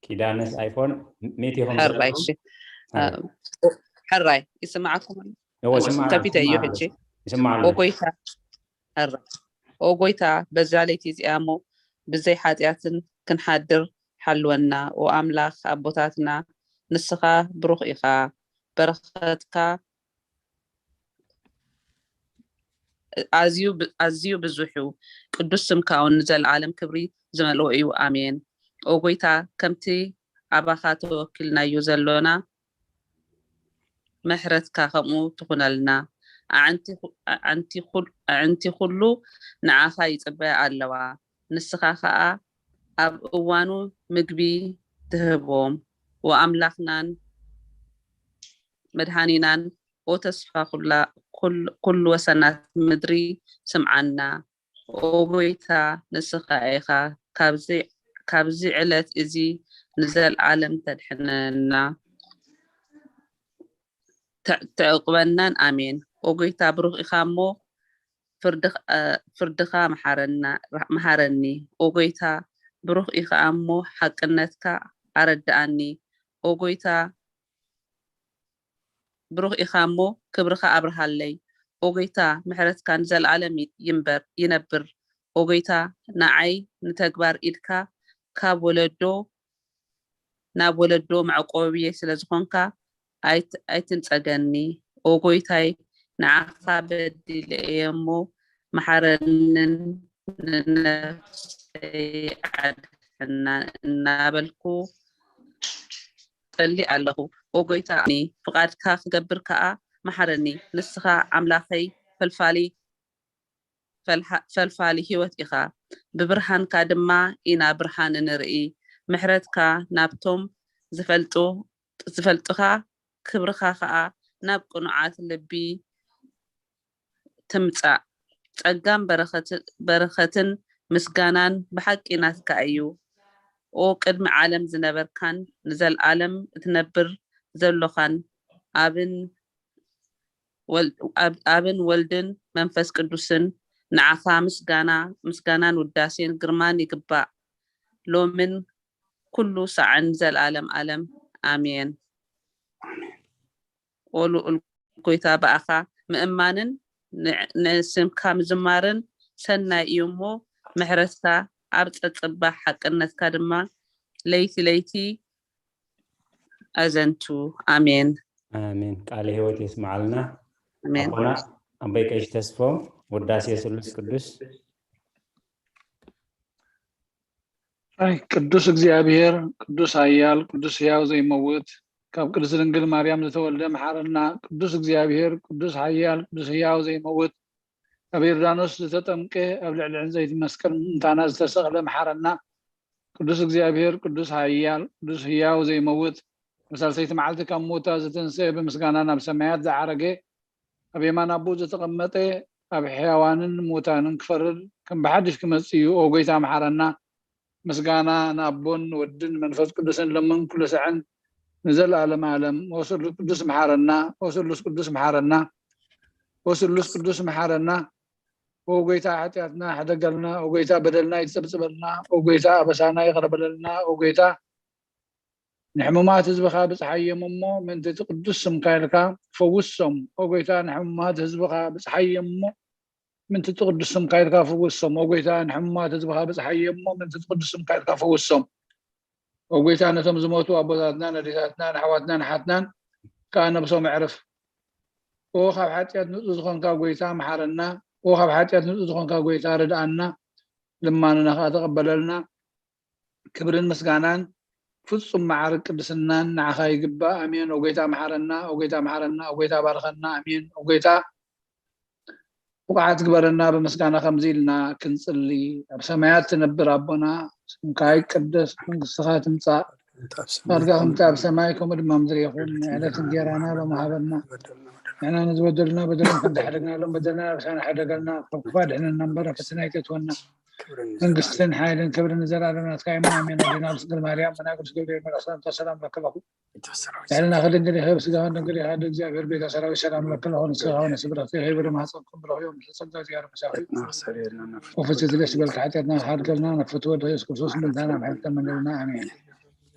ኪዳነስ ኣይፎን ሚእቲ ኢኹም ሕራይ ዘለኹም? እሺ። አ፣ ሕራይ ይስማዓኩም ኣሎ? እዎ፣ ይስማዓና፣ ከፊተ እዩ ይስማዓና። ሕጂ። ይስማዓና። ኦጎይታ ሕራይ ኦጎይታ በዛ ለይቲ እዚኣ እሞ ብዘይ ሓጢኣትን ክንሓድር ሓልወና። ኦኣምላኽ ኣቦታትና ንስኻ ብሩኽ ኢኻ። በረኸትካ ኣዝዩ ብ- ኣዝዩ ብዙሕ እዩ። ቅዱስ ስምካ እውን ንዘለኣለም ክብሪ ዝመልኦ እዩ። ኣሜን። ኦጎይታ ከምቲ ኣባኻ ተወኪልናዮ ዘሎና ምሕረትካ ከምኡ ትኹነልና። ኣዕንቲ ኩ- ኣዕንቲ ኩል- ኣዕንቲ ኩሉ ንዓኻ ይጽበያ ኣለዋ። ንስኻ ኸኣ ኣብ እዋኑ ምግቢ ትህቦም። ወኣምላኽናን መድሃኒናን ኦ ተስፋ ኩላ ኩል- ኩሉ ወሰናት ምድሪ ስምዓና። ኦ ጎይታ ንስኻ ኢኻ ካብዚ ካብዚ ዕለት እዚ ንዘለኣለም ተድሕነና። ተዕቁበናን ኣሜን። ኦ ጎይታ ብሩኽ ኢኻ እሞ ፍርድኻ መሓረኒ። ኦ ጎይታ ብሩኽ ኢኻ እሞ ሓቅነትካ ኣረድኣኒ። ኦ ጎይታ ብሩኽ ኢኻ እሞ ክብርኻ ኣብርሃለይ። ኦ ጎይታ ምሕረትካ ንዘለኣለም ይንበር ይነብር። ኦ ጎይታ ንዓይ ንተግባር ኢድካ ካብ ወለዶ ናብ ወለዶ መዕቆብየይ ስለ ዝኾንካ ኣይትንጸገኒ። ኦ ጎይታይ ንዓኻ በዲለ እየ እሞ መሓረንን ንነፍሰይ ኣድሕና እናበልኩ ጸሊ ኣለኹ። ኦ ጎይታ ፍቓድካ ክገብር ከኣ መሓረኒ። ንስኻ ኣምላኸይ ፈልፋሊ ፈልፋሊ ህይወት ኢኻ። ብብርሃንካ ድማ ኢና ብርሃን እንርኢ። ምሕረትካ ናብቶም ዝፈልጡ ዝፈልጡኻ ክብርኻ ኸኣ ናብ ቅኑዓት ልቢ ትምጻእ። ጸጋን በረኸትን ምስጋናን ብሓቂ ናትካ እዩ። ኦ ቅድሚ ዓለም ዝነበርካን ንዘለኣለም እትነብር ዘሎኻን ኣብን ኣብን ወልድን መንፈስ ቅዱስን ንዓኻ ምስጋና ምስጋናን ውዳሴን ግርማን ይግባእ ሎምን ኩሉ ሳዕን ዘልኣለም ኣለም ኣሜን። ኦ ልኡል ጎይታ ብኣኻ ምእማንን ንስምካ ምዝማርን ሰናይ እዩ እሞ ምሕረትካ ኣብ ጸጽባሕ ሓቅነትካ ድማ ለይቲ ለይቲ ኣዘንቱ ኣሜን። ኣሜን። ቃለ ህይወት የስምዓልና። ኣሜን። ኣቦና ኣቦይ ቀሺ ተስፎ ውዳሴ ስሉስ ቅዱስ። ኣይ ቅዱስ እግዚኣብሔር ቅዱስ ኃያል ቅዱስ ሕያው ዘይመውት ካብ ቅድስት ድንግል ማርያም ዝተወልደ መሓረና። ቅዱስ እግዚኣብሔር ቅዱስ ኃያል ቅዱስ ሕያው ዘይመውት ኣብ ዮርዳኖስ ዝተጠምቀ ኣብ ልዕሊ ዕንፀይቲ መስቀል ምእንታና ዝተሰቕለ መሓረና። ቅዱስ እግዚኣብሔር ቅዱስ ኃያል ቅዱስ ሕያው ዘይመውት ብሳልሰይቲ መዓልቲ ካብ ሙታ ዝተንስአ ብምስጋና ናብ ሰማያት ዝዓረገ ኣብ የማን ኣቦኡ ዝተቐመጠ ኣብ ሕያዋንን ሙታንን ክፈርድ ከም ብሓድሽ ክመጽእ እዩ። ኦ ጎይታ መሓረና። ምስጋና ንኣቦን ንወድን መንፈስ ቅዱስን ለምን ኩሉ ሰዐን ንዘለኣለም ኣለም። ኦ ስሉስ ቅዱስ መሓረና። ኦ ስሉስ ቅዱስ መሓረና። ኦ ስሉስ ቅዱስ መሓረና። ኦ ጎይታ ሓጢኣትና ሕደገልና። ኦ ጎይታ በደልና ይጸብጽበልና። ኦ ጎይታ ኣበሳና ይቕረ በለልና። ኦ ጎይታ ንሕሙማት ህዝብኻ ብጽሓዮም እሞ ምእንቲ እቲ ቅዱስ ስምካ ኢልካ ፈውሶም። ኦ ጎይታ ንሕሙማት ህዝብኻ ብጽሓዮም እሞ ምእንቲ እቲ ቅዱስ ስምካ ኢልካ ፈውሶም። ኦ ጎይታ ንሕሙማት ህዝብኻ ብጽሓዮም እሞ ምእንቲ እቲ ቅዱስ ስምካ ኢልካ ፈውሶም። ኦ ጎይታ ነቶም ዝሞቱ ኣቦታትና ነዴታትና ንኣሕዋትና ንሓትናን ከኣ ነብሶም ኣዕርፍ። ኦ ካብ ሓጢኣት ንጹህ ዝኾንካ ጎይታ መሓረና። ኦ ካብ ሓጢኣት ንጹህ ዝኾንካ ጎይታ ርድኣና። ልማንና ከኣ ተቐበለልና። ክብርን ምስጋናን ፍጹም መዓርግ ቅድስናን ንዓኻ ይግባእ። ኣሜን። ኦ ጎይታ መሓረና። ኦ ጎይታ መሓረና። ኦ ጎይታ ባርኸና። ኣሜን። ኦ ጎይታ ብቑዓት ግበረና። ብምስጋና ከምዚ ኢልና ክንጽሊ። ኣብ ሰማያት ትነብር ኣቦና ስምካ ይቀደስ መንግስትኻ ትምጻእ ፈቃድካ ከምቲ ኣብ ሰማይ ከምኡ ድማ ምድሪ ይኹን። ዕለት እንጀራና ሎሚ ሃበና። ንሕና ንዝበደሉና በደሎም ከምዝሓደግናሎም በደልና ኣበሳና ሓደገልና ካብ ክፉእ ኣድሕነና እምበር ኣብ ፈተና ኣይተእትወና። መንግስትን ሓይልን ክብርን ንዘለኣለም ናትካ እዩ። ኣሜን። ኣዴና ቅድስት ድንግል ማርያም ብናይ ቅዱስ ገብርኤል መልኣክ ሰላምታ ሰላም ለክለኹ። ልዕልና ክድንግል ይኸብ ስጋን ድንግል ይኸብ እግዚኣብሔር ቤተ ሰራዊት ሰላም ለክለኹ። ንስኻ ሆነ ስብረት ይኸብ ወደ ማህፀንኩም ብረኽዮም ጸጋ እግዚኣብሔር መሳኺ ወፍት ዝለሽ በልካ ሓጢኣትና ሓድገልና ነፍት ወደ ኢየሱስ ክርስቶስ ምንታና ምሕረት ተመንደልና። ኣሜን።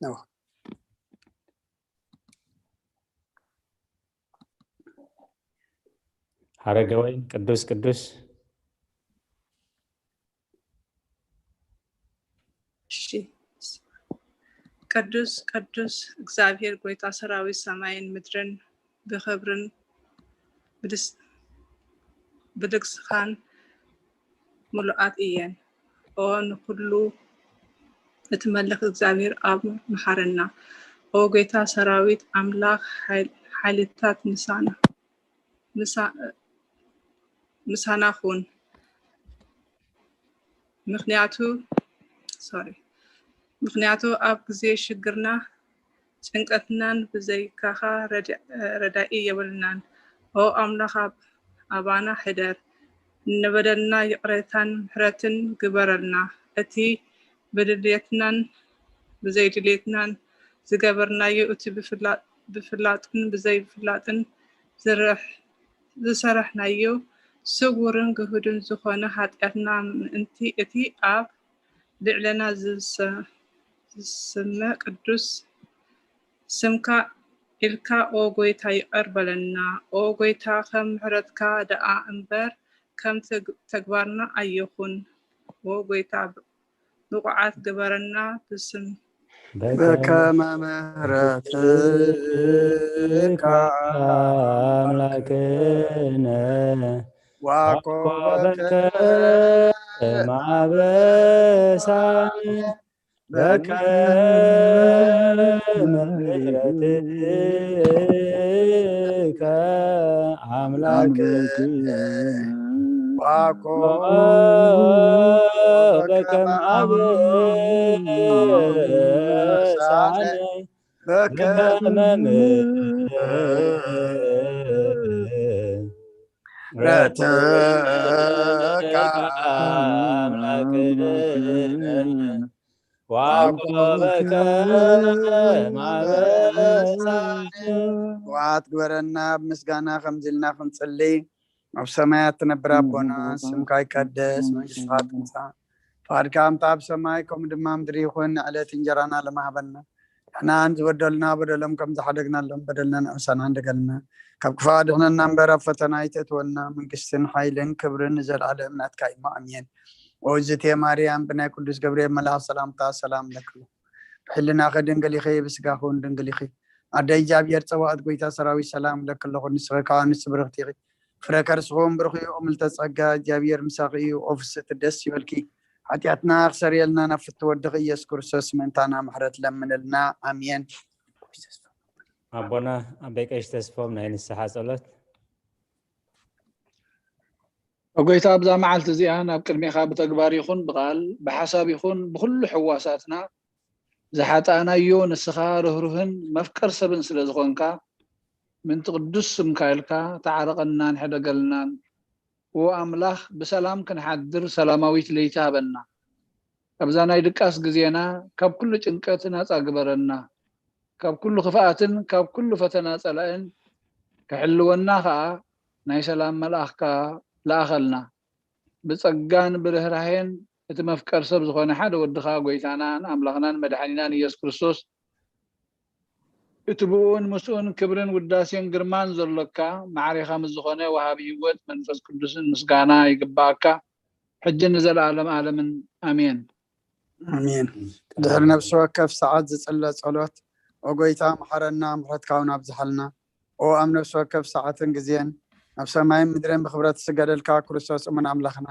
ነው። ሓረገወይን ቅዱስ ቅዱስ እሺ። ቅዱስ ቅዱስ እግዚኣብሔር ጎይታ ሰራዊት ሰማይን ምድርን ብኽብርን ብድስ- ብልግስኻን ምሉኣት እየን። ኦ ንኹሉ እትመልኽ እግዚኣብሔር ኣብ መሓረና። ኦ ጎይታ ሰራዊት ኣምላኽ ሓይል- ሓይልታት ምሳና ምሳ- ምሳና ኩን። ምክንያቱ sorry ምክንያቱ ኣብ ግዜ ሽግርና ጭንቀትናን ብዘይካኻ ረዳኢ የብልናን። ኦ ኣምላኽ ኣባና ሕደር፣ ንበደልና ይቕሬታን ምሕረትን ግበረልና። እቲ ብድልየትናን ብዘይድልየትናን ዝገበርናዮ እቲ ብፍላጥን ብዘይፍላጥን ዝሰርሕናዮ ስውርን ግሁድን ዝኾነ ሓጢኣትና ምእንቲ እቲ ኣብ ልዕለና ዝስመ ቅዱስ ስምካ ኢልካ ኦ ጎይታ ይቕር በለና። ኦ ጎይታ ከም ምሕረትካ ደኣ እምበር ከም ተግባርና ኣይኹን። ኦ ጎይታ ብቑዓት ግበረና ብስም በከመ ምሕረትካ ኣምላክነ ዋኮ በከመ አበሳነ በከመ ምሕረትከ አምላክነ ዋኮ በከመ አበሳነ በከመ በከመ ምሕረትከ አምላክነ ዋኮ በከመ አበሳነ ዋት ግበረና። ብምስጋና ከምዚ ኢልና ክንጽሊ። ኣብ ሰማያት ትነብር ኣቦና፣ ስምካ ይቀደስ፣ መንግስትኻ ትምጻእ፣ ፍቓድካ ከምታ ኣብ ሰማይ ከምኡ ድማ ምድሪ ይኹን። ንዕለት እንጀራና ለማህበና፣ ንሕና ዝበደሉና በደሎም ከም ዝሓደግናሎም በደልና ንዕሳና እንደገልና፣ ካብ ክፋ ድሕነና እምበር ኣብ ፈተና ኣይተእትወና፣ መንግስትን ሓይልን ክብርን ንዘለኣለም ናትካ እዩ። ኣሜን። ወውዝቴ ማርያም ብናይ ቅዱስ ገብርኤል መልኣኽ ሰላምታ ሰላም ለኪ ብሕልናኺ ድንግል ኢኺ፣ ብስጋኺ እውን ድንግል ኢኺ። ኣደ እግዚኣብሔር ጸባኦት ጎይታ ሰራዊት ሰላም እብለኪ ኣለኹ። ንስኺ ካብ ኣንስቲ ብርኽቲ ኢኺ፣ ፍረ ከርስኺ እውን ብሩኽ እዩ። ኦ ምልዕተ ጸጋ እግዚኣብሔር ምሳኺ እዩ። ኦ ፍስሕቲ ደስ ይበልኪ፣ ሓጢኣትና ክሰርየልና ናብ ፍትው ወድኺ ኢየሱስ ክርስቶስ ምእንታና ምሕረት ለምንልና። ኣሜን። ኣቦና ኣቦይ ቀሺ ተስፎም ናይ ንስሓ ጸሎት ኦ ጎይታ ኣብዛ መዓልቲ እዚኣ ናብ ቅድሜኻ ብተግባር ይኹን ብቓል ብሓሳብ ይኹን ብኹሉ ሕዋሳትና ዝሓጣእናዮ ንስኻ ርህሩህን መፍቀር ሰብን ስለ ዝኾንካ ምንቲ ቅዱስ ስምካ ኢልካ ተዓረቐናን ሕደገልናን። ዎ ኣምላኽ ብሰላም ክንሓድር ሰላማዊት ለይቲ ሃበና። ኣብዛ ናይ ድቃስ ግዜና ካብ ኩሉ ጭንቀት ናጻ ግበረና። ካብ ኩሉ ክፍኣትን ካብ ኩሉ ፈተና ጸላእን ክሕልወና ኸኣ ናይ ሰላም መልኣኽካ ለኣኸልና። ብጸጋን ብርህራሄን እቲ መፍቀር ሰብ ዝኾነ ሓደ ወድኻ ጎይታናን ኣምላኽናን መድሓኒናን ኢየሱስ ክርስቶስ እቲ ብኡን ምስኡን ክብርን ውዳሴን ግርማን ዘሎካ ማዕሬኻ ምስ ዝኾነ ወሃቢ ህይወት መንፈስ ቅዱስን ምስጋና ይግባኣካ ሕጂ ንዘለኣለም ኣለምን ኣሜን። ኣሜን። ድሕሪ ነፍሲ ወከፍ ሰዓት ዝጽለ ጸሎት ኦ ጎይታ መሓረና ምሕረትካ እውን ኣብዝሓልና። ኦ ኣብ ነፍሲ ወከፍ ሰዓትን ግዜን ኣብ ሰማይን ምድርን ብኽብረት ዝስገደልካ ክርስቶስ እሙን ኣምላኽና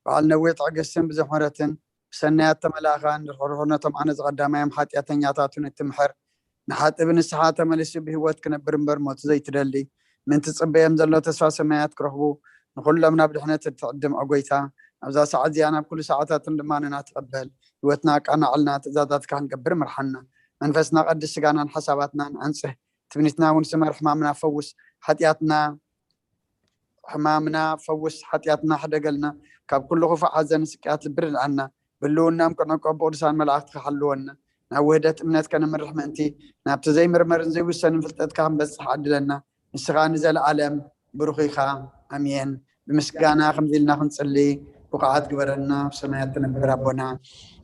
በዓል ነዊሕ ትዕግስትን ብዙሕ ምሕረትን ብሰናያት ተመላእኻ ንርሕሩሕ ነቶም ዓነ ዝቐዳማዮም ሓጢኣተኛታቱን እትምሕር ንሓጢ ብንስሓ ተመሊሱ ብህይወት ክነብር እምበር ሞት ዘይትደሊ ምእንቲ ጽበዮም ዘሎ ተስፋ ሰማያት ክረኽቡ ንኹሎም ናብ ድሕነት እትዕድም ኦ ጎይታ ኣብዛ ሰዓት እዚኣ ናብ ኩሉ ሰዓታትን ድማ ንና ትቐበል ህይወትና ኣቃናዕልና ትእዛዛትካ ክንገብር ምርሓና መንፈስና ቀድስ ስጋናን ሓሳባትናን ኣንጽህ ትምኒትና እውን ስመር ሕማምና ፈውስ ሓጢኣትና ሕማምና ፈውስ ሓጢኣትና ሕደገልና ካብ ኩሉ ክፉእ ሓዘን ስቅያት ልቢ ርድኣና ብህልውናም ክንዕቆብ ብቅዱሳን መላእክትካ ሓልወና ናብ ውህደት እምነት ከነምርሕ ምእንቲ ናብቲ ዘይምርመርን ዘይውሰንን ፍልጠትካ ክንበጽሕ ዓድለና ንስኻ ንዘለኣለም ብሩኽ ኢኻ ኣሜን ብምስጋና ከምዚ ኢልና ክንጽሊ ብቑዓት ግበረና። ኣብ ሰማያት ትነብር ኣቦና፣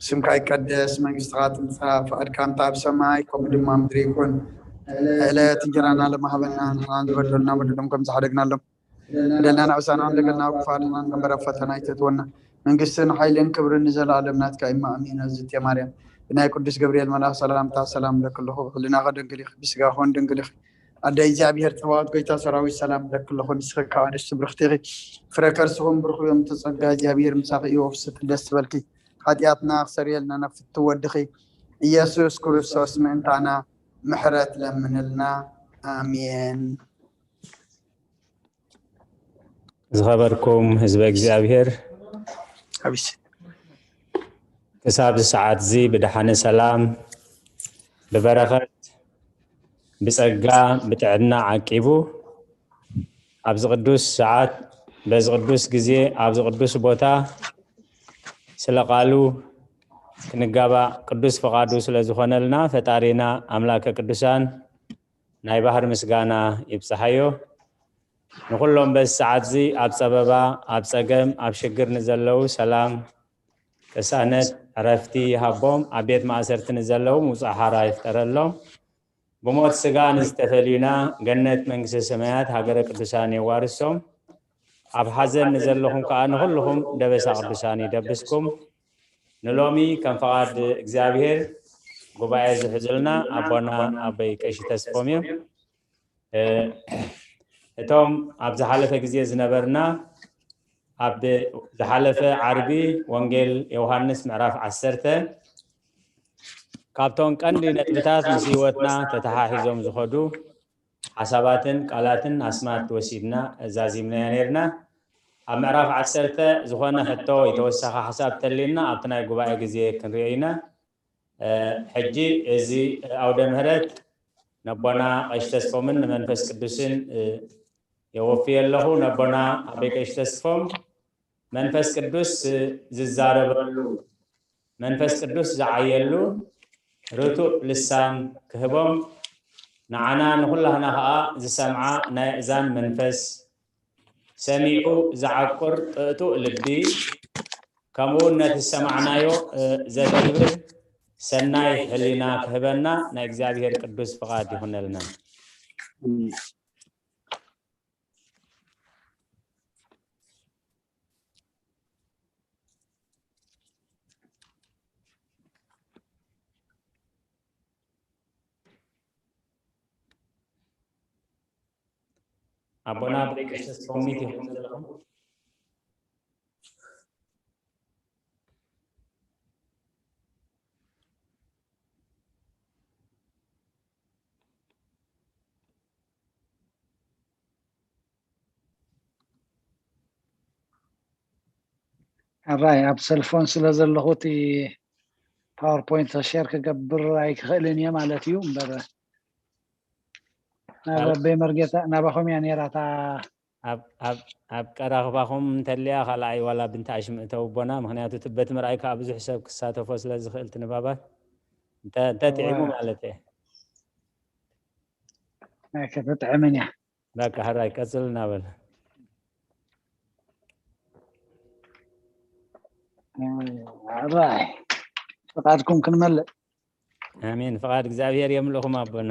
ስምካ ይቀደስ፣ መንግስትኻ ትምጻእ፣ ፍቓድካ ከምታ ኣብ ሰማይ ከምኡ ድማ ኣብ ምድሪ ይኹን። ዕለት እንጀራና ለማህበና፣ ንሕና ዝበደሉና በደሎም ከም ዝሓደግናሎም፣ በደልና ንዕሳና፣ ንደገና ክፋልና፣ ንበረ ፈተና ኣይተእትወና። መንግስትን ሓይልን ክብርን ንዘለኣለም ናትካ እዩ። ኣሜን። እግዝእትየ ማርያም፣ ብናይ ቅዱስ ገብርኤል መልኣኽ ሰላምታ ሰላም እብለኪ ኣለኹ። ብህሊናኺ ድንግል ኢኺ፣ ብስጋኺ እውን ድንግል ኢኺ። ኣደ እግዚኣብሔር ጸባኦት፣ ጎይታ ሰራዊት፣ ሰላም እብለኪ ኣለኹ። ንስኺ ካብ ኣንስቲ ብርኽቲ ኢኺ፣ ፍረ ከርስኺ እውን ብሩኽ እዩ። እምቲ ጸጋ እግዚኣብሔር ምሳኺ እዩ። ወፍስቲ ደስ ትበልኪ፣ ሓጢኣትና ክሰርየልና ናብ ፍትው ወድኺ ኢየሱስ ክርስቶስ ምእንታና ምሕረት ለምንልና። ኣሜን። ዝኸበርኩም ህዝበ እግዚኣብሔር፣ ኣቢስ ክሳብ እዚ ሰዓት እዚ ብደሓነ ሰላም፣ ብበረኸት፣ ብጸጋ፣ ብጥዕና ዓቂቡ ኣብዚ ቅዱስ ሰዓት፣ በዚ ቅዱስ ግዜ፣ ኣብዚ ቅዱስ ቦታ ስለ ቃሉ ክንጋባእ ቅዱስ ፍቓዱ ስለ ዝኾነልና፣ ፈጣሪና ኣምላከ ቅዱሳን ናይ ባህር ምስጋና ይብጽሓዮ። ንኹሎም በዚ ሰዓት እዚ ኣብ ጸበባ፣ ኣብ ጸገም፣ ኣብ ሽግር ንዘለዉ ሰላም፣ ቅሳነት፣ ዕረፍቲ ይሃቦም። ኣብ ቤት ማእሰርቲ ንዘለዉ ምውጻእ ሓራ ይፍጠረሎም። ብሞት ስጋ ንዝተፈልዩና ገነት መንግስተ ሰማያት ሃገረ ቅዱሳን የዋርሶም። ኣብ ሓዘን ንዘለኹም ከኣ ንኹልኹም ደበሳ ቅዱሳን ይደብስኩም። ንሎሚ ከም ፈቓድ እግዚኣብሔር ጉባኤ ዝሕዙልና ኣቦና ኣቦይ ቀሺ ተስፎም እዮም። እ፣ እቶም ኣብ ዝሓለፈ ግዜ ዝነበርና፣ ኣብ ዝሓለፈ ዓርቢ ወንጌል ዮሃንስ ምዕራፍ ዓሰርተ፣ ካብቶም ቀንዲ ነጥብታት ምስ ህይወትና ተተሓሒዞም ዝኸዱ ሓሳባትን ቃላትን ኣስማት ወሲድና ዛዚምናዮ ነይርና። ኣብ ምዕራፍ ዓሰርተ ዝኾነ ሕቶ ወይ ተወሳኺ ሓሳብ ተልዩና ኣብቲ ናይ ጉባኤ ግዜ ክንሪኦ ኢና። እ፣ ሕጂ እዚ ኣውደ ምህረት ነቦና ቀሺ ተስፎምን ንመንፈስ ቅዱስን፣ እ፣ የወፍየ ኣለኹ። ነቦና ኣቦይ ቀሺ ተስፎም መንፈስ ቅዱስ ዝዛረበሉ፣ መንፈስ ቅዱስ ዝዓየሉ ርቱእ ልሳን ክህቦም፣ ንዓና ንኹላህና ኸኣ ዝሰምዓ ናይ ኣእዛን መንፈስ፣ ሰሚዑ ዝዓቁር ጥእጡእ ልቢ፣ ከምኡ እውን ነቲ ዝሰማዕናዮ፣ እ፣ ዘተግብር ሰናይ ሕሊና ክህበና ናይ እግዚኣብሔር ቅዱስ ፍቓድ ይኹነልና። ኣቦና ብሬክስስ ኮሚቴ ዘለኹም ሕራይ ኣብ ሰልፎን ስለ ዘለኹ እቲ ፓወርፖይንት ሸር ክገብር ኣይክኽእልን እየ ማለት እዩ። እምበር ናብ ኣብ ኣበይ መርጌታ ናባኹም እያ ነይራ እታ ኣብ ኣብ ኣብ ቀራኽባኹም እንተልያ ካልኣይ ዋላ ብንታ ሽምእተው ኣቦና፣ ምኽንያቱ እቲ በቲ ምርኣይ ከዓ ብዙሕ ሰብ ክሳተፎ ስለ ዝኽእል እቲ ንባባት እንተ እንተ ጥዒሙ እዋ። ማለት እየ። ናይ ከተጥዕምን እያ። በቃ ሕራይ ቀጽል እናበል። ሕራይ ፍቓድኩም ክንመልእ። ኣሜን። ፍቓድ እግዚኣብሔር የምልእኹም ኣቦና።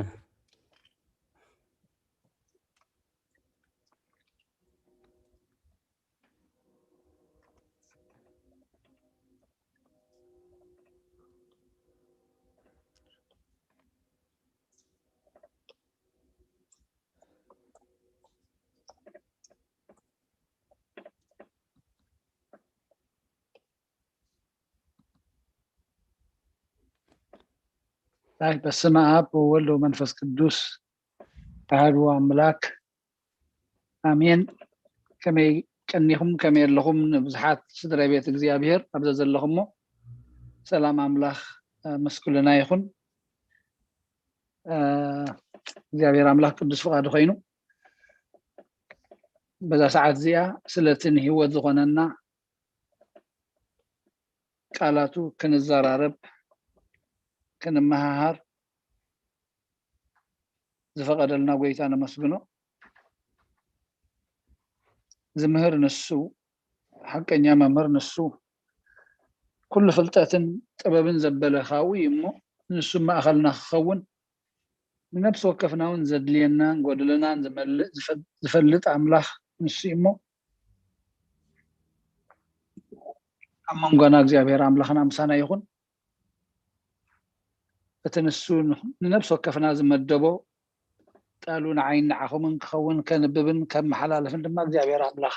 ታይ በስመ ኣብ ወወልድ ወመንፈስ ቅዱስ ኣሐዱ ኣምላክ ኣሜን። ከመይ ቀኒኹም? ከመይ ኣለኹም? ንብዙሓት ስድራ ቤት እግዚኣብሔር ኣብ ዘዘለኹሞ ሰላም ኣምላኽ፣ እ፣ ምስ ኩልና ይኹን። እ፣ እግዚኣብሔር ኣምላኽ ቅዱስ ፍቓዱ ኮይኑ በዛ ሰዓት እዚኣ ስለቲ ንህይወት ዝኾነና ቃላቱ ክንዘራረብ፣ ክንመሃሃር ዝፈቐደልና ጎይታ ነመስግኖ። ዝምህር ንሱ፣ ሓቀኛ መምህር ንሱ ኩሉ ፍልጠትን ጥበብን ዘበለ ካብኡ እዩ እሞ፣ ንሱ ማእኸልና ክኸውን፣ ንነብሲ ወከፍና እውን ዘድልየናን ጎደለናን ዝመልእ ዝፈ-፣ ዝፈልጥ ኣምላኽ ንሱ እዩ እሞ፣ ኣብ መንጎና እግዚኣብሔር ኣምላኽና ምሳና ይኹን። እቲ ንሱ ንነብሲ ወከፍና ዝመደቦ ቃሉ ንዓይን ንዓኹምን ክኸውን ከንብብን ከመሓላልፍን ድማ እግዚኣብሔር ኣምላኽ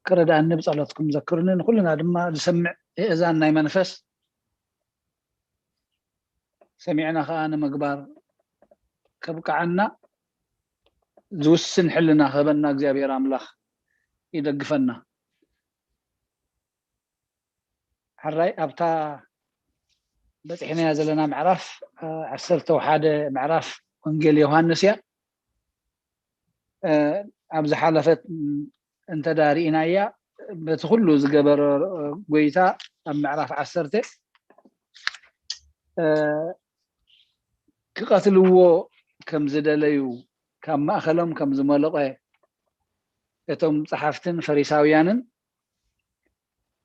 ክረድኣኒ ብጸሎትኩም ዘክሩኒ። ንኹልና ድማ ዝሰምዕ የእዛን ናይ መንፈስ ሰሚዕና ከዓ ንምግባር ከብቅዓና ዝውስን ሕልና ክህበና እግዚኣብሔር ኣምላኽ ይደግፈና። ሕራይ ኣብታ በፂሕናያ ዘለና ምዕራፍ፣ እ፣ ዓሰርተ ሓደ ምዕራፍ ወንጌል ዮሃንስ እያ። እ፣ ኣብ ዝሓለፈት እንተዳ ርኢናያ፣ በቲ ኩሉ ዝገበሮ ጎይታ ኣብ ምዕራፍ ዓሰርተ፣ እ፣ ክቐትልዎ ከም ዝደለዩ፣ ካብ ማእኸሎም ከም ዝመለቐ እቶም ጸሓፍትን ፈሪሳውያንን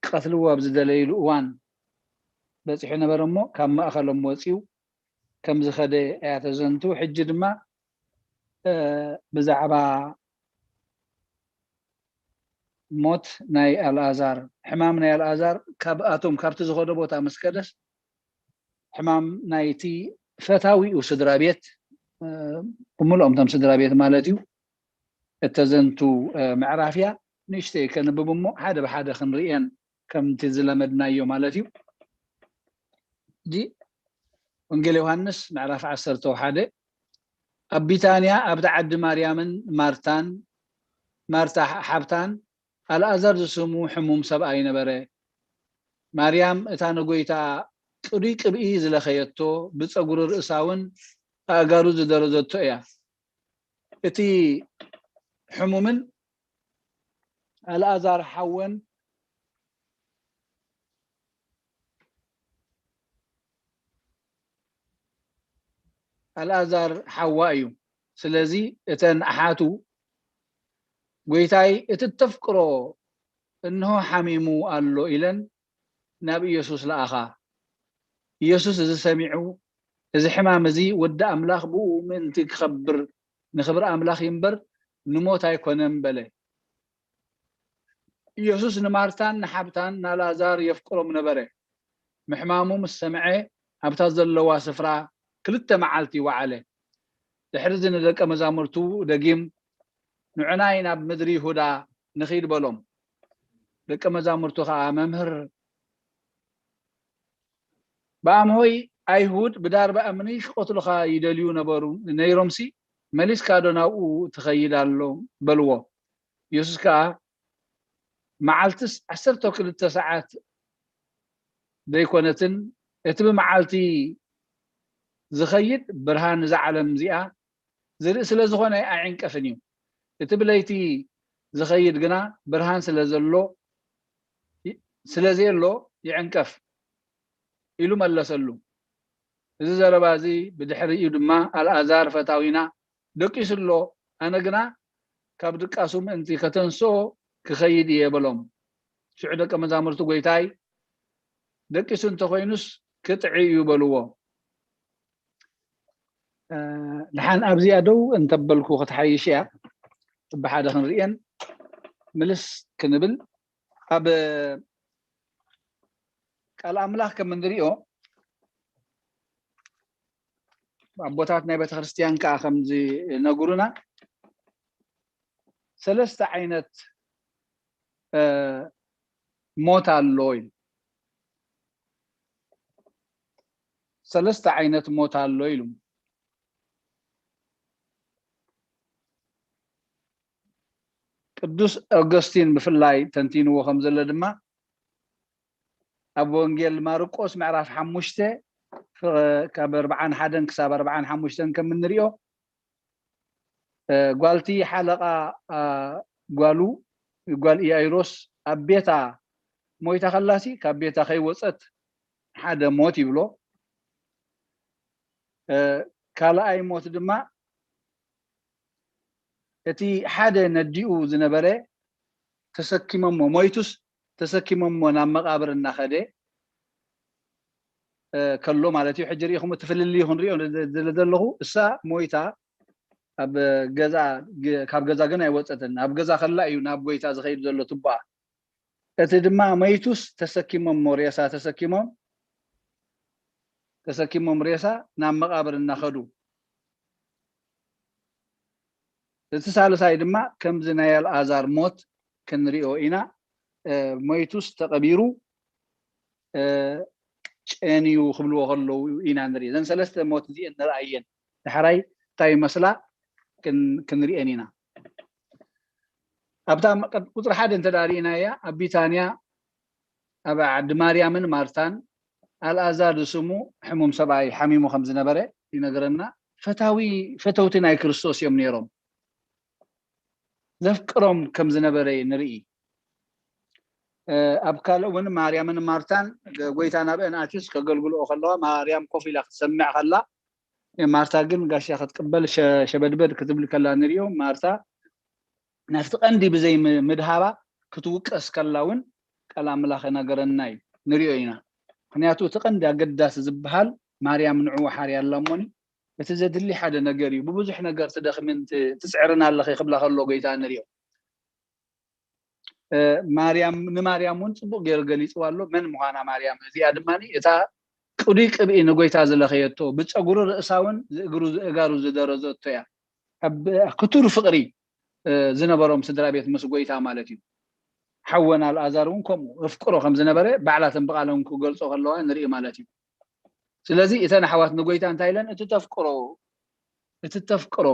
ክቐትልዎ ኣብ ዝደለይሉ እዋን በጺሑ ነበረ እሞ፣ ካብ ማእኸሎም ወጺኡ ከም ዝኸደ እያ ተዘንቱ። ሕጂ ድማ፣ እ፣ ብዛዕባ ሞት ናይ ኣልኣዛር፣ ሕማም ናይ ኣልኣዛር ካብኣቶም ካብቲ ዝኸዶ ቦታ ምስ ከደስ፣ ሕማም ናይቲ ፈታዊኡ ስድራ ቤት፣ እ፣ ብምልኦም እቶም ስድራ ቤት ማለት እዩ፣ እተዘንቱ፣ እ፣ ምዕራፍ እያ። ንእሽተይ ከንብብ እሞ ሓደ ብሓደ ክንርእየን ከምቲ ዝለመድናዮ ማለት እዩ። ሕጂ ወንጌል ዮሃንስ ምዕራፍ ዓሰርተ ሓደ፣ ኣብ ቢታንያ ኣብቲ ዓዲ ማርያምን ማርታን፣ ማርታ ሓብታን፣ ኣልኣዛር ዝስሙ ሕሙም ሰብኣይ ነበረ። ማርያም እታ ንጎይታ ቅዱይ ቅብኢ ዝለኸየቶ፣ ብጸጉሪ ርእሳ እውን ኣእጋሩ ዝደረዘቶ እያ። እቲ ሕሙምን ኣልኣዛር ሓወን፣ ኣልኣዛር ሓዋ እዩ። ስለዚ እተን ኣሓቱ፣ "ጎይታይ፣ እቲ እተፍቅሮ እንሆ ሓሚሙ ኣሎ" ኢለን ናብ ኢየሱስ ለኣኻ። ኢየሱስ እዚ ሰሚዑ፣ "እዚ ሕማም እዚ ወዲ ኣምላኽ ብኡ ምእንቲ ክኸብር፣ ንኽብሪ ኣምላኽ እዩ እምበር ንሞት ኣይኮነን" በለ። ኢየሱስ ንማርታን ንሓብታን ንኣልኣዛር የፍቅሮም ነበረ። ምሕማሙ ምስ ሰምዐ፣ ኣብታ ዘለዋ ስፍራ ክልተ መዓልቲ ወዓለ። ድሕሪ እዚ ንደቀ መዛሙርቱ ደጊም፣ "ንዑናይ ናብ ምድሪ ይሁዳ ንኺድ" በሎም። ደቀ መዛሙርቱ ኸኣ፣ "መምህር፣ ብኣምሆይ ኣይሁድ ብዳርባ እምኒ ክቐትሉኻ ይደልዩ ነበሩ ነይሮምሲ፣ መሊስካ ዶ ናብኡ ትኸይድ ኣሎ?" በልዎ። ኢየሱስ ከኣ፣ "መዓልትስ ዓሰርተ ክልተ ሰዓት ደይኮነትን? እቲ ብመዓልቲ ዝኸይድ ብርሃን እዛ ዓለም እዚኣ ዝርኢ ስለ ዝኾነ ኣይዕንቀፍን እዩ። እቲ ብለይቲ ዝኸይድ ግና ብርሃን ስለ ዘሎ፣ ስለ ዘየሎ ይዕንቀፍ" ኢሉ መለሰሉ። እዚ ዘረባ እዚ ብድሕሪኡ ድማ፣ "ኣልኣዛር ፈታዊና ደቂሱ ኣሎ፣ ኣነ ግና ካብ ድቃሱ ምእንቲ ከተንስኦ ክኸይድ እየ" በሎም። ሽዑ ደቀ መዛሙርቱ፣ "ጎይታይ፣ ደቂሱ እንተኾይኑስ ክጥዒ እዩ" በልዎ። እ፣ ደሓን ኣብዚኣ ደው እንተበልኩ ክትሓይሽ እያ። ብሓደ ክንርእየን ምልስ ክንብል፣ ኣብ ቃል ኣምላኽ ከም እንሪኦ፣ ኣቦታት ናይ ቤተክርስትያን ከዓ ከም ዝነግሩና፣ ሰለስተ ዓይነት፣ እ፣ ሞት ኣሎ ኢሉ። ሰለስተ ዓይነት ሞት ኣሎ ኢሉ። ቅዱስ ኦገስቲን ብፍላይ ተንቲንዎ ከም ዘሎ ድማ፣ ኣብ ወንጌል ማርቆስ ምዕራፍ ሓሙሽተ፣ ፍ-፣ ካብ ኣርብዓን ሓደን ክሳብ ኣርብዓን ሓሙሽተን ከም እንሪኦ፣ እ፣ ጓልቲ ሓለቓ፣ እ፣ ጓሉ፣ ጓል ኢያኢሮስ ኣብ ቤታ ሞይታ ከላሲ፣ ካብ ቤታ ከይወጸት ሓደ ሞት ይብሎ። እ፣ ካልኣይ ሞት ድማ እቲ ሓደ ነዲኡ ዝነበረ ተሰኪሞሞ፣ ሞይቱስ ተሰኪሞሞ ናብ መቓብር እናኸደ ከሎ ማለት እዩ። ሕጂ ርኢኹም እቲ ፍልልዩ ክንሪኦ ዝደለ ዘለኹ፣ እሳ ሞይታ ኣብ ገዛ፣ ካብ ገዛ ግን ኣይወፀትን። ኣብ ገዛ ከላ እዩ ናብ ጎይታ ዝኸይድ ዘሎ ትቦኣ። እቲ ድማ መይቱስ ተሰኪሞሞ፣ ሬሳ ተሰኪሞም ተሰኪሞም ሬሳ ናብ መቓብር እናኸዱ፣ እቲ ሳልሳይ ድማ ከምዚ ናይ ኣልኣዛር ሞት ክንሪኦ ኢና። መይቱስ ተቐቢሩ ጨንዩ ክብልዎ ከለዉ ኢና ንርኢ። እዘን ሰለስተ ሞት እዚአን ንርኣየን። ዳሕራይ እንታይ ይመስላ ክንሪአን ኢና። ኣብታ ቁፅሪ ሓደ እንተ ርኢናያ፣ ኣብ ቢታንያ ኣብ ዓዲ ማርያምን ማርታን ኣልኣዛር ዝስሙ ሕሙም ሰብኣይ ሓሚሙ ከም ዝነበረ ይነግረና። ፈታዊ ፈተውቲ ናይ ክርስቶስ እዮም ነይሮም። ዘፍቅሮም ከም ዝነበረ ንርኢ። ኣብ ካልእ እውን ማርያምን ማርታን ጎይታ ናብአን ኣትዩስ ከገልግልኦ ከለዋ ማርያም ኮፍ ኢላ ክትሰምዕ ከላ፣ ማርታ ግን ጋሻ ክትቅበል ሸበድበድ ክትብል ከላ ንሪኦ። ማርታ ናብቲ ቀንዲ ብዘይ ምድሃባ ክትውቀስ ከላ እውን ቃል ኣምላኽ ነገረና እዩ ንሪኦ ኢና። ምክንያቱ እቲ ቀንዲ ኣገዳሲ ዝበሃል ማርያም ንዕኡ ሓርያ ኣላ እሞኒ፣ እቲ ዘድሊ ሓደ ነገር እዩ። ብብዙሕ ነገር ትደኽምን ትፅዕርን ኣለኺ ክብላ ከሎ ጎይታ ንሪኦ። ማርያም፣ ንማርያም እውን ፅቡቅ ገይሩ ገሊፅዋ ኣሎ መን ምዃና ማርያም። እዚኣ ድማ እታ ቅዱይ ቅብኢ ንጎይታ ዝለኸየቶ፣ ብፀጉሪ ርእሳ እውን ዝእግሩ ዝእጋሩ ዝደረዘቶ እያ። ኣብ ክቱር ፍቅሪ ዝነበሮም ስድራ ቤት ምስ ጎይታ ማለት እዩ። ሓወን ኣልኣዛር እውን ከምኡ እፍቅሮ ከም ዝነበረ ባዕላተን ብቃለን ክገልጾ ከለዋ ንርኢ ማለት እዩ። ስለዚ እተን ኣሕዋት ንጎይታ እንታይ ኢለን? እቲ ተፍቅሮ፣ እቲ ተፍቅሮ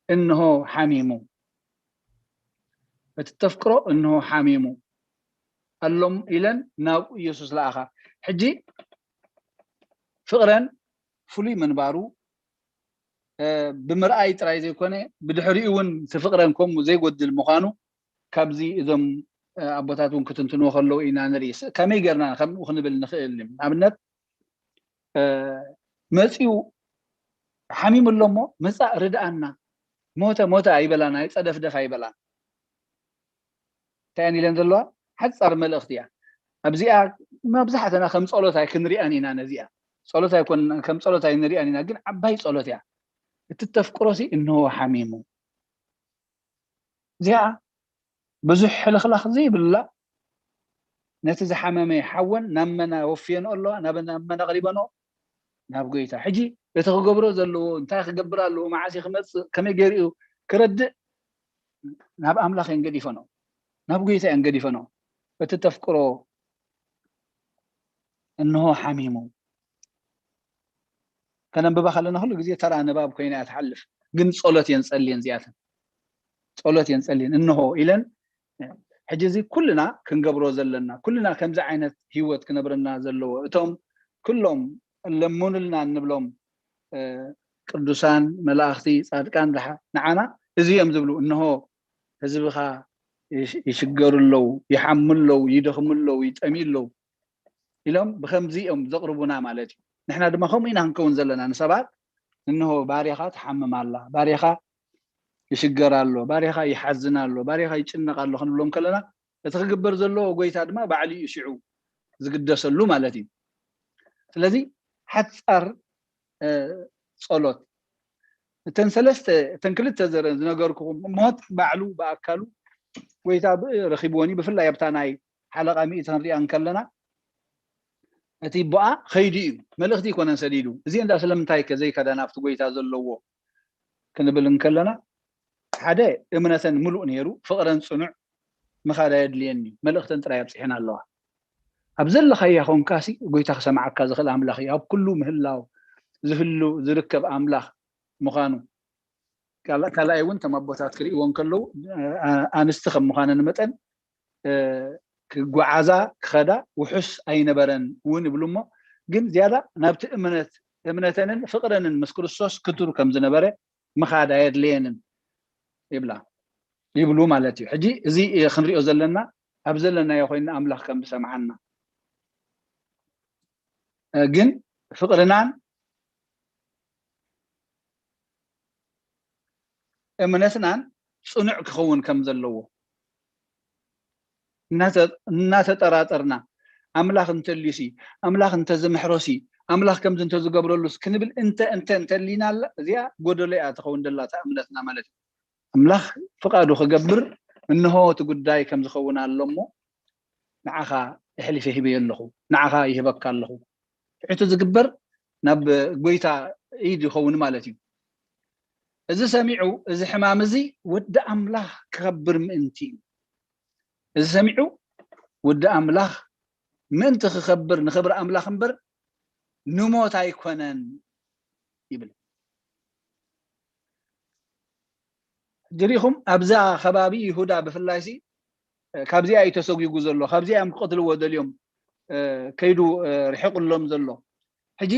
እንሆ ሓሚሙ፣ እቲ ተፍቅሮ እንሆ ሓሚሙ ኣሎም ኢለን ናብ ኢየሱስ ለኣኻ። ሕጂ ፍቅረን ፍሉይ ምንባሩ ብምርኣይ ጥራይ ዘይኮነ ብድሕሪኡ እውን እቲ ፍቅረን ከምኡ ዘይጎድል ምዃኑ ካብዚ እዞም ኣቦታት እውን ክትንትንዎ ከለዉ ኢና ንርኢ። ከመይ ጌርና ከምኡ ክንብል ንኽእል? ንኣብነት መፂኡ ሓሚሙ ኣሎ እሞ ምፃእ ርድኣና፣ ሞተ ሞተ ኣይበላን፣ ኣይፀደፍደፍ ኣይበላን። እንታይ እየን ኢለን ዘለዋ? ሓፃር መልእኽቲ እያ። ኣብዚኣ መብዛሕትና ከም ፀሎት ኣይክንሪኣን ኢና። ነዚኣ ፀሎት ኣይኮን ከም ፀሎት ኣይንሪኣን ኢና፣ ግን ዓባይ ፀሎት እያ። እቲ ተፍቅሮሲ እንሆ ሓሚሙ። እዚኣ ብዙሕ ሕልኽላኽ ዘይብላ፣ ነቲ ዝሓመመ ሓወን ናብ መን ኣወፍየንኦ ኣለዋ? ናብ መን ኣቕሪበንኦ? ናብ ጎይታ። ሕጂ እቲ ክገብሮ ዘለዎ፣ እንታይ ክገብር ኣለዎ፣ መዓስ ክመፅእ፣ ከመይ ገይሩ ክረድእ ናብ ኣምላኽ እየን ገዲፈንኦ፣ ናብ ጎይታ እየን ገዲፈንኦ። እቲ ተፍቅሮ እንሆ ሓሚሙ። ከነንብባ ከለና ኩሉ ግዜ ተራ ንባብ ኮይና እያ ትሓልፍ፣ ግን ጸሎት እየን ጸልየን እዚኣተን። ጸሎት እየን ጸልየን እንሆ ኢለን። ሕጂ እዚ ኩልና ክንገብሮ ዘለና፣ ኩልና ከምዚ ዓይነት ህይወት ክነብረና ዘለዎ፣ እቶም ኩሎም ለምኑልና እንብሎም ቅዱሳን መላእኽቲ ጻድቃን ንዓና እዚ እዮም ዝብሉ። እንሆ ህዝብኻ ይሽገሩ ኣለዉ፣ ይሓሙ ኣለዉ፣ ይደኽሙ ኣለዉ፣ ይጠምዩ ኣለዉ ኢሎም ብከምዚ እዮም ዘቕርቡና ማለት እዩ። ንሕና ድማ ከምኡ ኢና ክንከውን ዘለና ንሰባት። እንሆ ባርያኻ ትሓምም ኣላ፣ ባርያኻ ይሽገር ኣሎ፣ ባርያኻ ይሓዝን ኣሎ፣ ባርያኻ ይጭነቕ ኣሎ ክንብሎም ከለና እቲ ክግበር ዘለዎ ጎይታ ድማ ባዕሉ እዩ ሽዑ ዝግደሰሉ ማለት እዩ። ስለዚ ሓፃር ጸሎት እተን ሰለስተ እተን ክልተ ዘረ ዝነገርኩኹም ሞት ባዕሉ ብኣካሉ ጎይታ ረኺብዎን እዩ። ብፍላይ ኣብታ ናይ ሓለቃ ሚእቲ ክንሪኣ እንከለና እቲ ቦኣ ከይዱ እዩ፣ መልእኽቲ ይኮነን ሰዲዱ። እዚ እንዳ ስለምንታይ ከ ዘይከዳ ናብቲ ጎይታ ዘለዎ ክንብል እንከለና ሓደ እምነተን ምሉእ ነይሩ፣ ፍቕረን ፅኑዕ ምኻድ ኣየድልየን እዩ። መልእኽተን ጥራይ ኣብፅሐን ኣለዋ። ኣብ ዘለኻያ ኮንካሲ ጎይታ ክሰምዓካ ዝኽእል ኣምላኽ እዩ። ኣብ ኩሉ ምህላው ዝህሉ ዝርከብ ኣምላኽ ምዃኑ ካልኣይ እውን እቶም ኣቦታት ክርእይዎ እንከለዉ ኣንስቲ ከም ምዃነን መጠን ክጓዓዛ ክኸዳ ውሑስ ኣይነበረን እውን ይብሉ እሞ ግን ዝያዳ ናብቲ እምነት እምነተንን ፍቕረንን ምስ ክርስቶስ ክቱር ከም ዝነበረ ምኻድ ኣየድልየንን ይብላ ይብሉ ማለት እዩ። ሕጂ እዚ ክንሪኦ ዘለና ኣብ ዘለናዮ ኮይና ኣምላኽ ከም ዝሰምዓና ግን ፍቕርናን እምነትናን ፅኑዕ ክኸውን ከም ዘለዎ እናተጠራጠርና፣ ኣምላኽ እንተልዩሲ፣ ኣምላኽ እንተዝምሕሮሲ፣ ኣምላኽ ከምዚ እንተዝገብረሉስ ክንብል እንተ እንተ እንተሊና ኣላ፣ እዚኣ ጎደሎ እያ ትኸውን ደላ እታ እምነትና ማለት እዩ። ኣምላኽ ፍቓዱ ክገብር፣ እንሆ እቲ ጉዳይ ከም ዝኸውን ኣሎ እሞ፣ ንዓኻ ኣሕሊፈ ሂበዮ ኣለኹ፣ ንዓኻ ይህበካ ኣለኹ። ትሕቱ ዝግበር ናብ ጎይታ ኢድ ይኸውን ማለት እዩ። እዚ ሰሚዑ፣ እዚ ሕማም እዚ ወዲ ኣምላኽ ክኸብር ምእንቲ እዩ። እዚ ሰሚዑ፣ ወዲ ኣምላኽ ምእንቲ ክኸብር፣ ንኽብሪ ኣምላኽ እምበር ንሞት ኣይኮነን ይብል። ሕጂ ሪኢኹም፣ ኣብዛ ከባቢ ይሁዳ ብፍላይሲ ካብዚኣ እዩ ተሰጒጉ ዘሎ፣ ካብዚኣ እዮም ክቐትልዎ ደልዮም ከይዱ ርሒቑሎም ዘሎ። ሕጂ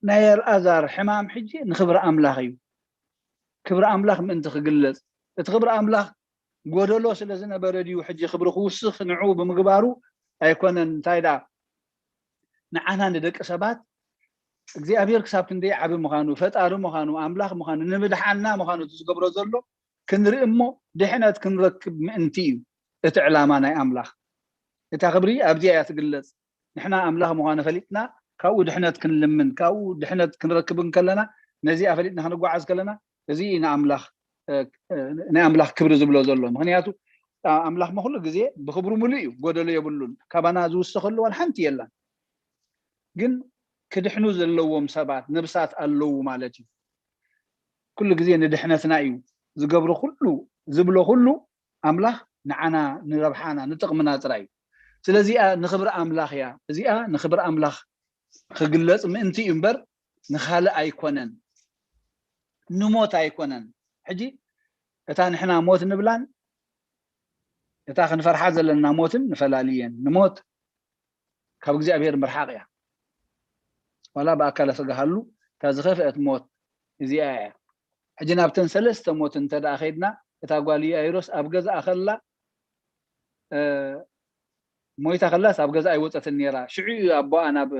ናይ ኣልኣዛር ሕማም ሕጂ ንኽብሪ ኣምላኽ እዩ። ክብሪ ኣምላኽ ምእንቲ ክግለጽ፣ እቲ ክብሪ ኣምላኽ ጎደሎ ስለ ዝነበረ ድዩ ሕጂ ክብሪ ክውስኽ ንዑ ብምግባሩ ኣይኮነን። እንታይ ደኣ ንዓና ንደቂ ሰባት እግዚኣብሔር ክሳብ ክንደይ ዓቢ ምዃኑ፣ ፈጣሪ ምዃኑ፣ ኣምላኽ ምዃኑ፣ ንምድሓና ምዃኑ እቲ ዝገብሮ ዘሎ ክንርኢ እሞ ድሕነት ክንረክብ ምእንቲ እዩ እቲ ዕላማ ናይ ኣምላኽ። እታ ክብሪ ኣብዚኣ እያ ትግለጽ። ንሕና ኣምላኽ ምዃኑ ፈሊጥና ካብኡ ድሕነት ክንልምን ካብኡ ድሕነት ክንረክብ እንከለና ነዚኣ ፈሊጥና ክንጓዓዝ ከለና እዚ እዩ ንኣምላኽ ናይ ኣምላኽ ክብሪ ዝብሎ ዘሎ። ምኽንያቱ ኣምላኽ ኩሉ ግዜ ብኽብሩ ሙሉእ እዩ፣ ጎደሎ የብሉን። ካባና ዝውሰኸሉ ዋላ ሓንቲ የላን። ግን ክድሕኑ ዘለዎም ሰባት ነብሳት ኣለዉ ማለት እዩ። ኩሉ ግዜ ንድሕነትና እዩ ዝገብሮ ኩሉ፣ ዝብሎ ኩሉ ኣምላኽ ንዓና ንረብሓና ንጥቕምና ጥራይ እዩ። ስለዚኣ ንኽብሪ ኣምላኽ እያ። እዚኣ ንኽብሪ ኣምላኽ ክግለጽ ምእንቲ እዩ እምበር ንኻልእ ኣይኮነን፣ ንሞት ኣይኮነን። ሕጂ እታ ንሕና ሞት ንብላን እታ ክንፈርሓ ዘለና ሞትን ንፈላልየን። ንሞት ካብ እግዚኣብሔር ምርሓቕ እያ። ዋላ ብኣካለ ስጋ ሃሉ እታ ዝኸፍአት ሞት እዚኣ እያ። ሕጂ ናብተን ሰለስተ ሞት እንተ ደኣ ከይድና እታ ጓል ኢያይሮስ ኣብ ገዛኣ ከላ ሞይታ ከላስ ኣብ ገዛ ኣይወፀትን ነይራ። ሽዑ እዩ ኣቦኣ ናብ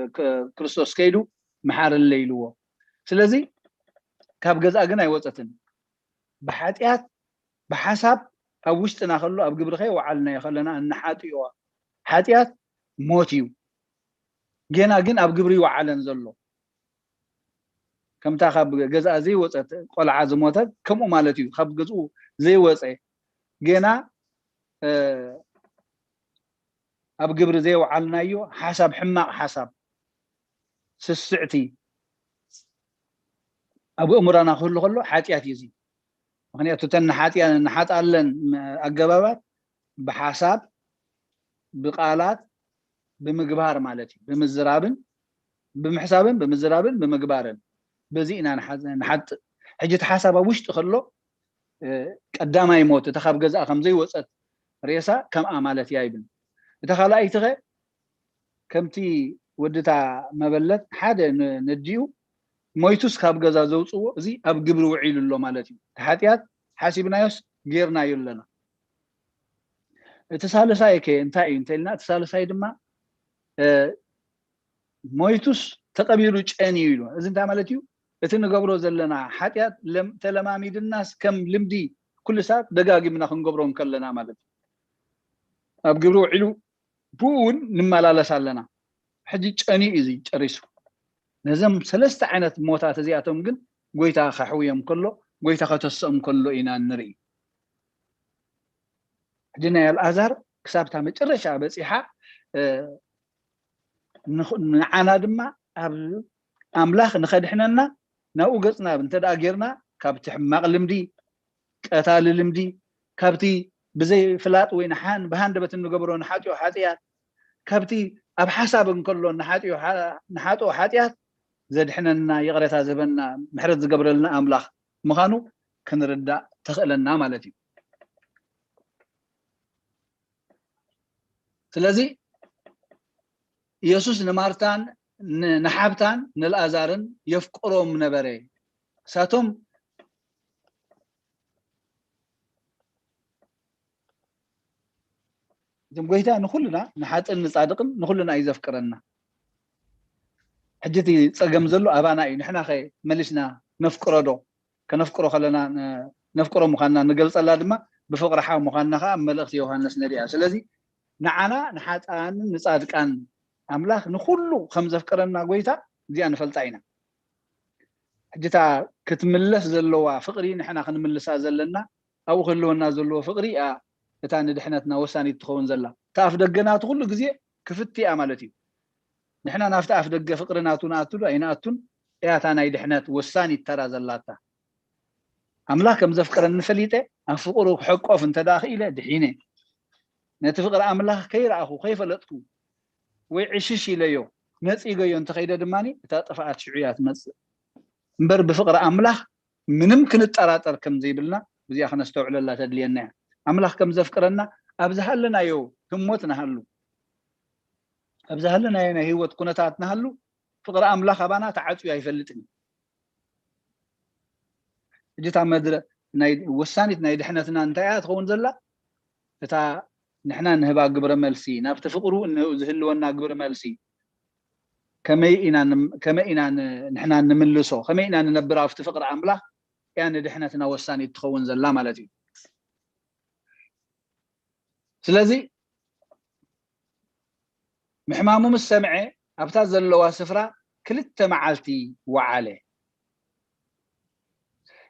ክርስቶስ ከይዱ መሓረለይ ኢልዎ። ስለዚ ካብ ገዛ ግን ኣይወፀትን። ብሓጢኣት ብሓሳብ ኣብ ውሽጥና ከሎ ኣብ ግብሪ ከይወዓልናዮ ከለና እንሓጥዮ ሓጢኣት ሞት እዩ። ጌና ግን ኣብ ግብሪ ይወዓለን ዘሎ። ከምታ ካብ ገዛኣ ዘይወፀት ቆልዓ ዝሞተት ከምኡ ማለት እዩ። ካብ ገዝኡ ዘይወፀ ጌና ኣብ ግብሪ ዘይወዓልናዮ ሓሳብ፣ ሕማቕ ሓሳብ፣ ስስዕቲ ኣብ ኣእምሮና ክህሉ ከሎ ሓጢኣት እዩ እዚ። ምኽንያቱ እተን ንሓጢኣ ንሓጣለን ኣገባባት ብሓሳብ፣ ብቃላት፣ ብምግባር ማለት እዩ። ብምዝራብን ብምሕሳብን ብምዝራብን ብምግባርን በዚ ኢና ንሓጥእ። ሕጂ እቲ ሓሳብ ኣብ ውሽጢ ከሎ ቀዳማይ ሞት እታ ካብ ገዛኣ ከም ዘይወፀት ሬሳ ከምኣ ማለት እያ ይብል። እታ ካልኣይቲ ኸ ከምቲ ወድታ መበለት ሓደ ነዲኡ ሞይቱስ ካብ ገዛ ዘውፅዎ እዚ ኣብ ግብሪ ውዒሉ ኣሎ ማለት እዩ። እቲ ሓጢኣት ሓሲብናዮስ ጌርናዮ ኣለና። እቲ ሳልሳይ ከ እንታይ እዩ እንተልና፣ እቲ ሳልሳይ ድማ ሞይቱስ ተቐቢሩ ጨንዩ ኢሉ። እዚ እንታይ ማለት እዩ? እቲ ንገብሮ ዘለና ሓጢኣት ተለማሚድናስ ከም ልምዲ ኩሉ ሰዓት ደጋጊምና ክንገብሮ እንከለና ማለት እዩ። ኣብ ግብሪ ውዒሉ ብኡ እውን ንመላለስ ኣለና። ሕጂ ጨንዩ እዩ እዚ ጨሪሱ። ነዞም ሰለስተ ዓይነት ሞታት እዚኣቶም ግን ጎይታ ከሕውዮም ከሎ፣ ጎይታ ከተስኦም ከሎ ኢና ንርኢ። ሕጂ ናይ ኣልኣዛር ክሳብታ መጨረሻ በፂሓ ንዓና ድማ ኣብ ኣምላኽ ንኸድሕነና ናብኡ ገፅና እንተ ደኣ ጌርና ካብቲ ሕማቕ ልምዲ፣ ቀታሊ ልምዲ፣ ካብቲ ብዘይ ፍላጥ ወይ ንሓን ብሃንደበት እንገብሮ ንሓጥዮ ሓጥያት፣ ካብቲ ኣብ ሓሳብ እንከሎ ንሓጥዮ ንሓጥኦ ሓጥያት ዘድሕነና፣ ይቕረታ ዝህበና፣ ምሕረት ዝገብረልና ኣምላኽ ምዃኑ ክንርዳእ ተኽእለና ማለት እዩ። ስለዚ ኢየሱስ ንማርታን ንሓብታን ንልኣዛርን የፍቅሮም ነበረ። እሳቶም እቶም ጎይታ ንኩልና ንሓጥን ንጻድቅን ንኩልና እዩ ዘፍቅረና። ሕጂ እቲ ጸገም ዘሎ ኣባና እዩ። ንሕና ከ መሊስና ነፍቅሮ ዶ? ከነፍቅሮ ከለና ነፍቅሮ ምዃንና ንገልጸላ ድማ ብፍቅሪ ሓው ምዃንና ከዓ ኣብ መልእኽቲ ዮሃንስ ንሪኣ። ስለዚ ንዓና ንሓጣንን ንጻድቃን ኣምላኽ ንኹሉ ከም ዘፍቀረና ጎይታ እዚኣ ንፈልጣ ኢና። ሕጂ እታ ክትምለስ ዘለዋ ፍቕሪ ንሕና ክንምልሳ ዘለና ኣብኡ ክህልወና ዘለዎ ፍቕሪ እያ እታ ንድሕነትና ወሳኒት ትኸውን ዘላ። እታ ኣፍ ደገ ናቱ ኩሉ ግዜ ክፍቲ እያ ማለት እዩ። ንሕና ናብቲ ኣፍ ደገ ፍቕሪ ናቱ ንኣቱ ዶ ኣይንኣቱን እያ እታ ናይ ድሕነት ወሳኒት ተራ ዘላታ። ኣምላኽ ከም ዘፍቅረኒ ፈሊጠ ኣብ ፍቕሩ ክሕቆፍ እንተ ደኣ ክኢለ ድሒነ። ነቲ ፍቕሪ ኣምላኽ ከይረኣኹ ከይፈለጥኩ ወይ ዕሽሽ ኢለዮ ነጺገዮ እንተኸይደ ድማ እታ ጥፍኣት ሽዑ እያ ትመጽእ እምበር ብፍቕሪ ኣምላኽ ምንም ክንጠራጠር ከም ዘይብልና ብዚኣ ክነስተውዕለላ ተድልየና እያ። ኣምላኽ ከም ዘፍቅረና ኣብ ዝሃለናዮ ህሞት ንሃሉ፣ ኣብ ዝሃለናዮ ናይ ህይወት ኩነታት ንሃሉ ፍቕሪ ኣምላኽ ኣባና ተዓጽዩ ኣይፈልጥን እዩ። ሕጂ እታ መድረ ናይ ወሳኒት ናይ ድሕነትና እንታይ እያ ትኸውን ዘላ? እታ ንሕና ንህባ ግብረ መልሲ ናብቲ ፍቕሩ ን- ዝህልወና ግብረ መልሲ ከመይ ኢና ንም- ከመይ ኢና ን- ንሕና ንምልሶ ከመይ ኢና ንነብር ኣብቲ ፍቕሪ ኣምላኽ እያ ንድሕነትና ወሳኒት ትኸውን ዘላ ማለት እዩ። ስለዚ ምሕማሙ ምስ ሰምዐ ኣብታ ዘለዋ ስፍራ ክልተ መዓልቲ ወዓለ።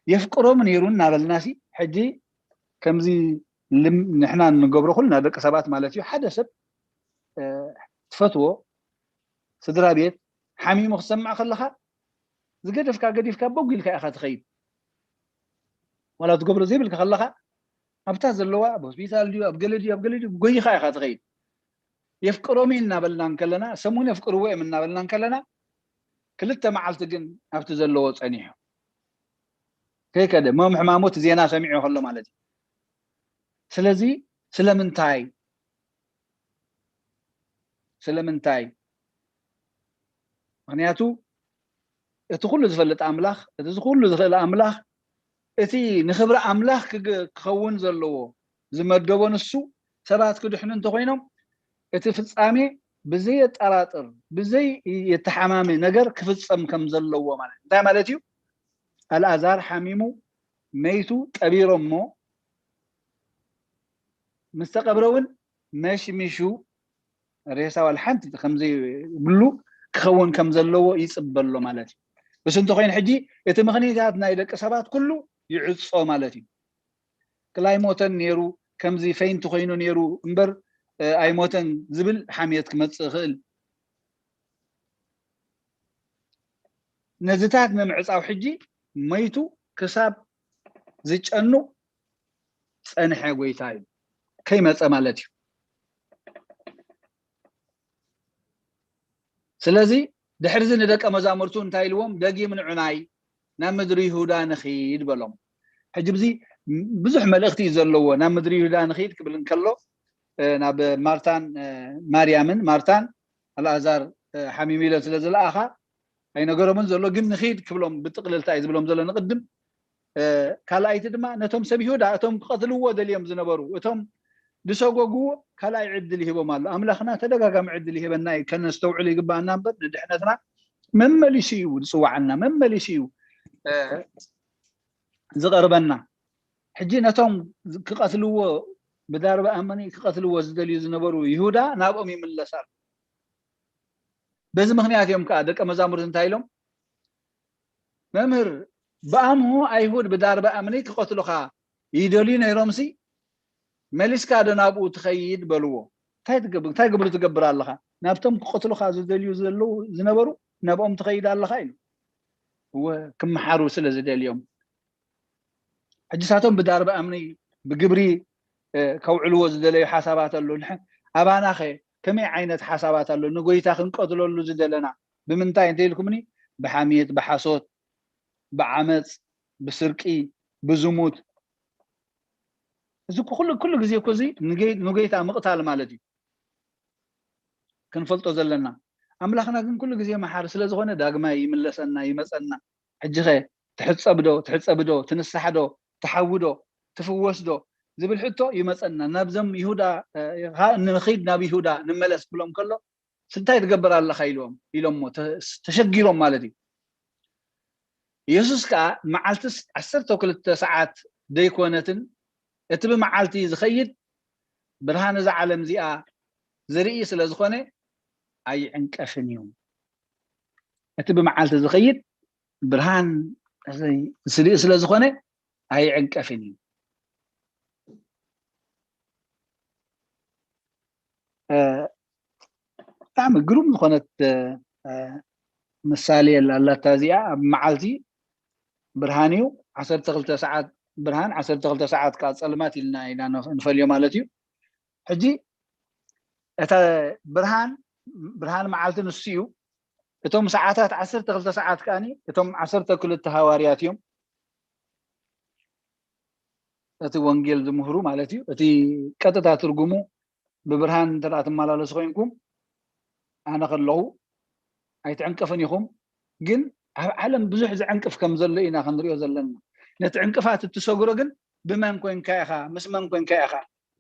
የፍቅሮም ነይሩ እናበልናሲ ሕጂ ከምዚ ልም- ንሕና እንገብሮ ኩልና ደቂ ሰባት ማለት እዩ። ሓደ ሰብ እ፣ ትፈትዎ ስድራ ቤት ሓሚሙ ክትሰምዕ ከለኻ ዝገደፍካ ገዲፍካ በጉ ኢልካ ኢኻ ትኸይድ። ዋላ ትገብሮ ዘይብልካ ከለኻ ኣብታ ዘለዋ ኣብ ሆስፒታል ድዩ ኣብ ገለ ድዩ ኣብ ገለ ድዩ ጎይኻ ኢኻ ትኸይድ። የፍቅሮም እናበልና እንከለና ሰሙን የፍቅርዎ እዮም እናበልና እንከለና ክልተ መዓልቲ ግን ኣብቲ ዘለዎ ጸኒሑ ከይከደ መም ሕማሞት ዜና ሰሚዑ ከሎ ማለት እዩ። ስለዚ ስለምንታይ ስለምንታይ? ምክንያቱ እቲ ኩሉ ዝፈልጥ ኣምላኽ እቲ ኩሉ ዝኽእል ኣምላኽ እቲ ንኽብሪ ኣምላኽ ክኸውን ዘለዎ ዝመደቦ ንሱ ሰባት ክድሕኑ እንተኮይኖም እቲ ፍጻሜ ብዘየጠራጥር ብዘይ የተሓማሚ ነገር ክፍጸም ከም ዘለዎ ማለት እንታይ ማለት እዩ? ኣልኣዛር ሓሚሙ መይቱ ቀቢሮሞ ምስ ተቀብረ እውን መሽሚሹ ሬሳ ዋላ ሓንቲ ከምዘይብሉ ክኸውን ከም ዘለዎ ይፅበሎ ማለት እዩ። እሱ እንተኮይኑ ሕጂ እቲ ምክንያታት ናይ ደቂ ሰባት ኩሉ ይዕፆ ማለት እዩ። ክላይ ሞተን ነይሩ ከምዚ ፈይንቲ ኮይኑ ነይሩ እምበር ኣይሞተን ዝብል ሓምየት ክመፅእ ይኽእል። ነዚታት ንምዕፃው ሕጂ መይቱ ክሳብ ዝጨኑ ፀንሐ ጎይታ እዩ ከይመፀ ማለት እዩ። ስለዚ ድሕርዚ ንደቀ መዛሙርቱ እንታይ ኢልዎም? ደጊም ንዑናይ ናብ ምድሪ ይሁዳ ንኺድ በሎም። ሕጂ ብዚ ብዙሕ መልእኽቲ እዩ ዘለዎ። ናብ ምድሪ ይሁዳ ንኺድ ክብል እንከሎ ናብ ማርታን ማርያምን ማርታን ኣልኣዛር ሓሚሙ ኢለን ስለ ዝለኣኻ ኣይነገሮምን ዘሎ ግን ንኺድ ክብሎም ብጥቕልልታ እዩ ዝብሎም ዘሎ ንቕድም ካልኣይቲ ድማ ነቶም ሰብ ይሁዳ እቶም ክቐትልዎ ደልዮም ዝነበሩ እቶም ዝሰጎግዎ ካልኣይ ዕድል ይህቦም ኣሎ። ኣምላኽና ተደጋጋሚ ዕድል ይህበና እዩ። ከነስተውዕሉ ይግባኣና እምበር ንድሕነትና መመሊሱ እዩ ዝፅዋዓና፣ መመሊሱ እዩ ዝቐርበና። ሕጂ ነቶም ክቐትልዎ ብዳርባ ኣመኒ ክቐትልዎ ዝደልዩ ዝነበሩ ይሁዳ ናብኦም ይምለስ ኣሎ። በዚ ምክንያት እዮም ከዓ ደቀ መዛሙርት እንታይ ኢሎም? መምህር ብኣምሆ ኣይሁድ ብዳርባ ኣምኒ ክቐትሉኻ ይደልዩ ነይሮምሲ መሊስካ ዶ ናብኡ ትኸይድ በልዎ። እንታይ ግብሪ ትገብር ኣለኻ? ናብቶም ክቐትሉኻ ዝደልዩ ዘለዉ ዝነበሩ ናብኦም ትኸይድ ኣለኻ ኢሉ። እወ ክመሓሩ ስለ ዝደልዮም። ሕጂ ሳቶም ብዳርባ ኣምኒ ብግብሪ ከውዕልዎ ዝደለዩ ሓሳባት ኣሎ። ኣባናኸ ከመይ ዓይነት ሓሳባት ኣሎ? ንጎይታ ክንቀትለሉ ዝደለና ብምንታይ እንተ ኢልኩምኒ ብሓሜት፣ ብሓሶት፣ ብዓመፅ፣ ብስርቂ፣ ብዝሙት። እዚ ኩሉ ኩሉ ግዜ እኮ እዚ ንጎይታ ምቕታል ማለት እዩ። ክንፈልጦ ዘለና ኣምላኽና ግን ኩሉ ግዜ መሓሪ ስለ ዝኾነ ዳግማይ ይምለሰና ይመፀና። ሕጂ ኸ ትሕፀብ ዶ ትሕፀቢ ዶ ትንሳሕ ዶ ትሓዊ ዶ ትፍወስ ዶ ዝብል ሕቶ ይመፀና። ናብዞም ይሁዳ ንኺድ ናብ ይሁዳ ንመለስ ክብሎም ከሎ እንታይ ትገብር ኣለኻ ኢሎም ኢሎሞ ተሸጊሮም ማለት እዩ። ኢየሱስ ከዓ መዓልትስ ዓሰርተ ክልተ ሰዓት ደይኮነትን እቲ ብመዓልቲ ዝኸይድ ብርሃን እዛ ዓለም እዚኣ ዝርኢ ስለ ዝኾነ ኣይዕንቀፍን እዩ። እቲ ብመዓልቲ ዝኸይድ ብርሃን ዝርኢ ስለ ዝኾነ ኣይዕንቀፍን እዩ። ብጣዕሚ ግሩም ዝኾነት ምሳሌ ኣላታ እዚኣ። ኣብ መዓልቲ ብርሃን እዩ፣ ዓሰርተ ክልተ ሰዓት ብርሃን፣ ዓሰርተ ክልተ ሰዓት ከዓ ፀልማት ኢልና ኢና ንፈልዮ ማለት እዩ። ሕጂ እታ ብርሃን ብርሃን መዓልቲ ንሱ እዩ። እቶም ሰዓታት ዓሰርተ ክልተ ሰዓት ከዓኒ እቶም ዓሰርተ ክልተ ሃዋርያት እዮም። እቲ ወንጌል ዝምህሩ ማለት እዩ። እቲ ቀጥታ ትርጉሙ ብብርሃን እንተ ትመላለሱ ኮይንኩም ኣነ ከለኹ ኣይትዕንቀፍን ኢኹም። ግን ኣብ ዓለም ብዙሕ ዝዕንቅፍ ከም ዘሎ ኢና ክንሪኦ ዘለና። ነቲ ዕንቅፋት እትሰግሮ ግን ብመን ኮንካ ኢኻ? ምስ መን ኮንካ ኢኻ?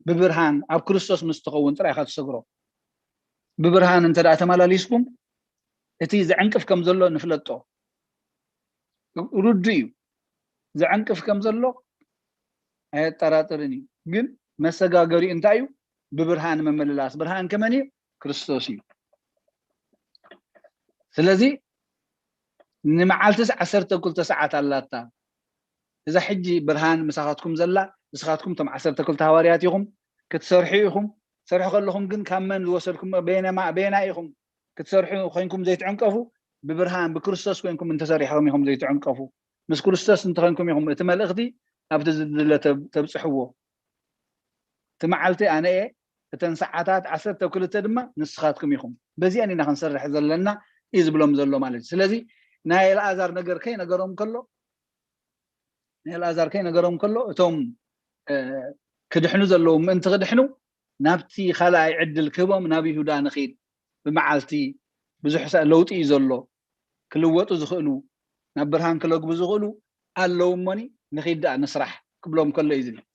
ብብርሃን ኣብ ክርስቶስ ምስ ትኸውን ጥራይ ኢኻ ትሰግሮ። ብብርሃን እንተ ደኣ ተመላሊስኩም እቲ ዝዕንቅፍ ከም ዘሎ ንፍለጦ። ርዱ እዩ። ዝዕንቅፍ ከም ዘሎ ኣየጠራጥርን እዩ። ግን መሰጋገሪኡ እንታይ እዩ? ብብርሃን ምምልላስ። ብርሃን ከመን እዩ? ክርስቶስ እዩ። ስለዚ ንመዓልትስ ዓሰርተ ክልተ ሰዓት ኣላታ። እዛ ሕጂ ብርሃን ምሳኻትኩም ዘላ፣ ንስኻትኩም እቶም ዓሰርተ ክልተ ሃዋርያት ኢኹም፣ ክትሰርሑ ኢኹም። ትሰርሑ ከለኹም ግን ካብ መን ዝወሰድኩም፣ በየናይ ኢኹም ክትሰርሑ ኮይንኩም ዘይትዕንቀፉ፣ ብብርሃን ብክርስቶስ ኮይንኩም እንተሰሪሕኹም ኢኹም ዘይትዕንቀፉ። ምስ ክርስቶስ እንተኾይንኩም ኢኹም እቲ መልእኽቲ ኣብቲ ዝድለ ተብ- ተብጽሕዎ። እቲ መዓልቲ ኣነ እየ፣ እተን ሰዓታት ዓሰርተ ክልተ ድማ ንስኻትኩም ኢኹም። በዚአን ኢና ክንሰርሕ ዘለና እዩ ዝብሎም ዘሎ ማለት እዩ። ስለዚ ናይ ኣልኣዛር ነገር ከይነገሮም ከሎ ናይ ኣልኣዛር ከይነገሮም ከሎ እቶም ክድሕኑ ዘለዉ ምእንቲ ክድሕኑ ናብቲ ካልኣይ ዕድል ክህቦም ናብ ይሁዳ ንኺድ፣ ብመዓልቲ ብዙሕ ለውጢ እዩ ዘሎ፣ ክልወጡ ዝኽእሉ ናብ ብርሃን ክለግቡ ዝኽእሉ ኣለዉ እሞኒ ንኺድ ደኣ ንስራሕ ክብሎም ከሎ እዩ ዝብል።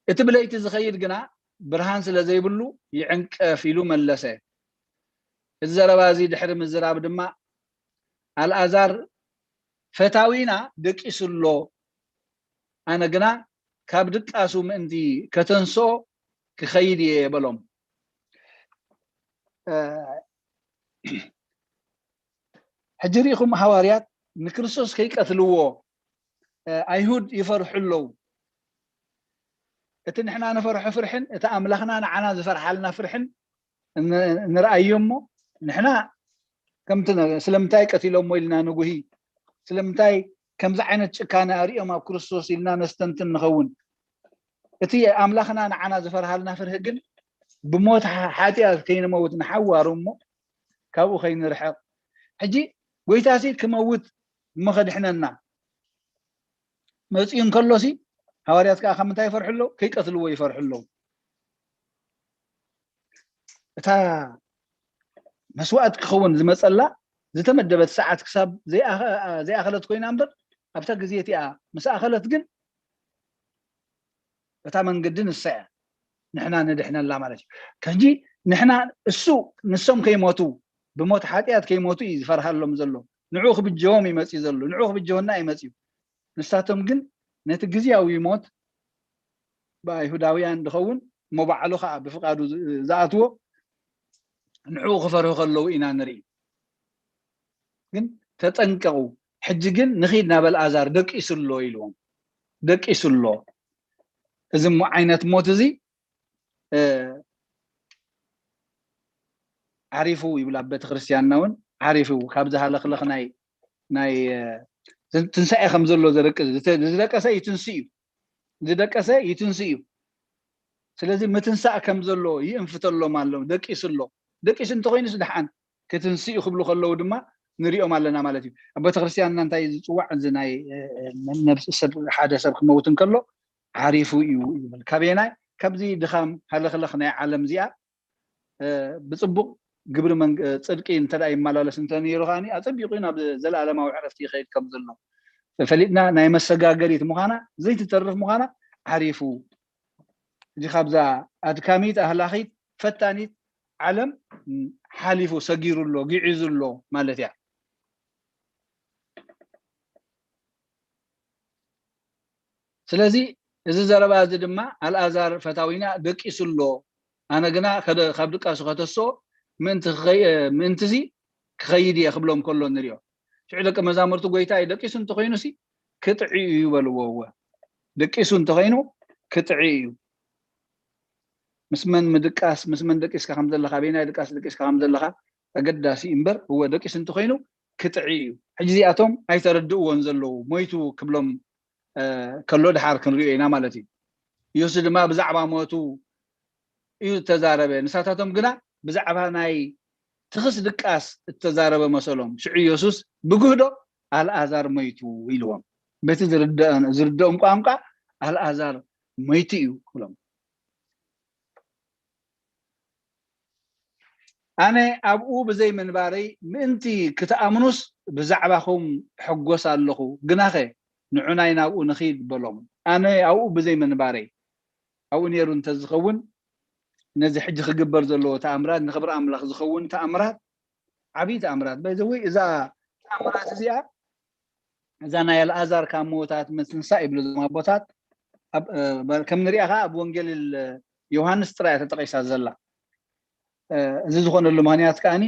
እቲ ብለይቲ ዝኸይድ ግና ብርሃን ስለ ዘይብሉ ይዕንቀፍ ኢሉ መለሰ። እዚ ዘረባ እዚ ድሕሪ ምዝራብ ድማ ኣልኣዛር ፈታዊና ደቂሱ ኣሎ፣ ኣነ ግና ካብ ድቃሱ ምእንቲ ከተንስኦ ክኸይድ እየ በሎም። ሕጂ ርኢኹም ሃዋርያት ንክርስቶስ ከይቀትልዎ ኣይሁድ ይፈርሑ ኣለዉ። እቲ ንሕና ንፈርሖ ፍርሕን እቲ ኣምላኽና ንዓና ዝፈርሓልና ፍርሕን ንርኣዮ እሞ ንሕና ከምቲ ስለምንታይ ቀቲሎሞ ኢልና ንጉሂ፣ ስለምንታይ ከምዚ ዓይነት ጭካነ ኣርእዮም ኣብ ክርስቶስ ኢልና ነስተንትን ንኸውን። እቲ ኣምላኽና ንዓና ዝፈርሃልና ፍርሂ ግን ብሞት ሓጢኣት ከይንመውት ንሓዋሩ እሞ ካብኡ ከይንርሕቕ። ሕጂ ጎይታሲ ክመውት እሞ ከድሕነና መፅኡ እንከሎሲ ሃዋርያት ከዓ ካብ ምንታይ ይፈርሑ ኣለዉ? ከይቀትልዎ ይፈርሑ ኣለዉ። እታ መስዋእት ክኸውን ዝመፀላ ዝተመደበት ሰዓት ክሳብ ዘይኣኸለት ኮይና እምበር ኣብታ ግዜ እቲኣ ምስ ኣኸለት ግን እታ መንገዲ ንሳ እያ ንሕና ንድሕነላ ማለት እዩ። ከጂ ንሕና እሱ ንሶም ከይሞቱ ብሞት ሓጢኣት ከይሞቱ እዩ ዝፈርሃሎም ዘሎ። ንዑ ክብጀዎም ይመፅእ ዘሎ፣ ንዑ ክብጀወና ይመፅእ እዩ። ንሳቶም ግን ነቲ ግዜያዊ ሞት ብኣይሁዳውያን ዝኸውን እሞ ባዕሉ ከዓ ብፍቃዱ ዝኣትዎ ንዕኡ ክፈርሁ ከለዉ ኢና ንርኢ። ግን ተጠንቀቑ፣ ሕጂ ግን ንኺድ ናብ ኣልኣዛር ደቂሱ ኣሎ ኢልዎም። ደቂሱ ኣሎ። እዚ እሞ ዓይነት ሞት እዚ ዓሪፉ ይብል ኣብ ቤተክርስትያንና እውን ዓሪፉ ካብዚ ሃለኽለኽ ናይ ናይ ትንሳኤ ከም ዘሎ ዘረቅስ ዝደቀሰ ይትንስ እዩ ዝደቀሰ ይትንስ እዩ። ስለዚ ምትንሳእ ከም ዘሎ ይእንፍተሎም ኣሎ። ደቂሱ ኣሎ። ደቂሱ እንተኮይኑስ ደሓን ክትንስኡ ክብሉ ከለዉ ድማ ንሪኦም ኣለና ማለት እዩ። ኣብ ቤተክርስትያንና እንታይ ዝፅዋዕ እዚ ናይ ሰብ ሓደ ሰብ ክመውት እንከሎ ዓሪፉ እዩ ይብል። ካበየናይ ካብዚ ድኻም ሃለኽለኽ ናይ ዓለም እዚኣ ብፅቡቕ ግብሪ ጽድቂ እንተ ይመላለስ እንተነይሩ ከዓኒ ኣፀቢቑ ናብ ዘለኣለማዊ ዕረፍቲ ይኸይድ ከም ዘሎ ፈሊጥና ናይ መሰጋገሪት ምዃና ዘይትተርፍ ምዃና ዓሪፉ እዚ ካብዛ ኣድካሚት ኣህላኺት ፈታኒት ዓለም ሓሊፉ ሰጊሩ ኣሎ ጊዒዙ ኣሎ ማለት እያ። ስለዚ እዚ ዘረባ እዚ ድማ ኣልኣዛር ፈታዊና ደቂሱ ኣሎ ኣነ ግና ከደ- ካብ ድቃሱ ከተስኦ ምእንቲ ክኸይ- ምእንትዚ ክኸይድ እየ ክብሎም ከሎ ንሪኦ። ሽዑ ደቂ መዛሙርቱ ጎይታ እዩ ደቂሱ እንተኮይኑሲ ክጥዒ እዩ በልዎ። እወ ደቂሱ እንተኮይኑ ክጥዒ እዩ። ምስ መን ምድቃስ ምስ መን ደቂስካ ከም ዘለካ ኣበየናይ ድቃስ ደቂስካ ከም ዘለካ ኣገዳሲ እምበር እወ ደቂሱ እንተኮይኑ ክጥዒ እዩ። ሕጂ እዚኣቶም ኣይተረድእዎን ዘለዉ ሞይቱ ክብሎም ከሎ ድሓር ክንሪኦ ኢና ማለት እዩ። ኢየሱስ ድማ ብዛዕባ ሞቱ እዩ ዝተዛረበ። ንሳታቶም ግና ብዛዕባ ናይ ትኽስ ድቃስ እተዛረበ መሰሎም። ሽዑ ኢየሱስ ብግህዶ ኣልኣዛር ሞይቱ ኢልዎም። በቲ ዝርድኦም ቋንቋ ኣልኣዛር ሞይቱ እዩ ክብሎም። ኣነ ኣብኡ ብዘይ ምንባረይ ምእንቲ ክትኣምኑስ ብዛዕባኹም ሕጎስ ኣለኹ። ግናኸ ንዑናይ ናብኡ ንኺድ በሎም። ኣነ ኣብኡ ብዘይ ምንባረይ ኣብኡ ነይሩ እንተዝኸውን ነዚ ሕጂ ክግበር ዘለዎ ተኣምራት ንክብሪ ኣምላኽ ዝኸውን ተኣምራት ዓብዪ ተኣምራት በዘወይ እዛ ተኣምራት እዚኣ እዛ ናይ ኣልኣዛር ካብ ምውታት ምትንሳእ ይብሉ እዞም ኣቦታት። ከም ንሪኣ ከዓ ኣብ ወንጌል ዮሃንስ ጥራይ ተጠቂሳ ዘላ። እዚ ዝኾነሉ ምክንያት ከዓኒ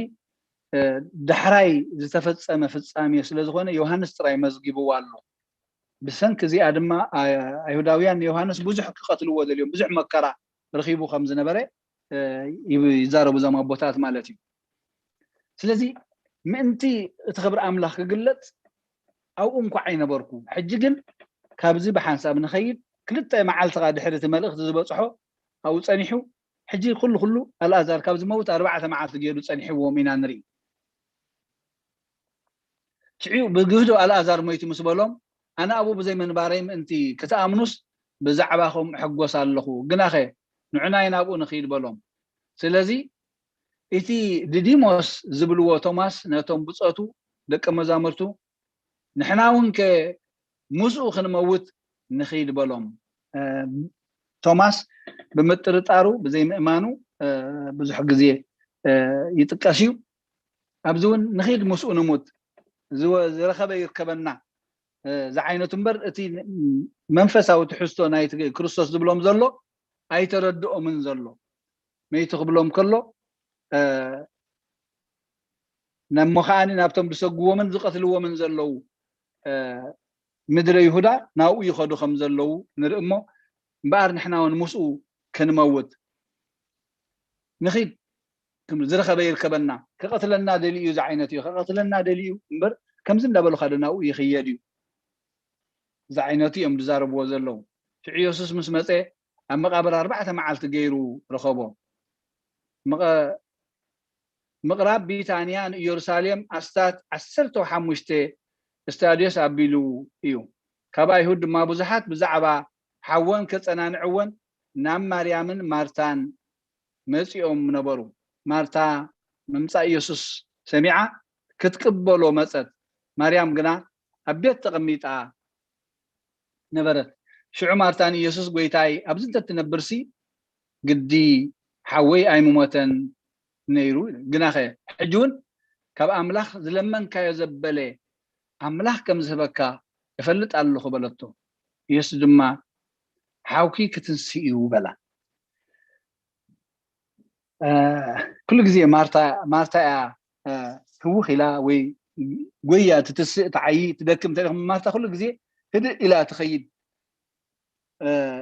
ዳሕራይ ዝተፈፀመ ፍፃሜ ስለዝኾነ ዮሃንስ ጥራይ መዝጊብዋ ኣሎ። ብሰንኪ እዚኣ ድማ ኣይሁዳውያን ንዮሃንስ ብዙሕ ክቐትልዎ ደልዮም ብዙሕ መከራ ረኺቡ ከም ዝነበረ ይዛረቡ እዞም ኣቦታት ማለት እዩ። ስለዚ ምእንቲ እቲ ክብሪ ኣምላኽ ክግለፅ ኣብኡ እንኳዕ ኣይነበርኩ። ሕጂ ግን ካብዚ ብሓንሳብ ንኸይድ ክልተ መዓልትኻ ድሕሪ እቲ መልእኽቲ ዝበፅሖ ኣብኡ ፀኒሑ ሕጂ ኩሉ ኩሉ ኣልኣዛር ካብ ዝመውት ኣርባዕተ መዓልቲ ገይሩ ፀኒሕዎም ኢና ንርኢ። ሽዑ ብግህዶ ኣልኣዛር ሞይቱ ምስ በሎም ኣነ ኣብኡ ብዘይ ምንባረይ ምእንቲ ክትኣምኑስ ብዛዕባኹም እሕጎስ ኣለኹ። ግናኸ ንዑናይ ናብኡ ንኺድ በሎም። ስለዚ እቲ ድዲሞስ ዝብልዎ ቶማስ ነቶም ብጾቱ ደቂ መዛሙርቱ ንሕና እውን ከ ምስኡ ክንመውት ንኺድ በሎም። ቶማስ ብምጥርጣሩ ብዘይምእማኑ ብዙሕ ግዜ ይጥቀስ እዩ። ኣብዚ እውን ንኺድ ምስኡ ንሙት ዝረኸበ ይርከበና ዝዓይነቱ እምበር እቲ መንፈሳዊ ትሕዝቶ ናይ ክርስቶስ ዝብሎም ዘሎ ኣይተረድኦምን ዘሎ። መይቲ ክብሎም ከሎ እሞ ከዓኒ ናብቶም ዝሰግዎምን ዝቐትልዎምን ዘለዉ ምድረ ይሁዳ ናብኡ ይኸዱ ከም ዘለዉ ንርኢ እሞ እምበኣር ንሕና እውን ምስኡ ክንመውት ንኺድ ዝረኸበ ይርከበና። ክቐትለና ደልዩ ዝዓይነት እዩ ክቐትለና ደልዩ እምበር ከምዚ እንዳበሉካ ዶ ናብኡ ይኽየድ እዩ ዝዓይነቱ እዮም ዝዛረብዎ ዘለዉ። ሽዑ የሱስ ምስ መፀ ኣብ መቓብር ኣርባዕተ መዓልቲ ገይሩ ረኸቦ። ምቕራብ ቢታንያ ንኢየሩሳሌም ኣስታት ዓሰርተ ሓሙሽተ እስታድዮስ ኣቢሉ እዩ። ካብ ኣይሁድ ድማ ብዙሓት ብዛዕባ ሓወን ከጸናንዕወን ናብ ማርያምን ማርታን መጺኦም ነበሩ። ማርታ ምምጻእ ኢየሱስ ሰሚዓ ክትቅበሎ መጸት። ማርያም ግና ኣብ ቤት ተቐሚጣ ነበረት። ሽዑ ማርታ ንኢየሱስ፣ "ጐይታይ፣ ኣብዚ እንተትነብርሲ ግዲ ሓወይ ኣይምሞተን ነይሩ። ግናኸ ሕጂ እውን ካብ ኣምላኽ ዝለመንካዮ ዘበለ ኣምላኽ ከም ዝህበካ እፈልጥ ኣለኹ" በለቶ። ኢየሱስ ድማ፣ "ሓውኪ ክትንስእ እዩ" በላ። ኩሉ ግዜ ማርታ ማርታ እያ ህውኽ ኢላ ወይ ጎያ ትትስእ ትዓይ ትደክም ተሪኹም ማርታ ኩሉ ግዜ ህድእ ኢላ ትኸይድ።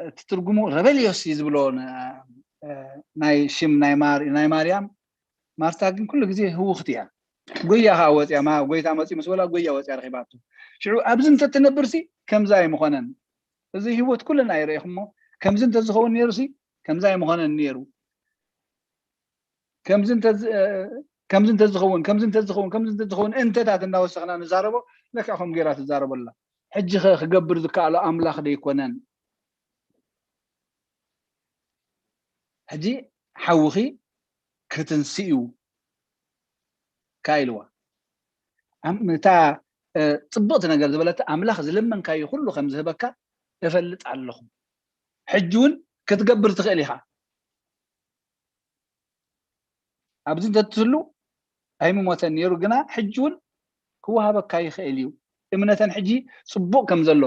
እቲ ትርጉሙ ረበልዮስ እዩ ዝብሎ ናይ ሽም ናይ ማርያም። ማርታ ግን ኩሉ ግዜ ህውኽቲ እያ። ጎያ ከዓ ወፅያ ጎይታ መፂ ምስ በላ ጎያ ወፅያ ረኪባቱ። ሽዑ ኣብዚ እንተትነብርሲ ከምዚ ኣይምኾነን። እዚ ህይወት ኩልና ይረኢኹሞ። ከምዚ እንተዝኸውን ነይሩሲ ከምዚ ኣይምኾነን ነይሩ። ከምዚ እንተዝኸውን ከምዚ እንተዝኸውን ከምዚ እንተዝኸውን እንተታት እናወሰኽና ንዛረቦ ለካ ከም ገይራ ትዛረበላ። ሕጂ ኸ ክገብር ዝከኣሎ ኣምላኽ ደይኮነን? ሕጂ ሓውኺ ክትንስእ እዩ ከ ኢልዋ። እታ ፅብቕቲ ነገር ዝበለት ኣምላኽ ዝለመንካዮ ኩሉ ከም ዝህበካ እፈልጥ ኣለኹ። ሕጂ እውን ክትገብር ትኽእል ኢኻ። ኣብዚ እንተትህሉ ኣይምሞተን ነይሩ፣ ግና ሕጂ እውን ክወሃበካ ይኽእል እዩ። እምነተን ሕጂ ፅቡቕ ከም ዘሎ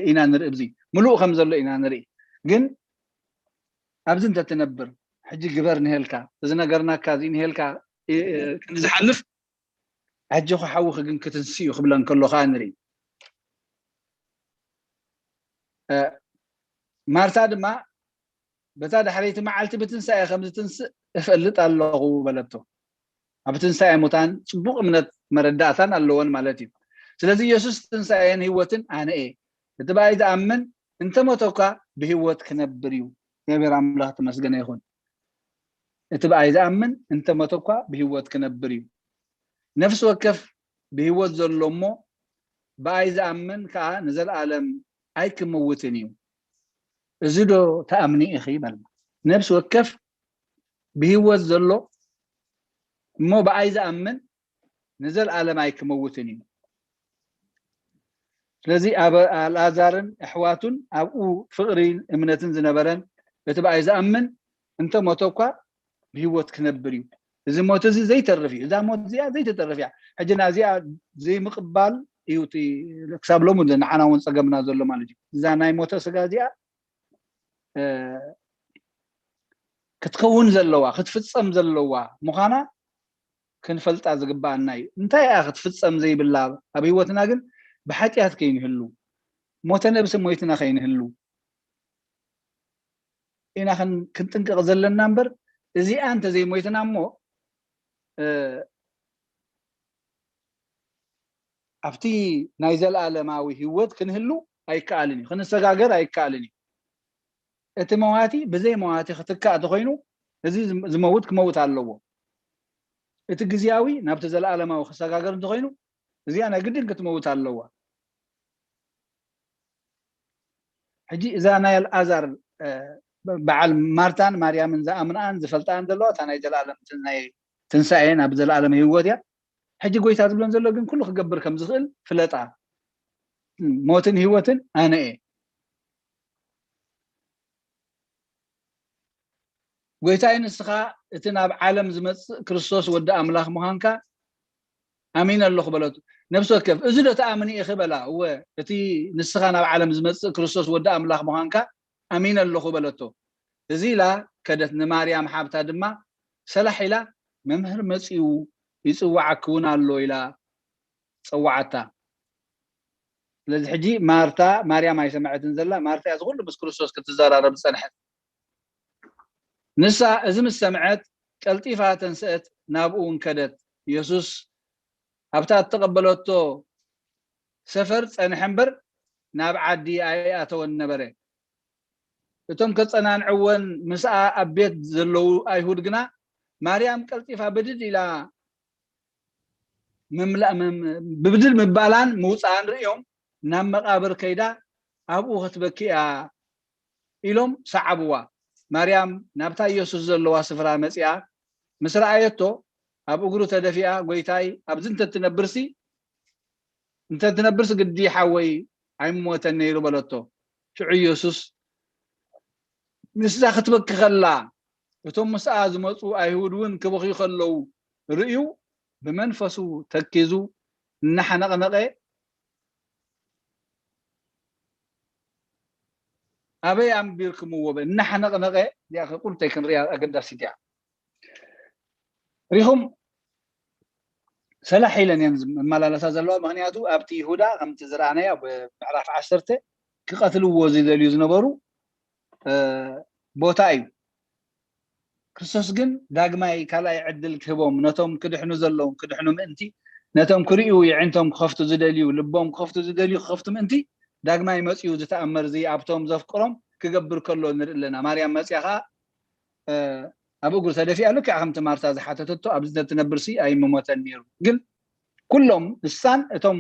ኢና ንርኢ፣ እዚ ምሉእ ከም ዘሎ ኢና ንርኢ። ግን ኣብዚ እንተትነብር ሕጂ ግበር ንሄልካ፣ እዚ ነገርናካ እዚ ንሄልካ ክንዝሓልፍ፣ ሕጂ ኸሓውኺ ግን ክትንስእ እዩ ክብለን ከሎ ከዓ ንርኢ። ማርታ ድማ በታ ዳሕረይቲ መዓልቲ ብትንሳኤ ከም ዝትንስእ እፈልጥ ኣለኹ በለቶ። ኣብ ትንሳኤ ሙታን ጽቡቕ እምነት መረዳእታን ኣለወን ማለት እዩ። ስለዚ ኢየሱስ ትንሳኤን ህይወትን ኣነ እየ። እቲ ብኣይ ዝኣምን እንተሞተ እኳ ብህይወት ክነብር እዩ። እግዚኣብሔር ኣምላኽ ተመስገነ ይኹን። እቲ ብኣይ ዝኣምን እንተሞተ እኳ ብህይወት ክነብር እዩ። ነፍሲ ወከፍ ብህይወት ዘሎ እሞ ብኣይ ዝኣምን ከዓ ንዘለኣለም ኣይክመውትን እዩ። እዚ ዶ ተኣምኒ ኢኺ በላ። ነፍሲ ወከፍ ብህይወት ዘሎ እሞ ብኣይ ዝኣምን ንዘለኣለም ኣይክመውትን እዩ። ስለዚ ኣብ ኣልኣዛርን ኣሕዋቱን ኣብኡ ፍቕሪ እምነትን ዝነበረን እቲ ብኣይ ዝኣምን እንተ ሞተ እኳ ብህይወት ክነብር እዩ። እዚ ሞት እዚ ዘይተርፍ እዩ። እዛ ሞት እዚኣ ዘይተተርፍ እያ። ሕጂ ናዚኣ ዘይምቕባል እዩ እቲ ክሳብ ሎሚ ንዓና እውን ጸገምና ዘሎ ማለት እዩ። እዛ ናይ ሞተ ስጋ እዚኣ ክትከውን ዘለዋ ክትፍጸም ዘለዋ ምዃና ክንፈልጣ ዝግባኣና እዩ። እንታይ እያ ክትፍጸም ዘይብላ? ኣብ ህይወትና ግን ብሓጢኣት ከይንህሉ፣ ሞተ ነብሲ ሞይትና ከይንህሉ ኢና ክንጥንቀቕ ዘለና እምበር፣ እዚኣ እንተዘይሞይትና እሞ ኣብቲ ናይ ዘለኣለማዊ ህይወት ክንህሉ ኣይከኣልን እዩ፣ ክንሰጋገር ኣይከኣልን እዩ። እቲ መዋቲ ብዘይ መዋቲ ክትካእ እንተኮይኑ፣ እዚ ዝመውት ክመውት ኣለዎ። እቲ ግዝያዊ ናብቲ ዘለኣለማዊ ክሰጋገር እንተኮይኑ፣ እዚኣ ናይ ግድን ክትመውት ኣለዋ። ሕጂ እዛ ናይ ኣልኣዛር በዓል ማርታን ማርያምን ዝኣምንኣን ዝፈልጣን ዘለዋ እታ ናይ ዘለኣለም ናይ ትንሳኤ ናብ ዘለኣለም ህይወት እያ። ሕጂ ጎይታ ዝብለን ዘሎ ግን ኩሉ ክገብር ከም ዝኽእል ፍለጣ። ሞትን ህይወትን ኣነ እየ። ጎይታይ ንስኻ እቲ ናብ ዓለም ዝመጽእ ክርስቶስ ወዲ ኣምላኽ ምዃንካ ኣሚነ ኣለኹ በለቱ። ነፍሲ ወከፍ እዚ ዶ ተኣምኒ ኢኺ በላ። እወ እቲ ንስኻ ናብ ዓለም ዝመጽእ ክርስቶስ ወዲ ኣምላኽ ምዃንካ ኣሚነ ኣለኹ በለቶ። እዚ ኢላ ከደት ንማርያም ሓብታ ድማ ሰላሕ ኢላ መምህር መጺኡ ይጽዋዓኪ እውን ኣሎ ኢላ ጸዋዓታ። ስለዚ ሕጂ ማርታ ማርያም ኣይሰምዐትን ዘላ፣ ማርታ እያ ዝኹሉ ምስ ክርስቶስ ክትዘራረብ ዝጸንሐት። ንሳ እዚ ምስ ሰምዐት ቀልጢፋ ተንስአት፣ ናብኡ እውን ከደት። ኢየሱስ ኣብታ እተቐበለቶ ሰፈር ጸንሐ እምበር ናብ ዓዲ ኣይኣተወን ነበረ። እቶም ከጸናንዕወን ምስኣ ኣብ ቤት ዘለዉ ኣይሁድ ግና ማርያም ቀልጢፋ ብድድ ኢላ ምምላእ ብብድል ምባላን ምውፃኣን ርእዮም ናብ መቃብር ከይዳ ኣብኡ ክትበኪ እያ ኢሎም ሰዓብዋ። ማርያም ናብታ ኢየሱስ ዘለዋ ስፍራ መጺኣ ምስ ረኣየቶ ኣብ እግሩ ተደፊኣ፣ ጎይታይ፣ ኣብዚ እንተትነብርሲ እንተትነብርሲ ግዲ ሓወይ ኣይምሞተን ነይሩ በለቶ። ሽዑ ኢየሱስ ንሳ ክትበኪ ከላ እቶም ምስኣ ዝመጹ ኣይሁድ እውን ክበኽዩ ከለዉ ርእዩ ብመንፈሱ ተኪዙ እናሓነቕነቐ ኣበይ ኣንቢርክምዎ እናሓነቕነቐ እዚኣ ቁርተይ ክንሪኣ ኣገዳሲት እያ። ሪኹም ሰላሕ ኢለን እየን ዝመላለሳ ዘለዋ። ምክንያቱ ኣብቲ ይሁዳ ከምቲ ዝረኣናዮ ኣብ ምዕራፍ ዓሰርተ ክቐትልዎ ዝደልዩ ዝነበሩ ቦታ እዩ። ክርስቶስ ግን ዳግማይ ካልኣይ ዕድል ክህቦም ነቶም ክድሕኑ ዘለዎም ክድሕኑ ምእንቲ ነቶም ክርእዩ የዒንቶም ክኸፍቱ ዝደልዩ ልቦም ክኸፍቱ ዝደልዩ ክኸፍቱ ምእንቲ ዳግማይ መፂኡ ዝተኣመር እዚ ኣብቶም ዘፍቅሮም ክገብር ከሎ ንርኢ ኣለና። ማርያም መፅያ ከዓ ኣብ እግሩ ተደፊኣ ልክዕ ከምቲ ማርታ ዝሓተተቶ ኣብዚ ተትነብርሲ ኣይምሞተን ነይሩ። ግን ኩሎም ንሳን እቶም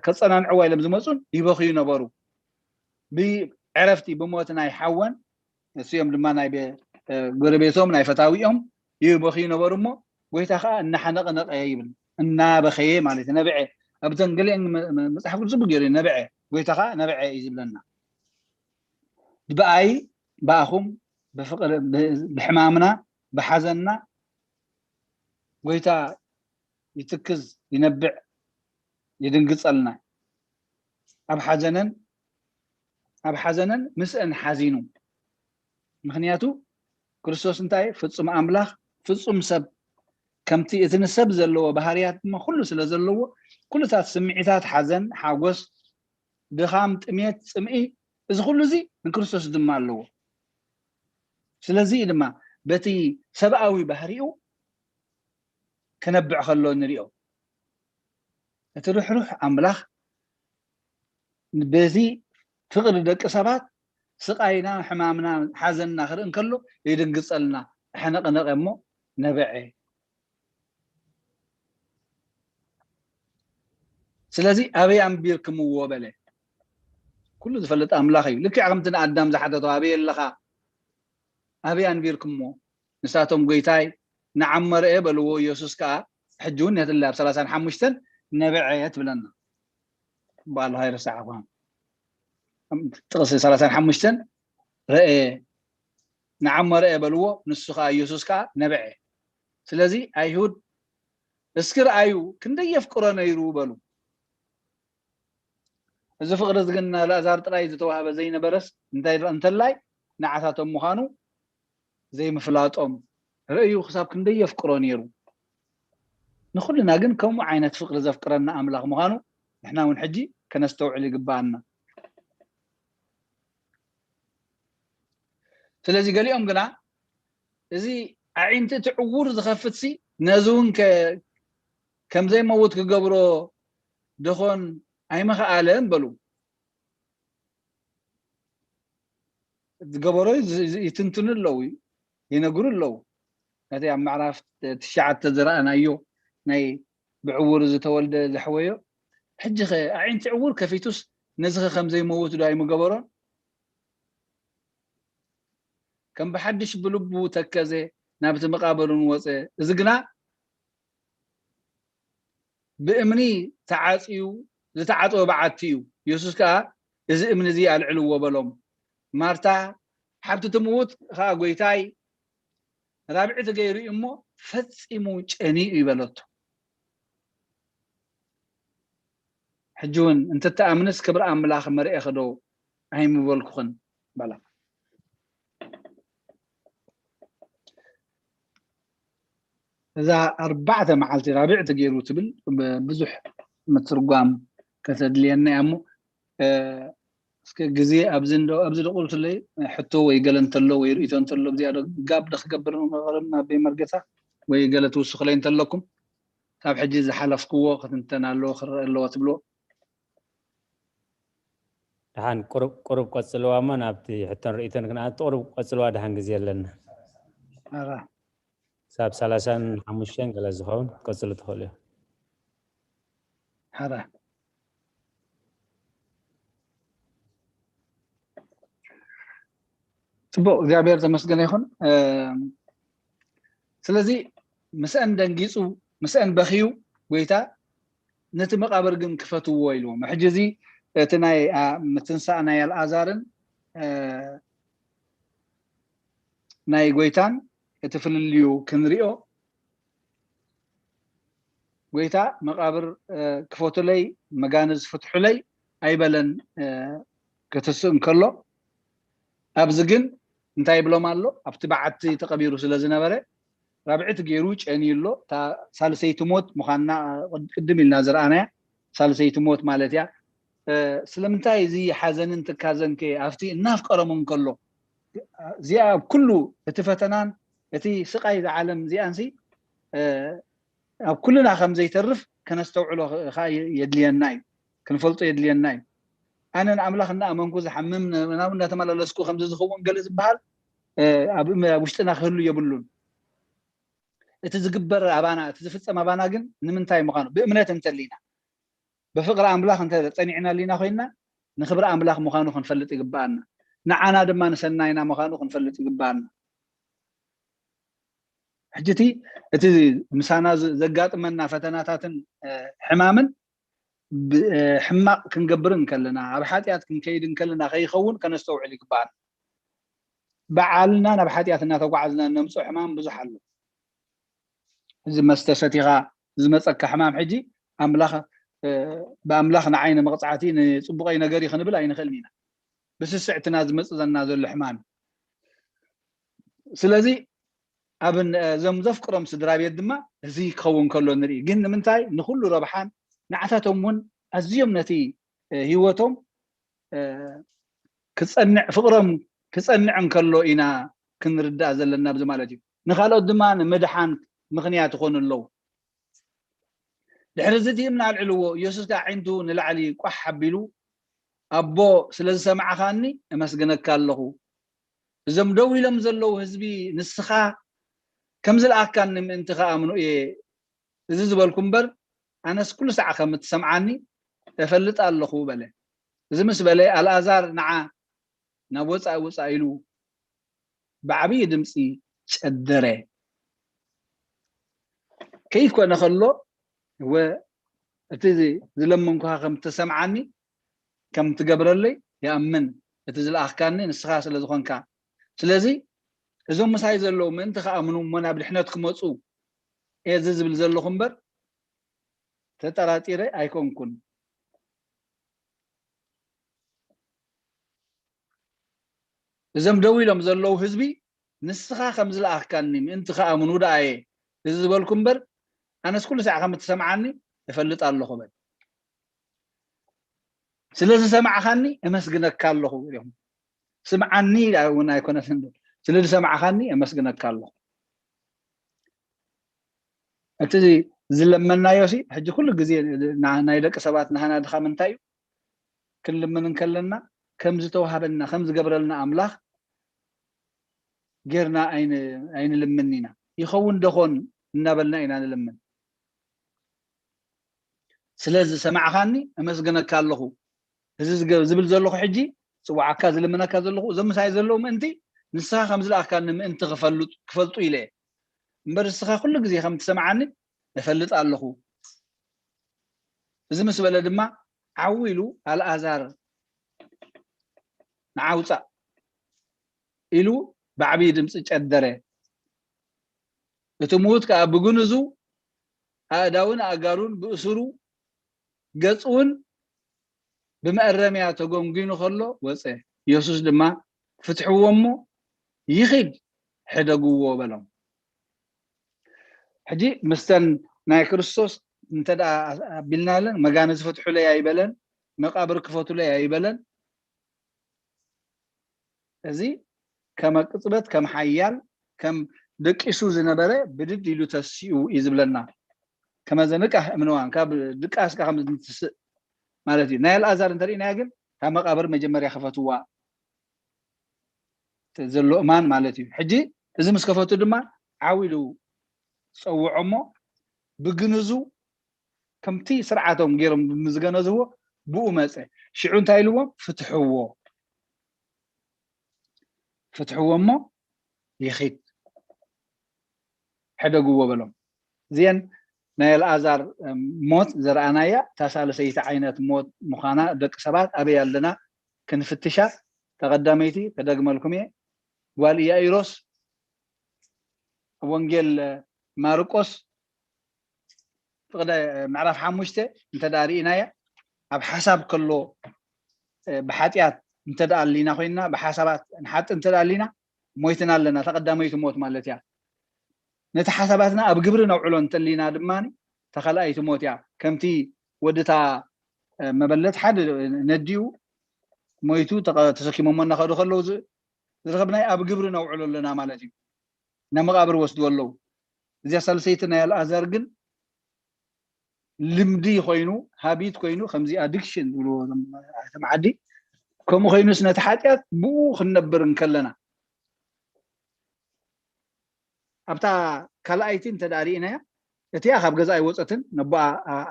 ከፀናንዕዋ ኢሎም ዝመፁን ይበኽዩ ነበሩ። ብዕረፍቲ ብሞት ናይ ሓወን ንስዮም ድማ ናይ ጎረቤቶም ናይ ፈታዊኦም ይበኽዩ ነበሩ። እሞ ጎይታ ከዓ እናሓነቐነቐ ይብል እናበኸየ ማለት እዩ። ነብዐ ኣብተን ገሊአን መፅሓፍ ቅዱስ ጽቡቅ ገይሩ ነብዐ ጎይታ ከዓ ነብዐ እዩ ዝብለና። ብኣይ ብኣኹም ብሕማምና ብሓዘንና ጎይታ ይትክዝ ይነብዕ ይድንግጸልና። ኣብ ሓዘነን ኣብ ሓዘነን ምስአን ሓዚኑ። ምክንያቱ ክርስቶስ እንታይ ፍጹም ኣምላኽ ፍጹም ሰብ ከምቲ እቲ ንሰብ ዘለዎ ባህርያት ድማ ኩሉ ስለ ዘለዎ ኩሉታት ስምዒታት ሓዘን ሓጎስ ድኻም ጥሜት ጽምኢ እዚ ኩሉ እዚ ንክርስቶስ ድማ ኣለዎ። ስለዚ ድማ በቲ ሰብኣዊ ባህሪኡ ክነብዕ ከሎ ንሪኦ። እቲ ርሕሩሕ ኣምላኽ በዚ ፍቕሪ ደቂ ሰባት ስቓይና ሕማምና ሓዘንና ክርኢ እንከሎ ይድንግጸልና። ሕነቕነቐ እሞ ነበዐ። ስለዚ ኣበይ ኣንቢርክምዎ በለ። ኩሉ ዝፈልጥ ኣምላኽ እዩ። ልክዕ ከምቲ ንኣዳም ዝሓተቶ ኣበይ ኣለኻ ኣበይ ኣንቢርክሞ? ንሳቶም ጎይታይ ንዓሞ ርኤ በልዎ። ኢየሱስ ከኣ ሕጂ እውን ነትለ ኣብ ሰላሳን ሓሙሽተን ነበዐ ትብለና። በዓል ሃይረ ሰዓኳ ጥቕሲ ሰላሳን ሓሙሽተን ረኤ ንዓሞ ረኤ በልዎ። ንሱ ከኣ ኢየሱስ ከኣ ነበዐ። ስለዚ ኣይሁድ እስኪ ረኣዩ ክንደይ የፍቅሮ ነይሩ በሉ። እዚ ፍቕሪ እዚ ግን ንኣልኣዛር ጥራይ ዝተዋህበ ዘይነበረስ እንታይ እንተላይ ንዓታቶም ምዃኑ ዘይምፍላጦም ርእዩ ክሳብ ክንደይ የፍቅሮ ነይሩ። ንኹልና ግን ከምኡ ዓይነት ፍቕሪ ዘፍቅረና ኣምላኽ ምዃኑ ንሕና እውን ሕጂ ከነስተውዕል ይግባኣና። ስለዚ ገሊኦም ግና እዚ ኣዒንቲ እቲ ዕዉር ዝኸፍትሲ ነዚ እውን ከ- ከም ዘይመውት ክገብሮ ደኾን ኣይምኽኣለን በሉ። ዝገበሮ ዝ- ዝ- ይትንትኑ ኣለዉ ይነግሩ ኣለዉ። ነቲ ኣብ ምዕራፍ ትሽዓተ ዝረኣናዮ ናይ ብዕውር ዝተወልደ ዘሕወዮ ሕጂ ኸ ኣዒንቲ ዕውር ከፊቱስ ነዚ ኸ ከም ዘይመውት ዶ ኣይምገበሮን? ከም ብሓድሽ ብልቡ ተከዘ ናብቲ መቓብርን ወፀ። እዚ ግና ብእምኒ ተዓፅዩ ዝተዓፀወ በዓቲ እዩ። የሱስ ከዓ እዚ እምኒ እዚ ኣልዕልዎ በሎም። ማርታ ሓብቲ ትምውት ከዓ ጎይታይ ራብዒ ተገይሩ እዩ እሞ ፈፂሙ ጨኒኡ ይበለቶ። ሕጂ እውን እንተተኣምንስ ክብሪ ኣምላኽ መርኤ ክዶ ኣይምበልኩኽን በላ። እዛ ኣርባዕተ መዓልቲ ራብዕቲ ገይሩ ትብል ብዙሕ ምትርጓም ከተድልየና እያ እሞ እስከ ግዜ ኣብዚ እንዶ ኣብዚ ደቁልትለይ ሕቶ ወይ ገለ እንተሎ ወይ ርእቶ እንተሎ እዚኣ ዶ ጋብ ዶ ክገብር መቕረብ ናብ ቤት መርገታ ወይ ገለ ትውስኽለይ እንተለኩም ካብ ሕጂ ዝሓለፍክዎ ክትንተን ኣለዎ ክረአ ኣለዎ ትብሎ። ደሓን ቁሩብ ቁሩብ ቀጽልዋ እሞ ናብቲ ሕቶን ርእቶን ክንኣቱ ቁሩብ ቀጽልዋ ደሓን ግዜ ኣለና። ኣራ ክሳብ ሰላሳን ሓሙሽተን ገለ ዝኸውን ክትቀጽሉ ትኽእሉ እዮም። ሓራ ጽቡቕ እግዚኣብሔር ተመስገነ ይኹን። ስለዚ ምስአን ደንጊጹ ምስአን በኽዩ ጎይታ ነቲ መቃብር ግን ክፈትዎ ኢልዎም። ሕጂ እዚ እቲ ናይ ምትንሳእ ናይ ኣልኣዛርን ናይ ጎይታን እቲ ፍልልዩ ክንሪኦ ጎይታ መቃብር ክፈቱለይ መጋንዝ ፍትሑለይ ኣይበለን ክትስእ እንከሎ ኣብዚ ግን እንታይ ይብሎም ኣሎ ኣብቲ በዓቲ ተቀቢሩ ስለ ዝነበረ ራብዕቲ ገይሩ ጨንዩ ኣሎ እታ ሳልሰይቲ ሞት ምዃንና ቅድም ኢልና ዝረኣናያ ሳልሰይቲ ሞት ማለት እያ ስለምንታይ እዚ ሓዘንን ትካዘን ከ ኣብቲ እናፍቀሮም እንከሎ እዚኣ ኣብ ኩሉ እቲ ፈተናን እቲ ስቃይ ዝዓለም እዚኣንሲ ኣብ ኩልና ከም ዘይተርፍ ከነስተውዕሎ ከዓ የድልየና እዩ ክንፈልጦ የድልየና እዩ ኣነ ንኣምላኽ እናኣመንኩ ዝሓምም ናብ እናተመላለስኩ ከምዚ ዝኸውን ገለ ዝበሃል ኣብ ውሽጥና ክህሉ የብሉን እቲ ዝግበር ኣባና እቲ ዝፍፀም ኣባና ግን ንምንታይ ምዃኑ ብእምነት እንተሊና ብፍቅሪ ኣምላኽ እንተ ጸኒዕና ሊና ኮይንና ንኽብሪ ኣምላኽ ምዃኑ ክንፈልጥ ይግብኣና ንዓና ድማ ንሰናይና ምዃኑ ክንፈልጥ ይግብኣና ሕጂ እቲ እቲ ምሳና ዘጋጥመና ፈተናታትን ሕማምን ሕማቕ ክንገብርን ከለና ኣብ ሓጢኣት ክንከይድን ከለና ከይኸውን ከነስተውዕል ይግብኣና በዓልና ናብ ሓጢኣት እናተጓዓዝና ነምፅኦ ሕማም ብዙሕ ኣሎ እዚ መስተ ሰቲኻ ዝመፀካ ሕማም ሕጂ ኣምላኽ ብኣምላኽ ንዓይ ንመቕፃዕቲ ንፅቡቀይ ነገር እዩ ክንብል ኣይንኽእልን ኢና ብስስዕትና ዝመፅዘና ዘሎ ሕማም ስለዚ ኣብ እዞም ዘፍቅሮም ስድራ ቤት ድማ እዚ ክኸውን ከሎ ንርኢ። ግን ንምንታይ? ንኩሉ ረብሓን ንዓታቶም እውን ኣዝዮም ነቲ ህይወቶም ክፀንዕ፣ ፍቅሮም ክፀንዕ እንከሎ ኢና ክንርዳእ ዘለና ኣብዚ ማለት እዩ። ንካልኦት ድማ ንምድሓን ምክንያት ይኾኑ ኣለዉ። ድሕሪ እዚ እቲ እምኒ ኣልዕልዎ፣ ኢየሱስ ከዓ ዓይንቱ ንላዕሊ ቋሕ ኣቢሉ፣ ኣቦ፣ ስለ ዝሰማዕኻኒ እመስግነካ ኣለኹ። እዞም ደው ኢሎም ዘለዉ ህዝቢ ንስኻ ከም ዝለኣካኒ ምእንቲ ከኣምኑ እየ እዚ ዝበልኩ እምበር፣ ኣነስ ኩሉ ሳዕ ከም እትሰምዓኒ እፈልጥ ኣለኹ በለ። እዚ ምስ በለ ኣልኣዛር ንዓ ናብ ወፃኢ ውፃእ ኢሉ ብዓብዪ ድምፂ ጨደረ። ከይኮነ ከሎ እወ እቲ ዝለመንኩኻ ከም እተሰምዓኒ ከም ትገብረለይ ይኣምን፣ እቲ ዝለኣኽካኒ ንስኻ ስለ ዝኾንካ። ስለዚ እዞም ምሳይ ዘለዉ ምእንቲ ክኣምኑ እሞ ናብ ድሕነት ክመፁ እየ እዚ ዝብል ዘለኹ እምበር ተጠራጢረ ኣይኮንኩን። እዞም ደው ኢሎም ዘለዉ ህዝቢ ንስኻ ከም ዝለኣኽካኒ ምእንቲ ክኣምኑ ደኣ እየ እዚ ዝበልኩ እምበር ኣነስ ኩሉ ሳዕ ከም እትሰምዓኒ እፈልጥ ኣለኹ በል። ስለ ዝሰማዕኻኒ እመስግነካ ኣለኹ ኢኹም። ስምዓኒ እውን ኣይኮነትን፣ ስለ ዝሰማዕኻኒ እመስግነካ ኣለኹ። እቲ ዝለመናዮ ሲ ሕጂ ኩሉ ግዜ ናይ ደቂ ሰባት ናህና ድኻም እንታይ እዩ? ክንልምን እንከለና ከም ዝተዋሃበና ከም ዝገብረልና ኣምላኽ ጌርና ኣይንልምን ኢና። ይኸውን ደኾን እናበልና ኢና ንልምን። ስለ ዝሰማዕኻኒ እመስግነካ ኣለኹ። እዚ ዝብል ዘለኹ ሕጂ፣ ዝፅውዓካ ዝልምነካ ዘለኹ፣ እዞም ምሳይ ዘለዉ ምእንቲ ንስኻ ከም ዝለኣካኒ ምእንቲ ክፈልጡ ኢለ እየ። እምበር ንስኻ ኩሉ ግዜ ከም ትሰምዓኒ እፈልጥ ኣለኹ። እዚ ምስ በለ ድማ ዓው ኢሉ ኣልኣዛር ንዓውፃእ ኢሉ ብዓብዪ ድምፂ ጨደረ። እቲ ምዉት ከኣ ብግንዙ ኣእዳውን ኣእጋሩን ብእስሩ ገጹ እውን ብመእረምያ ተጎንጒኑ ከሎ ወጸ። የሱስ ድማ ፍትሕዎ እሞ ይኺድ ሕደግዎ በሎም። ሕጂ ምስተን ናይ ክርስቶስ እንተ ኣቢልናለን መጋነዝ ፍትሑለይ ኣይበለን፣ መቃብር ክፈቱለይ ኣይበለን። እዚ ከመ ቅጽበት ከም ሓያል ከም ደቂሱ ዝነበረ ብድድ ኢሉ ተሲኡ እዩ ዝብለና። ከመ ዘንቃሕ እምንዋን ካብ ድቃስ ከዓ ከም ዝንትስእ ማለት እዩ። ናይ ኣልኣዛር እንተሪእናያ ግን ካብ መቃብር መጀመርያ ክፈትዋ ዘሎ እማን ማለት እዩ። ሕጂ እዚ ምስ ከፈቱ ድማ ዓው ኢሉ ዝፀውዖ እሞ ብግንዙ ከምቲ ስርዓቶም ገይሮም ብምዝገነዝዎ ብኡ መፀ። ሽዑ እንታይ ኢልዎም? ፍትሕዎ፣ ፍትሕዎ እሞ ይኺድ፣ ሕደግዎ በሎም። እዚአን ናይ ኣልኣዛር ሞት ዘርኣናያ እታ ሳልሰይቲ ዓይነት ሞት ምዃና ደቂ ሰባት ኣበይ ኣለና ክንፍትሻ። ተቐዳመይቲ ከደግመልኩም እየ። ጓል ኢያኢሮስ ወንጌል ማርቆስ ፍቕደ ምዕራፍ ሓሙሽተ እንተ ደኣ ርኢናያ ኣብ ሓሳብ ከሎ ብሓጢኣት እንተ ደኣ ኣሊና ኮይንና ብሓሳባት ንሓጢ እንተ ደኣ ኣሊና ሞይትና ኣለና። ተቐዳመይቲ ሞት ማለት እያ። ነቲ ሓሳባትና ኣብ ግብሪ ነውዕሎ እንተሊና ድማ ተኻልኣይቲ ሞት እያ። ከምቲ ወድታ መበለት ሓደ ነዲኡ ሞይቱ ተሰኪሞሞ እናኸዱ ከለዉ ዝረኸብናይ ኣብ ግብሪ ነውዕሎ ኣለና ማለት እዩ። ናብ መቃብር ወስድዎ ኣለዉ። እዚኣ ሳልሰይቲ ናይ ኣልኣዛር ግን ልምዲ ኮይኑ ሃቢት ኮይኑ ከምዚ ኣዲክሽን ዝብልዎ እቶም ዓዲ ከምኡ ኮይኑስ ነቲ ሓጢኣት ብኡ ክንነብር እንከለና ኣብታ ካልኣይቲ እንተ ደኣ ርኢናያ እቲኣ ካብ ገዛ ኣይወፀትን ነቦኣ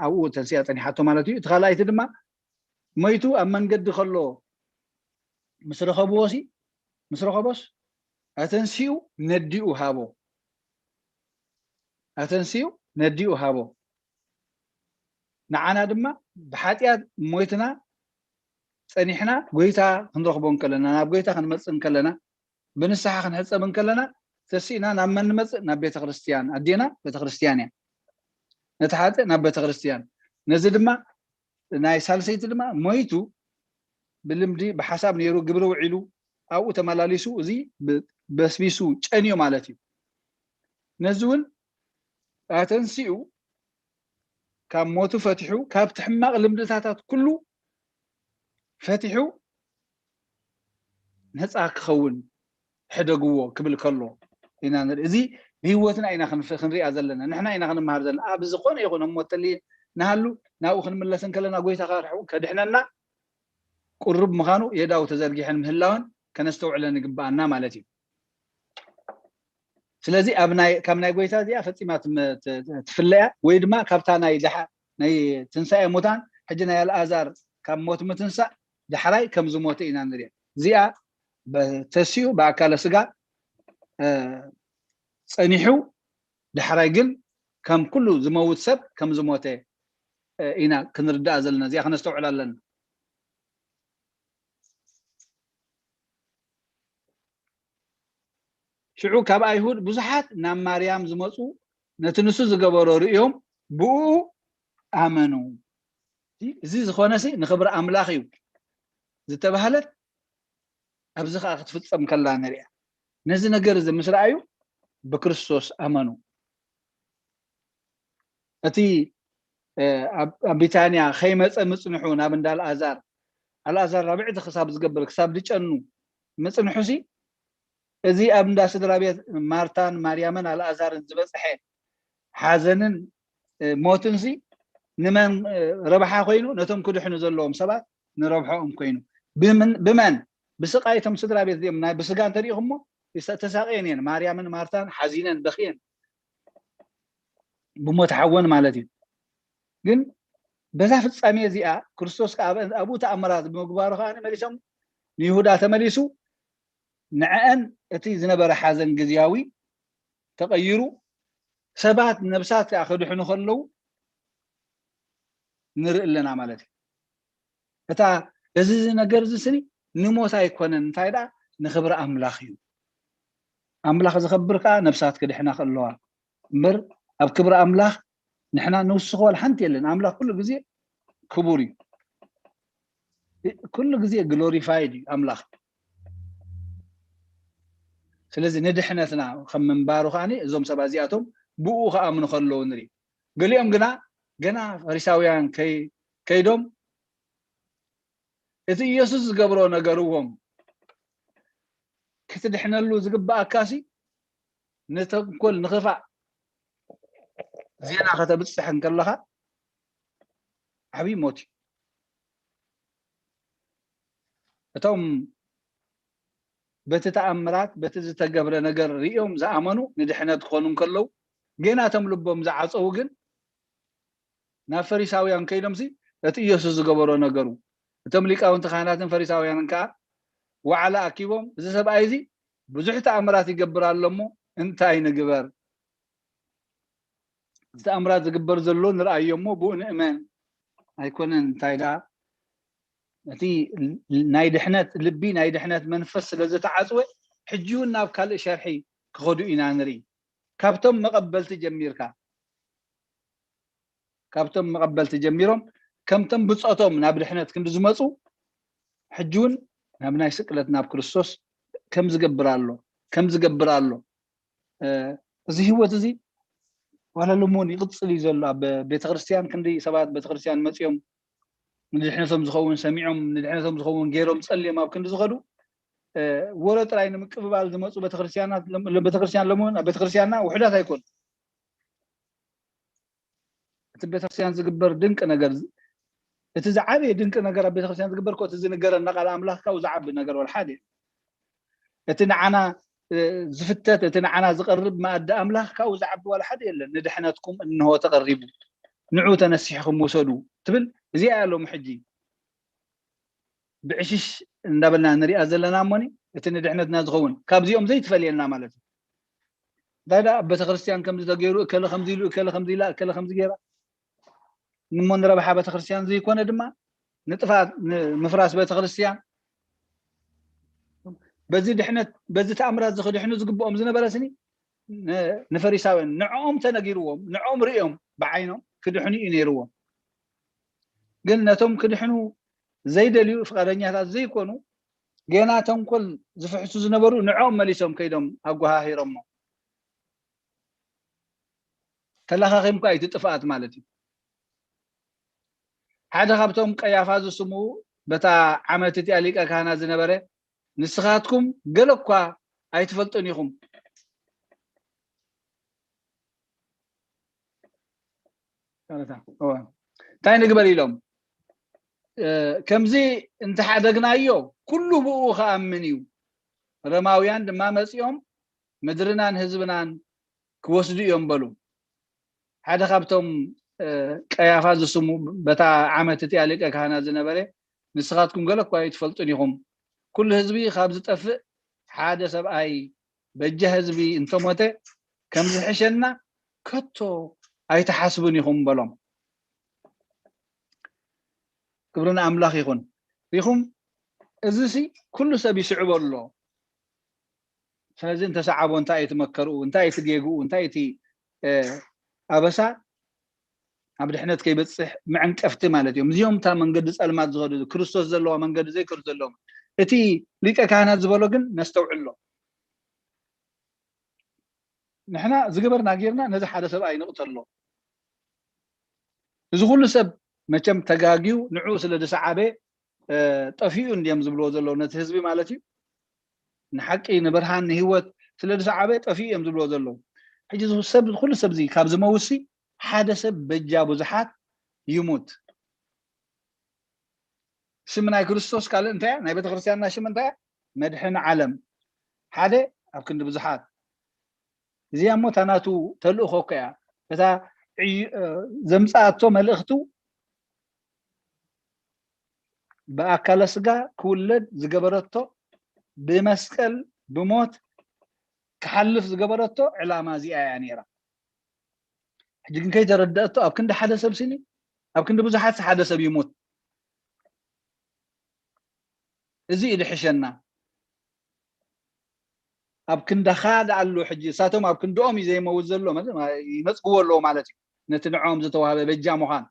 ኣብኡ ተንሲኣ ፀኒሓቶ ማለት እዩ። እቲ ካልኣይቲ ድማ ሞይቱ ኣብ መንገዲ ከሎ ምስ ረኸብዎ ሲ ምስ ረኸቦስ ኣተንሲኡ ነዲኡ ሃቦ ኣተንሲኡ ነዲኡ ሃቦ። ንዓና ድማ ብሓጢኣት ሞይትና ፀኒሕና ጎይታ ክንረኽቦ እንከለና ናብ ጎይታ ክንመፅእ እንከለና ብንስሓ ክንሕፀብ እንከለና ተሲእና ናብ መን ንመፅእ? ናብ ቤተክርስትያን። ኣዴና ቤተክርስትያን እያ። ነቲ ሓጥእ ናብ ቤተክርስትያን። ነዚ ድማ ናይ ሳልሰይቲ ድማ ሞይቱ ብልምዲ ብሓሳብ ነይሩ ግብሪ ውዒሉ ኣብኡ ተመላሊሱ እዚ በስቢሱ ጨንዩ ማለት እዩ። ነዚ እውን ኣተንሲኡ ካብ ሞቱ ፈቲሑ፣ ካብቲ ሕማቕ ልምድታታት ኩሉ ፈቲሑ ነፃ ክኸውን ሕደግዎ ክብል ከሎ ኢና ንርኢ። እዚ ብህይወትና ኢና ክንፍ- ክንሪኣ ዘለና፣ ንሕና ኢና ክንመሃር ዘለና። ኣብ ዝኾነ ይኹን ኣብ ሞት ተሊ ንሃሉ ናብኡ ክንምለስ እንከለና ጎይታ ከርሑ- ከድሕነና ቁሩብ ምዃኑ የዳው ተዘርጊሐን ምህላወን ከነስተውዕለን ይግበኣና ማለት እዩ። ስለዚ ኣብ ናይ ካብ ናይ ጎይታ እዚኣ ፈጺማ ትም- ት- ት- ትፍለያ ወይ ድማ ካብታ ናይ ድሓ ናይ ትንሳኤ ሙታን ሕጂ ናይ ኣልኣዛር ካብ ሞት ምትንሳእ ዳሕራይ ከም ዝሞተ ኢና ንሪኦ። እዚኣ በተሲኡ ብኣካለ ስጋ እ፣ ጸኒሑ ዳሕራይ ግን ከም ኩሉ ዝመውት ሰብ ከም ዝሞተ እ፣ ኢና ክንርዳእ ዘለና። እዚኣ ከነስተውዕል ኣለና። ሽዑ ካብ ኣይሁድ ብዙሓት ናብ ማርያም ዝመፁ ነቲ ንሱ ዝገበሮ ርእዮም ብኡ ኣመኑ። እዚ ዝኾነ ሲ ንኽብሪ ኣምላኽ እዩ ዝተባህለት ኣብዚ ከዓ ክትፍፀም ከላ ንሪኣ። ነዚ ነገር እዚ ምስ ረኣዩ ብክርስቶስ ኣመኑ። እቲ እ፣ ኣብ ኣብ ቢታንያ ከይመፀ ምፅንሑ ናብ እንዳ ኣልኣዛር ኣልኣዛር ራብዕቲ ክሳብ ዝገብር ክሳብ ዝጨኑ ምፅንሑ ሲ እዚ ኣብ እንዳ ስድራ ቤት ማርታን ማርያምን ኣልኣዛርን ዝበፅሐ ሓዘንን እ፣ ሞትን ሲ ንመን እ፣ ረብሓ ኮይኑ ነቶም ክድሕኑ ዘለዎም ሰባት ንረብሖኦም ኮይኑ ብምን- ብመን ብስቃይ እቶም ስድራ ቤት እዚኦም ናይ ብስጋ እንተሪኢኹሞ ይሰ- ተሳቅየን እየን። ማርያምን ማርታን ሓዚነን በክየን ብሞት ሓወን ማለት እዩ። ግን በዛ ፍጻሜ እዚኣ ክርስቶስ ከኣ ኣብ- ኣብኡ ተኣምራት ብምግባሩ ከኣ መሊሶም ንይሁዳ ተመሊሱ ንዕአን እቲ ዝነበረ ሓዘን ግዝያዊ ተቐይሩ ሰባት ነብሳት ከኣ ክድሕኑ ከለዉ ንርኢ ኣለና ማለት እዩ። እታ እዚ ነገር እዚ ስኒ ንሞት ኣይኮነን፣ እንታይ ደኣ ንኽብሪ ኣምላኽ እዩ። ኣምላኽ ዝኸብር ከኣ ነብሳት ክድሕና ከለዋ እምበር ኣብ ክብሪ ኣምላኽ ንሕና ንውስኾ ዋላ ሓንቲ የለን። ኣምላኽ ኩሉ ግዜ ክቡር እዩ። ኩሉ ግዜ ግሎሪፋይድ እዩ ኣምላኽ። ስለዚ ንድሕነትና ከም ምንባሩ ከኣ እዞም ሰባት እዚኣቶም ብኡ ክኣምኑ ከለዉ ንርኢ። ገሊኦም ግና ገና ፈሪሳውያን ከይ- ከይዶም እቲ ኢየሱስ ዝገብሮ ነገርዎም ክትድሕነሉ ዝግባኣካሲ ንተንኮል ንኽፋእ ዜና ከተብፅሕ እንከለኻ ዓብዪ ሞት እዩ። እቶም በቲ ተኣምራት በቲ ዝተገብረ ነገር ሪኦም ዝኣመኑ ንድሕነት ክኾኑ እንከለዉ ገና እቶም ልቦም ዝዓፀዉ ግን ናብ ፈሪሳውያን ከይዶምሲ እቲ ኢየሱስ ዝገበሮ ነገሩ እቶም ሊቃውንቲ ካህናትን ፈሪሳውያንን ከዓ ዋዕላ ኣኪቦም እዚ ሰብኣይ እዚ ብዙሕ ተኣምራት ይገብር ኣሎ እሞ እንታይ ንግበር? ዝተኣምራት ዝግበር ዘሎ ንርኣዮ እሞ ብኡ ንእመን ኣይኮነን እንታይ ደኣ እቲ ናይ ድሕነት ልቢ ናይ ድሕነት መንፈስ ስለ ዝተዓፅወ ሕጂ እውን ናብ ካልእ ሸርሒ ክኸዱ ኢና ንርኢ። ካብቶም መቐበልቲ ጀሚርካ ካብቶም መቐበልቲ ጀሚሮም ከምቶም ብፆቶም ናብ ድሕነት ክንዲ ዝመፁ ሕጂ እውን ናብ ናይ ስቅለት ናብ ክርስቶስ ከም ዝገብር ኣሎ ከም ዝገብር ኣሎ እዚ ህይወት እዚ ዋላ ሎም እውን ይቕፅል እዩ ዘሎ ኣብ ቤተክርስትያን ክንዲ ሰባት ቤተክርስትያን መፅኦም ንድሕነቶም ዝኸውን ሰሚዖም ንድሕነቶም ዝኸውን ገይሮም ፀልዮም ኣብ ክንዲ ዝኸዱ ወረ ጥራይ ንምቅብባል ዝመፁ ቤተክርስትያናት ቤተክርስትያን ሎም እውን ኣብ ቤተክርስትያንና ውሕዳት ኣይኮኑ እቲ ቤተክርስትያን ዝግበር ድንቂ ነገር እቲ ዝዓበየ ድንቂ ነገር ኣብ ቤተክርስትያን ዝግበር ኮ እቲ ዝንገረና ቃል ኣምላኽ ካብኡ ዝዓቢ ነገር ወላ ሓደ እቲ ንዓና ዝፍተት እቲ ንዓና ዝቐርብ መኣዲ ኣምላኽ ካብኡ ዝዓቢ ዋላ ሓደ የለን ንድሕነትኩም እንሆ ተቐሪቡ ንዑ ተነሲሕኹም ውሰዱ ትብል እዚኣ እያ ሎም ሕጂ ብዕሽሽ እንዳበልና ንሪኣ ዘለና እሞኒ እቲ ንድሕነትና ዝኸውን ካብዚኦም ዘይትፈልየና ማለት እዩ እንታይ ደኣ ኣብ ቤተክርስትያን ከምዚ ተገይሩ እከለ ከምዚ ኢሉ እከለ ከምዚ ኢላ እከለ ከምዚ ገይራ እሞ ንረብሓ ቤተክርስትያን ዘይኮነ ድማ ንጥፋት ንምፍራስ ቤተክርስትያን በዚ ድሕነት በዚ ተኣምራት ዝክድሕኑ ዝግብኦም ዝነበረ ስኒ ንፈሪሳውያን ንዕኦም ተነጊርዎም ንዕኦም ርእዮም ብዓይኖም ክድሕኑ እዩ ነይርዎም ግን ነቶም ክድሕኑ ዘይደልዩ ፍቃደኛታት ዘይኮኑ ገና ተንኮል ዝፍሕሱ ዝነበሩ ንዕኦም መሊሶም ከይዶም ኣጓሃሂሮሞ። ተለኻኺምኳ እዩ እቲ ጥፍኣት ማለት እዩ። ሓደ ካብቶም ቀያፋ ዝስሙ በታ ዓመት እቲኣ ሊቀ ካህናት ዝነበረ፣ ንስኻትኩም ገለ እኳ ኣይትፈልጡን ኢኹም። እንታይ ንግበር ኢሎም ከምዚ እንተሓደግናዮ ኩሉ ብኡ ክኣምን እዩ። ረማውያን ድማ መፂኦም ምድርናን ህዝብናን ክወስዱ እዮም በሉ። ሓደ ካብቶም ቀያፋ ዝስሙ በታ ዓመት እቲኣ ሊቀ ካህናት ዝነበረ፣ ንስኻትኩም ገለ እኳ ኣይትፈልጡን ኢኹም። ኩሉ ህዝቢ ካብ ዝጠፍእ ሓደ ሰብኣይ በጃ ህዝቢ እንተሞተ ከም ዝሕሸና ከቶ ኣይትሓስቡን ኢኹም በሎም። ክብሪ ንኣምላኽ ይኹን። ሪኹም፣ እዚ ሲ ኩሉ ሰብ ይስዕቦ ኣሎ። ስለዚ እንተሰዓቦ እንታይ እቲ መከርኡ፣ እንታይ እቲ ጌግኡ፣ እንታይ እቲ ኣበሳ ኣብ ድሕነት ከይበፅሕ መዐንቀፍቲ ማለት እዮም። እዚኦም እታ መንገዲ ፀልማት ዝኸዱ፣ ክርስቶስ ዘለዋ መንገዲ ዘይከዱ ዘለዎም። እቲ ሊቀ ካህናት ዝበሎ ግን ነስተውዕሎ። ንሕና ዝገበርና ጌርና ነዚ ሓደ ሰብኣይ ንቕተሎ። እዚ ኩሉ ሰብ መቸም ተጋግዩ ንዕኡ ስለ ዝሰዓበ ጠፊኡ እንድዮም ዝብልዎ ዘለዉ ነቲ ህዝቢ ማለት እዩ። ንሓቂ ንብርሃን ንህይወት ስለ ዝሰዓበ ጠፊኡ እዮም ዝብልዎ ዘለዉ። ሕጂ ሰብ ኩሉ ሰብ እዚ ካብ ዝመውሲ ሓደ ሰብ በጃ ብዙሓት ይሙት። ስም ናይ ክርስቶስ ካልእ እንታይ እያ? ናይ ቤተክርስትያንና ሽም እንታይ እያ? መድሕን ዓለም ሓደ ኣብ ክንዲ ብዙሓት። እዚኣ እሞ እታ ናቱ ተልእኾ እኮ እያ። እታ ዘምፅኣቶ መልእኽቱ ብኣካለ ስጋ ክውለድ ዝገበረቶ፣ ብመስቀል ብሞት ክሓልፍ ዝገበረቶ ዕላማ እዚኣ እያ ነይራ። ሕጂ ግን ከይተረደአቶ ኣብ ክንዲ ሓደ ሰብ ሲኒ ኣብ ክንዲ ብዙሓት ሓደ ሰብ ይሞት። እዚ እዩ ድሕሸና። ኣብ ክንዳኻ ደኣሉ ሕጂ እሳቶም ኣብ ክንድኦም እዩ ዘይመውት ዘሎ ይመፅግዎ ኣለዎ ማለት እዩ። ነቲ ንዕኦም ዝተዋህበ በጃ ምዃን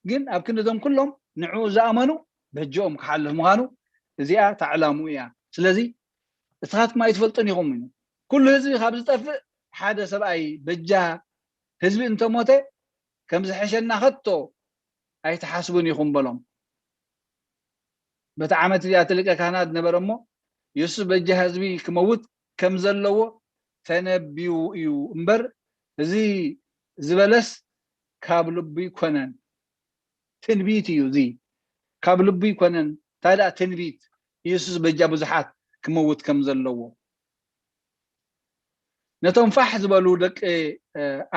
ግን ኣብ ክንድቶም ኩሎም ንዕኡ ዝኣመኑ በጅኦም ክሓልፍ ምዃኑ እዚኣ ታዕላሙ እያ። ስለዚ እስኻትኩም ኣይትፈልጡን ኢኹም እዩ። ኩሉ ህዝቢ ካብ ዝጠፍእ ሓደ ሰብኣይ በጃ ህዝቢ እንተሞተ ከም ዝሕሸና ከቶ ኣይትሓስቡን ኢኹም በሎም። በቲ ዓመት እዚኣ እቲ ሊቀ ካህናት ነበረ እሞ የሱስ በጃ ህዝቢ ክመውት ከም ዘለዎ ተነቢዩ እዩ እምበር እዚ ዝበለስ ካብ ልቡ ይኮነን። ትንቢት እዩ እዚ። ካብ ልቡ ይኮነን። እንታይ ደኣ ትንቢት የሱስ በጃ ብዙሓት ክመውት ከም ዘለዎ ነቶም ፋሕ ዝበሉ ደቂ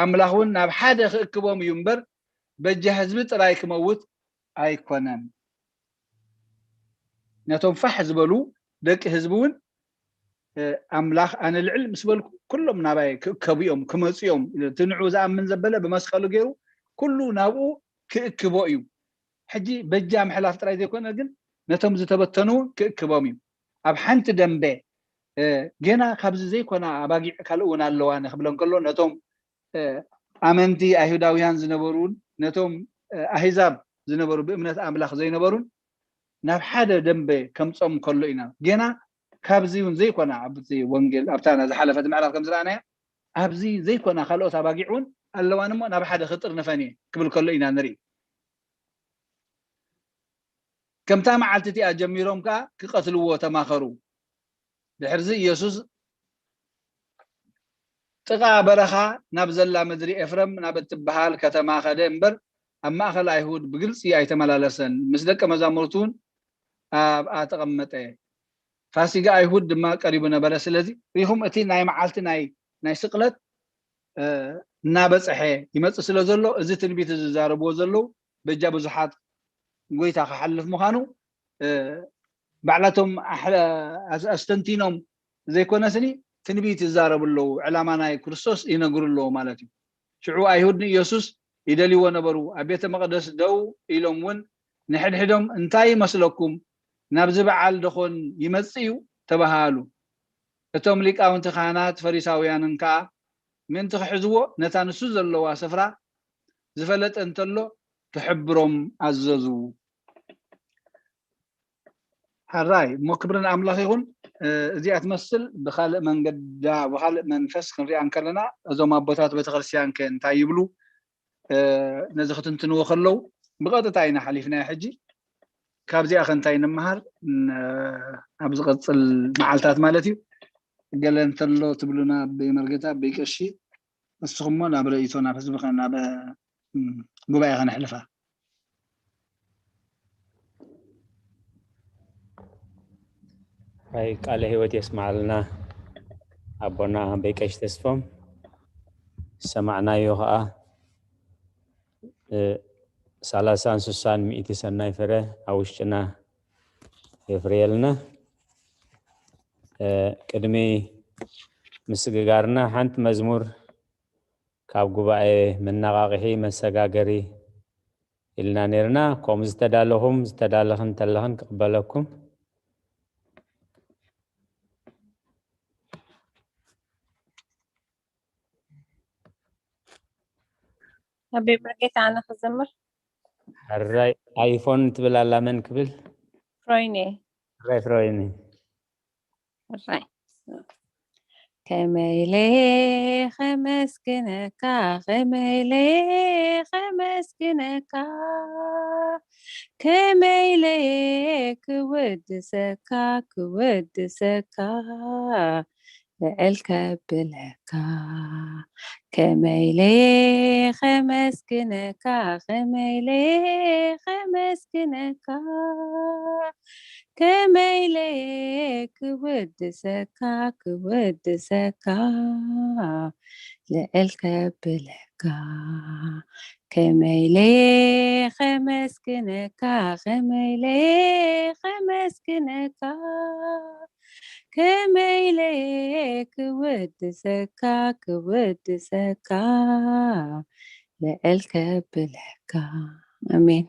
ኣምላኽ እውን ናብ ሓደ ክእክቦም እዩ እምበር በጃ ህዝቢ ጥራይ ክመውት ኣይኮነን። ነቶም ፋሕ ዝበሉ ደቂ ህዝቢ እውን ኣምላኽ ኣነ ልዕል ምስ በልኩ ኩሎም ናባይ ክእከቡ እዮም ክመፁ እዮም። እቲ ንዑ ዝኣምን ዘበለ ብመስቀሉ ገይሩ ኩሉ ናብኡ ክእክቦ እዩ። ሕጂ በጃ ምሕላፍ ጥራይ ዘይኮነ ግን ነቶም ዝተበተኑ ክእክቦም እዩ። ኣብ ሓንቲ ደንበ ገና ካብዚ ዘይኮና ኣባጊዕ ካልእ እውን ኣለዋ ንክብለን ከሎ ነቶም ኣመንቲ ኣይሁዳውያን ዝነበሩን ነቶም ኣህዛብ ዝነበሩ ብእምነት ኣምላኽ ዘይነበሩን ናብ ሓደ ደንበ ከምጾም ከሎ ኢና። ገና ካብዚ እውን ዘይኮና ኣብቲ ወንጌል ኣብታ ዝሓለፈት ምዕራፍ ከም ዝረኣናያ ኣብዚ ዘይኮና ካልኦት ኣባጊዕ እውን ኣለዋን እሞ ናብ ሓደ ክጥርንፈን እየ ክብል ከሎ ኢና ንርኢ። ከምታ መዓልቲ እቲኣ ጀሚሮም ከኣ ክቐትልዎ ተማኸሩ። ድሕርዚ ኢየሱስ ጥቓ በረኻ ናብ ዘላ ምድሪ ኤፍረም ናብ እትበሃል ከተማ ኸደ እምበር ኣብ ማእኸል ኣይሁድ ብግልፂ ኣይተመላለሰን። ምስ ደቀ መዛሙርቱ እውን ኣብኣ ተቐመጠ። ፋሲጋ ኣይሁድ ድማ ቀሪቡ ነበረ። ስለዚ ሪኹም እቲ ናይ መዓልቲ ናይ ናይ ስቕለት እናበፀሐ ይመፅእ ስለ ዘሎ እዚ ትንቢት እዚ ዝዛረብዎ ዘለዉ በጃ ብዙሓት ጎይታ ክሓልፍ ምዃኑ ባዕላቶም ኣስተንቲኖም ዘይኮነስኒ ትንቢት ይዛረቡ ኣለዉ። ዕላማ ናይ ክርስቶስ ይነግሩ ኣለዉ ማለት እዩ። ሽዑ ኣይሁድ ንኢየሱስ ይደልይዎ ነበሩ። ኣብ ቤተ መቕደስ ደው ኢሎም እውን ንሕድሕዶም እንታይ ይመስለኩም? ናብዚ በዓል ደኾን ይመጽእ እዩ? ተባሃሉ። እቶም ሊቃውንቲ ካህናት ፈሪሳውያንን ከኣ ምእንቲ ክሕዝዎ ነታ ንሱ ዘለዋ ስፍራ ዝፈለጠ እንተሎ ክሕብሮም ኣዘዙ። ኣራይ እሞ ክብሪ ንኣምላኽ ይኹን። እዚኣ ትመስል ብካልእ መንገዳ ብካልእ መንፈስ ክንሪኣ እንከለና እዞም ኣቦታት ቤተክርስትያን ከ እንታይ ይብሉ? ነዚ ክትንትንዎ ከለዉ ብቐጥታ ኢና ሓሊፍናዮ። ሕጂ ካብዚኣ ከ እንታይ ንምሃር? ኣብ ዝቐፅል መዓልታት ማለት እዩ። ገለ እንተሎ ትብሉና ኣበይ መርጌታ፣ ኣበይ ቀሺ፣ ንስኹም እሞ ናብ ርእይቶ ናብ ህዝቢ ናብ ጉባኤ ከነሕልፋ። ኣይ ቃለ ህይወት የስማዓልና ኣቦና ኣበይ ቀሺ ተስፎም። ዝሰማዕናዮ ከዓ ሳላሳን ስሳን ሚእቲ ሰናይ ፍረ ኣብ ውሽጥና የፍርየልና። ቅድሚ ምስግጋርና ሓንቲ መዝሙር ካብ ጉባኤ መነቓቕሒ መሰጋገሪ ኢልና ነርና። ከምኡ ዝተዳለኹም ዝተዳለኽን እንተለኽን ክቕበለኩም። ኣቤ መርጌታ ኣነ ክዘምር። ሕራይ ኣይፎን ትብል ኣላ መን ክብል? ፍሮይኔ። ሕራይ ፍሮይኔ። ሕራይ ከመይለ ከመስግነካ ከመይለ ከመስግነካ ከመይለ ክወድሰካ ክወድሰካ ልዕል ከብለካ ከመይለ ከመስግነካ ከመይለ ከመስግነካ ከመይለ ክወድሰካ ክወድሰካ ልዕል ከብለካ ከመይለ ከመስግነካ ከመይለ ከመስግነካ ከመይለ ክወድሰካ ክወድሰካ ልዕል ከብለካ። ኣሜን።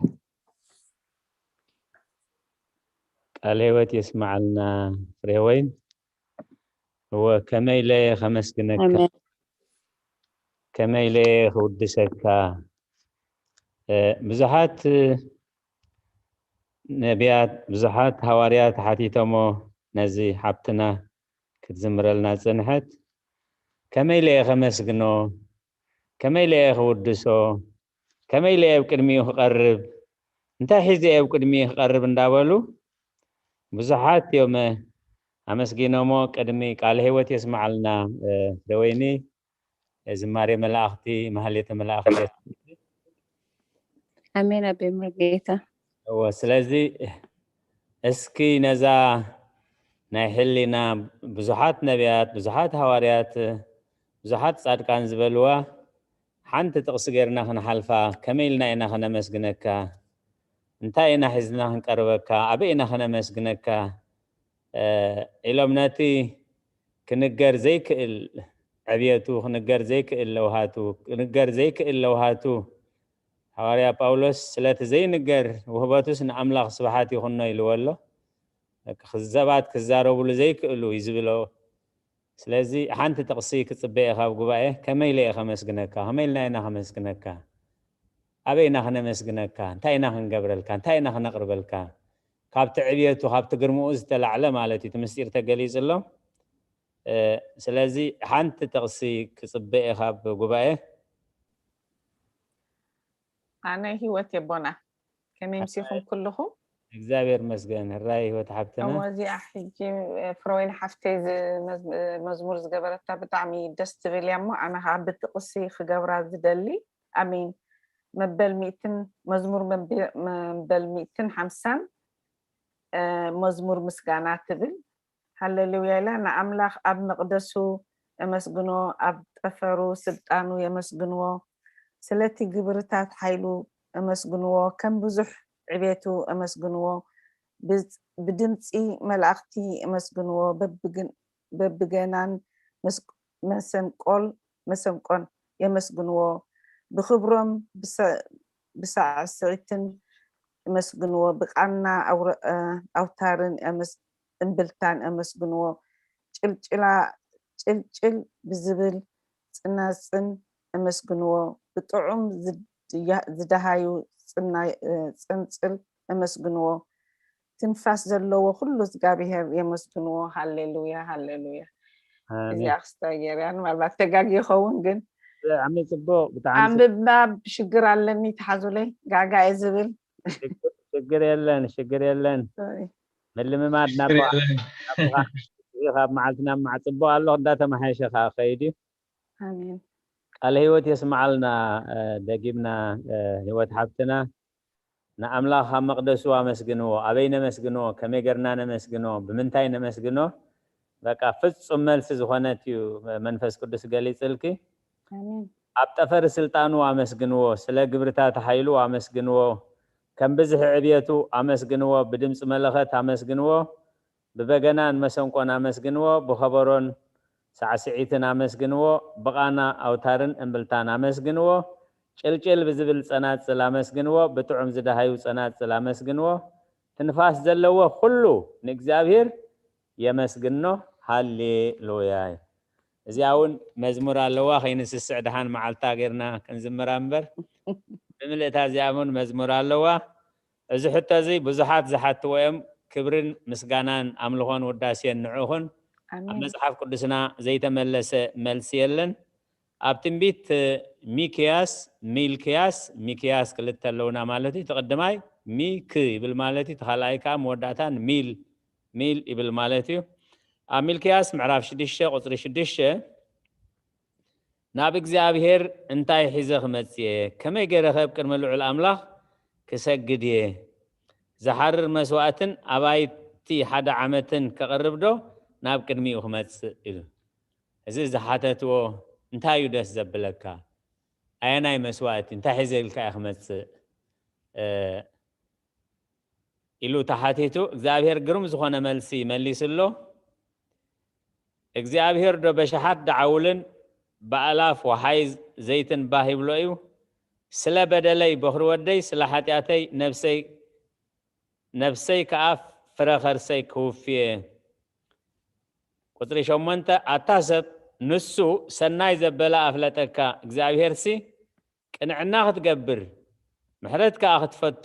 ቃለ ህይወት የስማዓልና ፍሬወይን። እወ ከመይ ኢለ ከመስግነካ፣ ከመይ ኢለ ክውድሰካ። ብዙሓት ነቢያት፣ ብዙሓት ሃዋርያት ሓቲቶሞ ነዚ ሓብትና ክትዝምረልና ዝጸንሐት፣ ከመይ ኢለ እየ ከመስግኖ፣ ከመይ ኢለ እየ ክውድሶ፣ ከመይ ኢለ እየ ኣብ ቅድሚኡ ክቐርብ፣ እንታይ ሒዘ እየ ኣብ ቅድሚኡ ክቐርብ እንዳበሉ ብዙሓት እዮም ኣመስጊኖሞ። ቅድሚ ቃለ ህይወት የስምዓልና ፍሬወይኒ፣ ዝማሬ መላእኽቲ፣ ማህሌተ መላእኽቲ። ኣሜን ኣቤ መርጌታ። እወ፣ ስለዚ እስኪ ነዛ ናይ ሕሊና ብዙሓት ነቢያት፣ ብዙሓት ሃዋርያት፣ ብዙሓት ጻድቃን ዝበልዋ ሓንቲ ጥቕሲ ጌርና ክንሓልፋ፣ ከመይ ኢልና ኢና ከነመስግነካ? እንታይ ኢና ሒዝና ክንቀርበካ? ኣበይ ኢና ከነመስግነካ? ኢሎም ነቲ ክንገር ዘይክእል ዕብየቱ፣ ክንገር ዘይክእል ለውሃቱ፣ ክንገር ዘይክእል ለውሃቱ፣ ሃዋርያ ጳውሎስ ስለቲ ዘይንገር ውህበቱስ ንኣምላኽ ስብሓት ይኹኖ ኢልዎ ኣሎ። ሰባት ክዛረብሉ ዘይክእሉ እዩ ዝብሎ። ስለዚ ሓንቲ ጥቕሲ ክጽበ እየ ካብ ጉባኤ፣ ከመይ ኢለ እየ ከመስግነካ? ከመይ ኢልና ኢና ከመስግነካ? ኣበይ ኢና ክነመስግነካ? እንታይ ኢና ክንገብረልካ? እንታይ ኢና ክነቕርበልካ? ካብቲ ዕብየቱ ካብቲ ግርምኡ ዝተላዕለ ማለት እዩ እቲ ምስጢር ተገሊጹ ኣሎ። ስለዚ ሓንቲ ጥቕሲ ክጽበ እየ ካብ ጉባኤ። ኣነ ህይወት የቦና ከመይ ምሲኹም ኩልኹም? እግዚኣብሔር መስገን። ራይ ህይወት ሓብትና። እሞ እዚኣ ሕጂ ፍሮይን ሓፍተይ መዝሙር ዝገበረታ ብጣዕሚ ደስ ትብል እያ እሞ ኣነ ከዓ ብጥቕሲ ክገብራ ዝደሊ። ኣሜን። መበል ሚእትን መዝሙር መበል ሚእትን ሓምሳን መዝሙር ምስጋና ትብል። ሃሌሉያ ኢላ ንኣምላኽ ኣብ መቕደሱ እመስግኖ፣ ኣብ ጠፈሩ ስልጣኑ የመስግንዎ፣ ስለቲ ግብርታት ሓይሉ እመስግንዎ፣ ከም ብዙሕ ዕቤቱ እመስግንዎ፣ ብድምፂ መላእኽቲ እመስግንዎ፣ በብገናን መሰንቆል መሰንቆን የመስግንዎ፣ ብኽብሮም ብሳዕስዒትን እመስግንዎ፣ ብቃና ኣውታርን እምብልታን የመስግንዎ፣ ጭልጭላ ጭልጭል ብዝብል ጽናጽን እመስግንዎ፣ ብጥዑም ዝደሃዩ ጽንጽል እመስግንዎ፣ ትንፋስ ዘለዎ ኩሉ እግዚኣብሔር የመስግንዎ። ሃሌሉያ፣ ሃሌሉያ። ኣሜን። እዚኣ ክስታይ ገይርያ፣ ምናልባት ተጋጊ ይኸውን፣ ግን ብጣዕሚ ጽቡቅ፣ ብጣዕሚ ጽቡቅ። ኣንብባ ሽግር ኣለኒ፣ ተሓዙለይ፣ ጋጋ እየ ዝብል። ሽግር የለን፣ ሽግር የለን። ሶሪ። ምልምማድ ናብ ሽግር የለን። ናብኻ፣ እዚ ካብ መዓልቲ ናብ መዓልቲ ጽቡቅ ኣሎ፣ እንዳተመሓየሸ ከዓ ክኸይድ እዩ። ኣሜን። ቃለ ህይወት የስምዓልና። እ፣ ደጊምና፣ እ፣ ህይወት ሓብትና፣ ንኣምላኽ ኣብ መቕደሱ ኣመስግንዎ። ኣበይ ነመስግንዎ? ከመይ ጌርና ነመስግንዎ? ብምንታይ ነመስግንዎ? በቃ ፍጹም መልሲ ዝኾነት እዩ መንፈስ ቅዱስ ገሊጽልኪ። ኣሜን። ኣብ ጠፈር ስልጣኑ ኣመስግንዎ፣ ስለ ግብርታት ሓይሉ ኣመስግንዎ፣ ከም ብዝሒ ዕብየቱ ኣመስግንዎ፣ ብድምፂ መለኸት ኣመስግንዎ፣ ብበገናን መሰንቆን ኣመስግንዎ፣ ብኸበሮን ሳዕስዒትን ኣመስግንዎ፣ ብቓና ኣውታርን እምብልታን ኣመስግንዎ፣ ጭልጭል ብዝብል ጸናጽል ኣመስግንዎ፣ ብጥዑም ዝደሃዩ ጸናጽል ኣመስግንዎ። ትንፋስ ዘለዎ ኩሉ ንእግዚኣብሔር የመስግኖ። ሃሌሉያ። እዚኣ እውን መዝሙር ኣለዋ፣ ከይንስስዕ ደሓን መዓልታ ጌርና ክንዝምራ እምበር፣ ብምልእታ እዚኣ እውን መዝሙር ኣለዋ። እዚ ሕቶ እዚ ብዙሓት ዝሓትዎ እዮም። ክብርን ምስጋናን ኣምልኾን ውዳሴን ንዕኹን። ኣብ ኣሜን። መጽሓፍ ቅዱስና ዘይተመለሰ መልሲ የለን። ኣብ ትንቢት ሚክያስ፣ ሚልክያስ፣ ሚክያስ ክልተ ኣለውና ማለት እዩ። እቲ ቀዳማይ ሚክ ይብል ማለት እዩ፣ እቲ ካልኣይ ከዓ መወዳእታን ሚል፣ ሚል ይብል ማለት እዩ። ኣብ ሚልክያስ ምዕራፍ ሽዱሽተ ቁጽሪ ሽዱሽተ፣ ናብ እግዚኣብሔር እንታይ ሒዘ ክመጽእ እየ? ከመይ ገይረ ከ ኣብ ቅድሚ ልዑል ኣምላኽ ክሰግድ እየ? ዝሓርር መስዋእትን ኣባይቲ ሓደ ዓመትን ከቕርብ ዶ ናብ ቅድሚኡ ክመጽእ? ኢሉ። እዚ ዝሓተትዎ እንታይ እዩ ደስ ዘብለካ? ኣየናይ መስዋእቲ? እንታይ ሒዘ ኢልካ እየ ክመጽእ? እ፣ ኢሉ ተሓቲቱ፣ እግዚኣብሔር ግሩም ዝኾነ መልሲ መሊስሎ። እግዚኣብሔር ዶ በሽሓት ደዓውልን ብኣላፍ ወሓይዝ ዘይትን ባህ ይብሎ እዩ? ስለ በደለይ በኹሪ ወደይ፣ ስለ ሓጢኣተይ ነፍሰይ፣ ነፍሰይ ከኣ ፍረ ኸርሰይ ክውፍየ። ቁጽሪ ሸሞንተ፣ ኣታ ሰብ፣ ንሱ ሰናይ ዘበለ ኣፍለጠካ፣ እግዚኣብሔርሲ ቅንዕና ክትገብር፣ ምሕረት ከኣ ክትፈቱ፣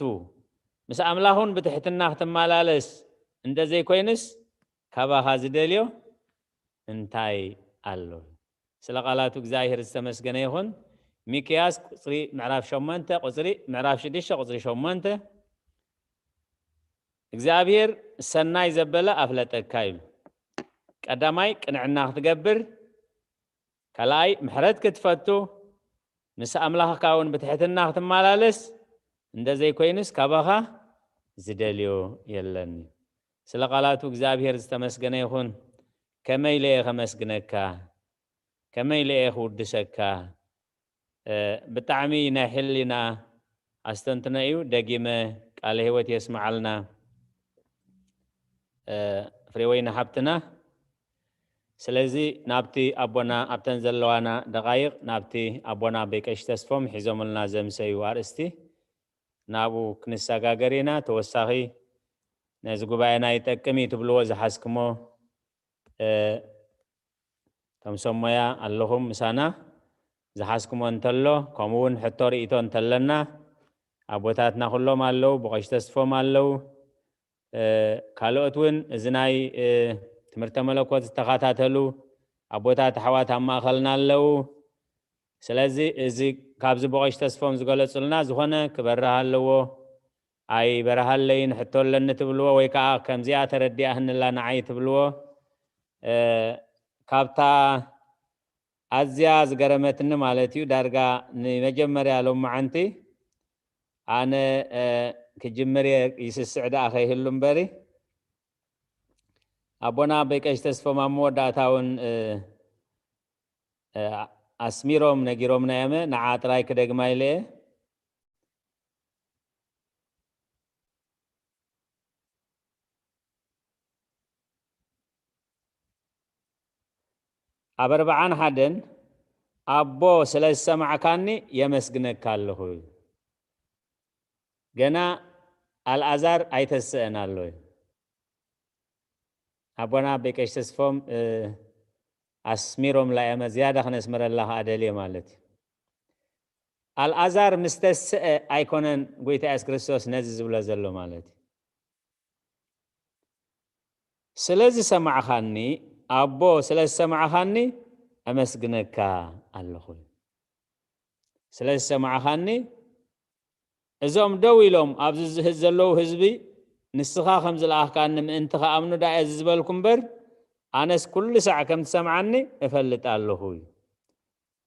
ምስ ኣምላኽ እውን ብትሕትና ክትመላለስ እንተ ዘይኮይንስ፣ ካባኻ ዝደልዮ እንታይ ኣሎ? ስለ ቃላቱ እግዚኣብሔር ዝተመስገነ ይኹን። ሚክያስ ቁጽሪ፣ ምዕራፍ ሸሞንተ ቁጽሪ፣ ምዕራፍ ሽዱሽተ ቁጽሪ ሸሞንተ፣ እግዚኣብሔር ሰናይ ዘበለ ኣፍለጠካ ኢሉ። ቀዳማይ ቅንዕና ክትገብር፣ ካልኣይ ምሕረት ክትፈቱ፣ ምስ ኣምላኽካ እውን ብትሕትና ክትመላለስ፣ እንተ ዘይኮይኑስ ካባኻ ዝደልዮ የለን። ስለ ቃላቱ እግዚኣብሔር ዝተመስገነ ይኹን። ከመይ ኢለ እየ ከመስግነካ? ከመይ ኢለ እየ ክውድሰካ? እ፣ ብጣዕሚ ናይ ሕሊና ኣስተንትኖ እዩ። ደጊመ ቃለ ህይወት የስምዓልና፣ እ፣ ፍሬወይኒ ሓብትና። ስለዚ ናብቲ ኣቦና፣ ኣብተን ዘለዋና ደቓይቕ ናብቲ ኣቦና ኣቦይ ቀሺ ተስፎም ሒዞምልና ዘምሰዩ ኣርእስቲ ናብኡ ክንሰጋገር ኢና። ተወሳኺ ነዚ ጉባኤና ይጠቅም እዩ ትብልዎ ዝሓዝክሞ፣ እ፣ እቶም ሰብ ሞያ ኣለኹም ምሳና፣ ዝሓዝክሞ እንተሎ፣ ከምኡ እውን ሕቶ ርእይቶ እንተለና፣ ኣቦታትና ኩሎም ኣለዉ፣ ብቐሺ ተስፎም ኣለዉ፣ እ፣ ካልኦት እውን እዚ ናይ፣ እ፣ ትምህርተ መለኮት ዝተኸታተሉ ኣቦታት ኣሕዋት ኣብ ማእኸልና ኣለዉ። ስለዚ እዚ ካብዚ ብቐሺ ተስፎም ዝገለጹልና ዝኾነ ክበርህ ኣለዎ፣ ኣይበርሃለይን፣ ሕቶ ኣለኒ ትብልዎ፣ ወይ ከዓ ከምዚኣ ተረዲኣህንላ ንዓይ ትብልዎ፣ እ፣ ካብታ ኣዝያ ዝገረመትኒ ማለት እዩ፣ ዳርጋ ንመጀመርያ ሎማዓንቲ ኣነ፣ እ፣ ክጅምር እየ፣ ይስስዕ ደኣ ከይህሉ እምበሪ፣ ኣቦና ኣቦይ ቀሺ ተስፎም ኣብ መወዳእታ እውን፣ እ፣ እ፣ ኣስሚሮም ነጊሮምና እዮም። ንዓ ጥራይ ክደግማ ኢለ እየ። ኣብ ኣርብዓን ሓደን፣ ኣቦ ስለ ዝሰማዕካኒ የመስግነካ ኣለኹ። ገና ኣልኣዛር ኣይተስአን ኣሎ እዩ። ኣቦና ኣቦይ ቀሺ ተስፎም፣ እ፣ ኣስሚሮምላ እዮም። ዝያዳ ክነስምረላ ከኣ ደልየ ማለት እዩ። ኣልኣዛር ምስ ተስአ ኣይኮነን ጎይታ የሱስ ክርስቶስ ነዚ ዝብሎ ዘሎ ማለት እዩ። ስለ ዝሰማዕኻኒ፣ ኣቦ ስለ ዝሰማዕኻኒ፣ ኣመስግነካ ኣለኹ። ስለ ዝሰማዕኻኒ፣ እዞም ደው ኢሎም ኣብዚ ዝህዝ ዘለዉ ህዝቢ፣ ንስኻ ከም ዝለኣኽካኒ ምእንቲ ኸኣምኑ ደኣ እየ እዚ ዝበልኩ እምበር፣ ኣነስ ኩሉ ሳዕ ከም ትሰምዓኒ እፈልጥ ኣለኹ እዩ።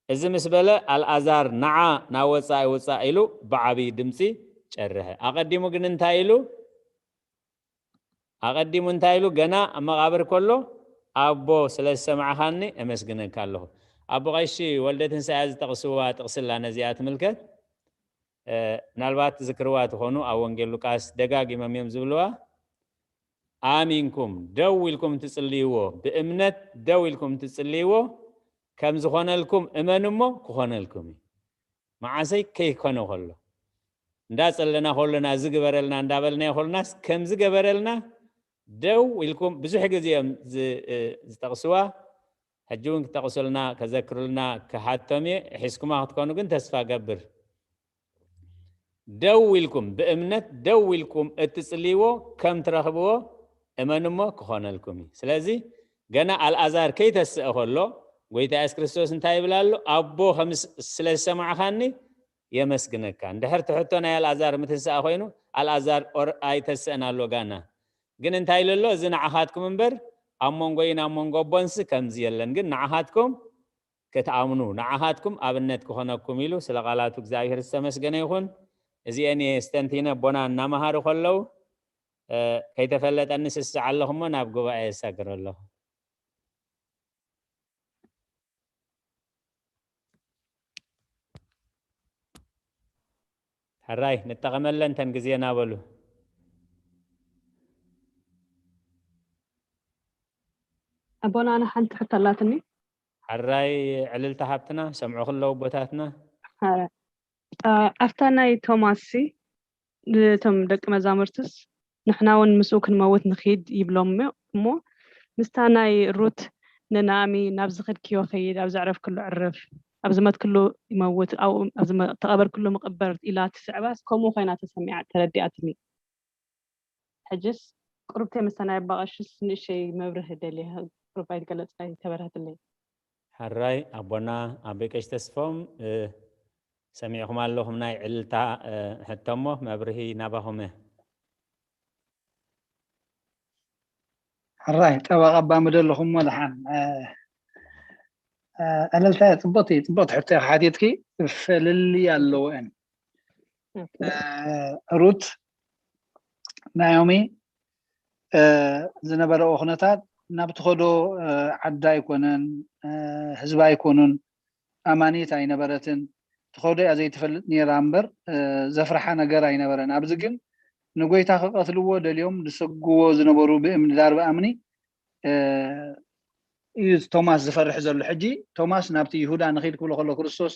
እዚ ምስ በለ፣ ኣልኣዛር ንዓ ናብ ወጻኢ ውጻእ ኢሉ ብዓብዪ ድምጺ ጨርሐ። ኣቐዲሙ ግን እንታይ ኢሉ? ኣቐዲሙ እንታይ ኢሉ? ገና ኣብ መቓብር ከሎ፣ ኣቦ ስለ ዝሰማዕኻኒ እመስግነካ ኣለኹ። ኣቦ ቀሺ ወልደ ትንሳኤ ዝጠቕስዋ ጥቕስላ ነዚኣ ትምልከት። እ፣ ምናልባት ትዝክርዋ ትኾኑ፣ ኣብ ወንጌል ሉቃስ ደጋጊሞም እዮም ዝብልዋ። ኣሚንኩም ደው ኢልኩም ትጽልይዎ፣ ብእምነት ደው ኢልኩም ትጽልይዎ፣ ከም ዝኾነልኩም እመኑ እሞ ክኾነልኩም እዩ። መዓሰይ ከይኮነ ከሎ፣ እንዳጸለና ከሎና፣ ዝግበረልና እንዳበልናዮ ከሎናስ፣ ከም ዝገበረልና ደው ኢልኩም፣ ብዙሕ ግዜ እዮም ዝ-፣ እ፣ ዝጠቕስዋ። ሕጂ እውን ክጠቕሱልና፣ ከዘክሩልና ክሓቶም እየ። ሒዝኩማ ክትኮኑ ግን ተስፋ ገብር። ደው ኢልኩም፣ ብእምነት ደው ኢልኩም እትጽልይዎ ከም ትረኽብዎ እመኑ እሞ ክኾነልኩም እዩ። ስለዚ ገና ኣልኣዛር ከይተስአ ከሎ፣ ጎይታ የሱስ ክርስቶስ እንታይ ይብል ኣሎ? ኣቦ ከም ስ-፣ ስለ ዝሰማዕኻኒ የመስግነካ። እንድሕር እቲ ሕቶ ናይ ኣልኣዛር ምትንሳእ ኮይኑ፣ ኣልኣዛር ኦር-፣ ኣይተስአን ኣሎ ጋና። ግን እንታይ ኢሉ ኣሎ? እዚ ንዓኻትኩም እምበር፣ ኣብ መንጎይን ኣብ መንጎ ኣቦንሲ ከምዚ የለን። ግን ንዓኻትኩም ክትኣምኑ፣ ንዓኻትኩም ኣብነት ክኾነኩም ኢሉ ስለ ቃላቱ እግዚኣብሔር ዝተመስገነ ይኹን። እዚኤን እየ ስተንቲነ ኣቦና እናመሃሩ ከለዉ፣ እ፣ ከይተፈለጠኒ ስስዕ ኣለኹ እሞ ናብ ጉባኤ የሳግር ኣለኹ። ሕራይ፣ ንጠቐመለን ተን ግዜና በሉ። ኣቦና፣ ኣነ ሓንቲ ሕቶ ኣላትኒ። ሕራይ ዕልልታ ሃብትና፣ ሰምዑ ከለዉ ኣቦታትና። አ-፣ አ-፣ ኣብታ ናይ ቶማስ ሲ፣ ነቶም ደቂ መዛሙርትስ፣ "ንሕና እውን ምስኡ ክንመውት ንኺድ" ይብሎም እሞ፣ እሞ ምስታ ናይ ሩት፣ "ንናኦሚ ናብ ዝኸድክዮ ኸይድ፣ ኣብ ዘዕረፍክሉ ዕረፍ፣ ኣብ ዝመትክሉ ይመውት፣ ኣብኡ ኣብ ዝመ-፣ ተቐበርክሉ ምቕበር" ኢላ ትስዕባስ፣ ከምኡ ኮይና ተሰሚዓ፣ ተረዲኣትኒ። ሕጅስ ቁሩብ ተይ ምስታ ናይ ኣባ ቀሺስ ንእሸይ መብርሂ ደልየ፣ ቁሩብ ኣይትገለጽ ኣይተበርህትለይ። ሕራይ ኣቦና ኣቦይ ቀሺ ተስፎም፣ እ፣ ሰሚዕኹም ኣለኹም ናይ ዕልልታ፣ እ፣ ሕቶ እሞ መብርሂ ናባኹም እየ። ሕራይ ጠበቃ ኣባ ምደለኹም እሞ ደሓን፣ እ፣ እ፣ ዕልልታ እየ። ጽቡቕቲ፣ ጽቡቕቲ ሕቶ እየ ሓቲትኪ፣ ፍልልይ ኣለወን። እ፣ ሩት ናኦሚ፣ እ፣ ዝነበረኦ ኩነታት ናብ ትኸዶ፣ እ፣ ዓዳ ኣይኮነን፣ እ፣ ህዝባ ኣይኮኑን፣ ኣማኒት ኣይነበረትን። ትኸዶ እያ ዘይትፈልጥ ነይራ እምበር፣ እ፣ ዘፍርሓ ነገር ኣይነበረን። ኣብዚ ግን ንጎይታ ክቐትልዎ ደልዮም ዝሰግዎ ዝነበሩ ብእምኒ፣ ዳርባ እምኒ፣ እ፣ እዩ ቶማስ ዝፈርሕ ዘሎ። ሕጂ ቶማስ ናብቲ ይሁዳ ንኺድ ክብሎ ከሎ ክርስቶስ፣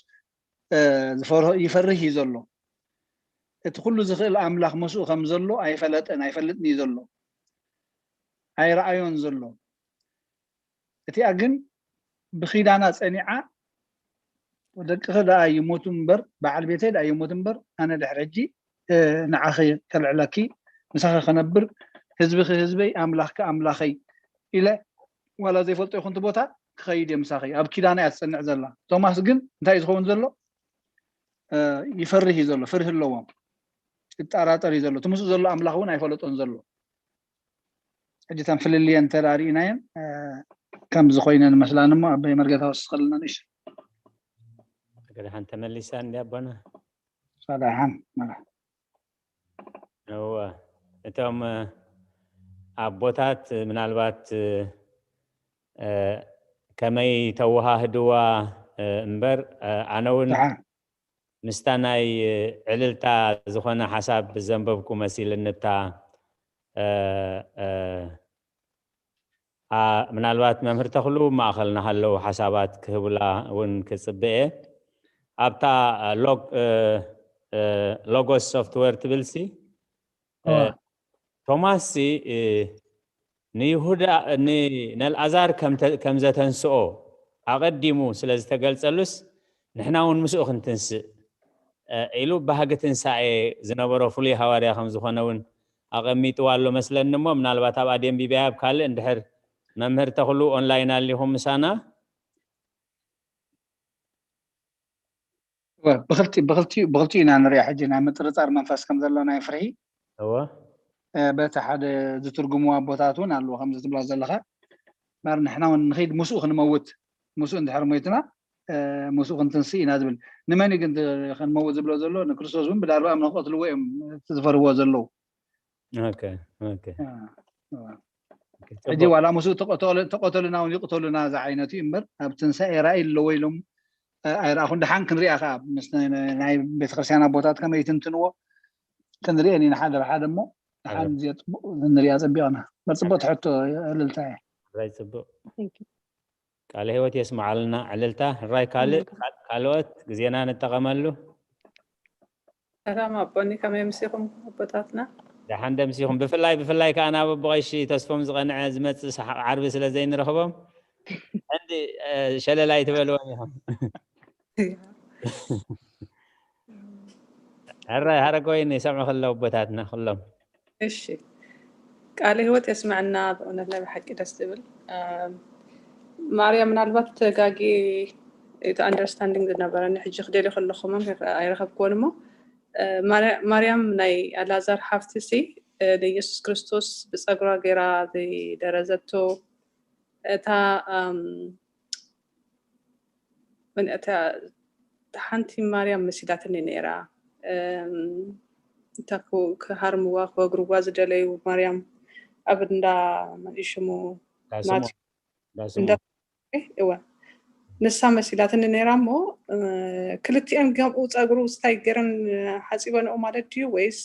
እ፣ ዝፈርሆ-፣ ይፈርህ እዩ ዘሎ። እቲ ኩሉ ዝኽእል ኣምላኽ ምስኡ ከም ዘሎ ኣይፈለጠን፣ ኣይፈልጥን እዩ ዘሎ። ኣይረኣዮን ዘሎ። እቲኣ ግን ብኺዳና ጸኒዓ፣ "ደቅኺ ደኣ ይሞቱ እምበር፣ በዓል ቤተይ ደኣ ይሞት እምበር፣ ኣነ ድሕሪ ሕጂ፣ እ፣ ንዓኺ ከልዕለኪ፣ ምሳኺ ክነብር፣ ህዝብኺ ህዝበይ፣ ኣምላኽኪ ኣምላኸይ ኢለ፣ ዋላ ዘይፈልጦ ይኹን እቲ ቦታ ክኸይድ እየ ምሳኺ።" ኣብ ኪዳና እያ ትጸንዕ ዘላ። ቶማስ ግን እንታይ እዩ ዝኸውን ዘሎ? እ፣ ይፈርህ እዩ ዘሎ፣ ፍርሂ ኣለዎ። ይጠራጠር እዩ ዘሎ። እቲ ምስኡ ዘሎ ኣምላኽ እውን ኣይፈለጦን ዘሎ። ሕጂ እተን ፍልልየን እንተ ደኣ ርኢናየን፣ እ፣ ከምዚ ኮይነን መስላኒ እሞ፣ ኣበይ መርገታ ወስኸልና ንእሽቶ። ደሓን ተመሊሳ እንዲ ኣቦና? ደሓን፣ መራ። እወ፣ እቶም፣ እ፣ ኣቦታት ምናልባት፣ እ፣ እ፣ ከመይ ተወሃህድዋ፣ እ፣ እምበር፣ እ፣ ኣነ እውን ደሓን። ምስታ ናይ ዕልልታ ዝኾነ ሓሳብ ዘንበብኩ መሲልኒ። እታ፣ እ፣ እ፣ ኣ፣ ምናልባት መምህር ተኽሉ ማእኸልና ሃለዉ ሓሳባት ክህቡላ እውን ክጽበ እየ። ኣብታ ሎግ-፣ እ፣ እ፣ ሎጎስ ሶፍትዌር ትብልሲ፣ እ፣ እወ። ቶማስሲ፣ እ፣ ንይሁዳ፣ ን-፣ ነልኣዛር ከም ተ-፣ ከም ዘተንስኦ ኣቐዲሙ ስለ ዝተገልጸሉስ፣ ንሕና እውን ምስኡ ክንትንስእ፣ እ፣ ኢሉ ባህጊ ትንሳኤ ዝነበሮ ፍሉይ ሃዋርያ ከም ዝኾነ እውን ኣቐሚጥዋ ኣሎ መስለኒ፣ እሞ ምናልባት ኣብኣ ደንቢባያ ኣብ ካልእ እንድሕር መምህር ተኽሉ ኦንላይን ኣሊኹም ምሳና። ብክልቲ ብክልቲ ብክልቲኡ ኢና ንሪኣ ሕጂ ናይ ምጥርጣር መንፈስ ከም ዘሎ ናይ ፍርሂ እወ በቲ ሓደ ዝትርጉሙ ኣቦታት እውን ኣለዎ ከምዚ ትብሎ ዘለካ ማር ንሕና እውን ንኸይድ ምስኡ ክንመውት ምስኡ እንድሕር ሞይትና ምስኡ ክንትንስእ ኢና ዝብል ንመን ግን ክንመውት ዝብሎ ዘሎ ንክርስቶስ እውን ብዳርባ እምነ ክቐትልዎ እዮም ዝፈርዎ ዘለዉ ሕጂ ዋላ ምስኡ ተቐተሉና እውን ይቕተሉና ዝዓይነቱ እዩ እምበር ኣብ ትንሳኤ ራእይ ኣለዎ ኢሎም ኣይረኣኹን ደሓን ክንሪኣ ከዓ ምስ ናይ ቤተክርስትያን ኣቦታት ከመይ ትንትንዎ ክንሪአን ኢና ሓደ ብሓደ እሞ ደሓን እዚኣ ፅቡቅ ንሪኣ ፀቢቕና መፅቡቅ ትሕቶ እልልታ እየ ራይ ፅቡቅ ቃለ ህይወት የስምዓልና ዕልልታ ራይ ካልእ ካልኦት ግዜና ንጠቐመሉ ሰላም ኣቦኒ ከመይ ምሲኹም ኣቦታትና ደሓን ደምሲኹም ብፍላይ ብፍላይ ከዓ ናብ ኣቦ ቀሺ ተስፎም ዝቐንዐ ዝመፅእ ዓርቢ ስለ ዘይንረኽቦም እንዲ ሸለላይ ትበልዎም ኢኹም ሕራይ ሃረገወይኒ ይሰምዑ ከለዉ ኣቦታትና ኩሎም እሺ ቃለ ህይወት የስመዐና ብእውነት ናይ ብሓቂ ደስ ዝብል ማርያ ምናልባት ተጋጊ እቲ understanding ዝነበረኒ ሕጂ ክደልዮ ከለኹ መምህር ኣይረኸብክዎን እሞ ማርያም ናይ ኣላዛር ሓፍቲ ሲ ንኢየሱስ ክርስቶስ ብፀጉራ ገይራ ዝደረዘቶ እታ እታ ሓንቲ ማርያም መሲላትኒ ነይራ እታ ክሃርምዋ ክወግርዋ ዝደለዩ ማርያም ኣብ እንዳ ሽሙ እወ ንሳ መሲላትኒ ነይራ እሞ ክልቲኦም ከምኡ ፀጉሩ ስታይ ገረን ሓፂበንኦ ማለት ድዩ ወይስ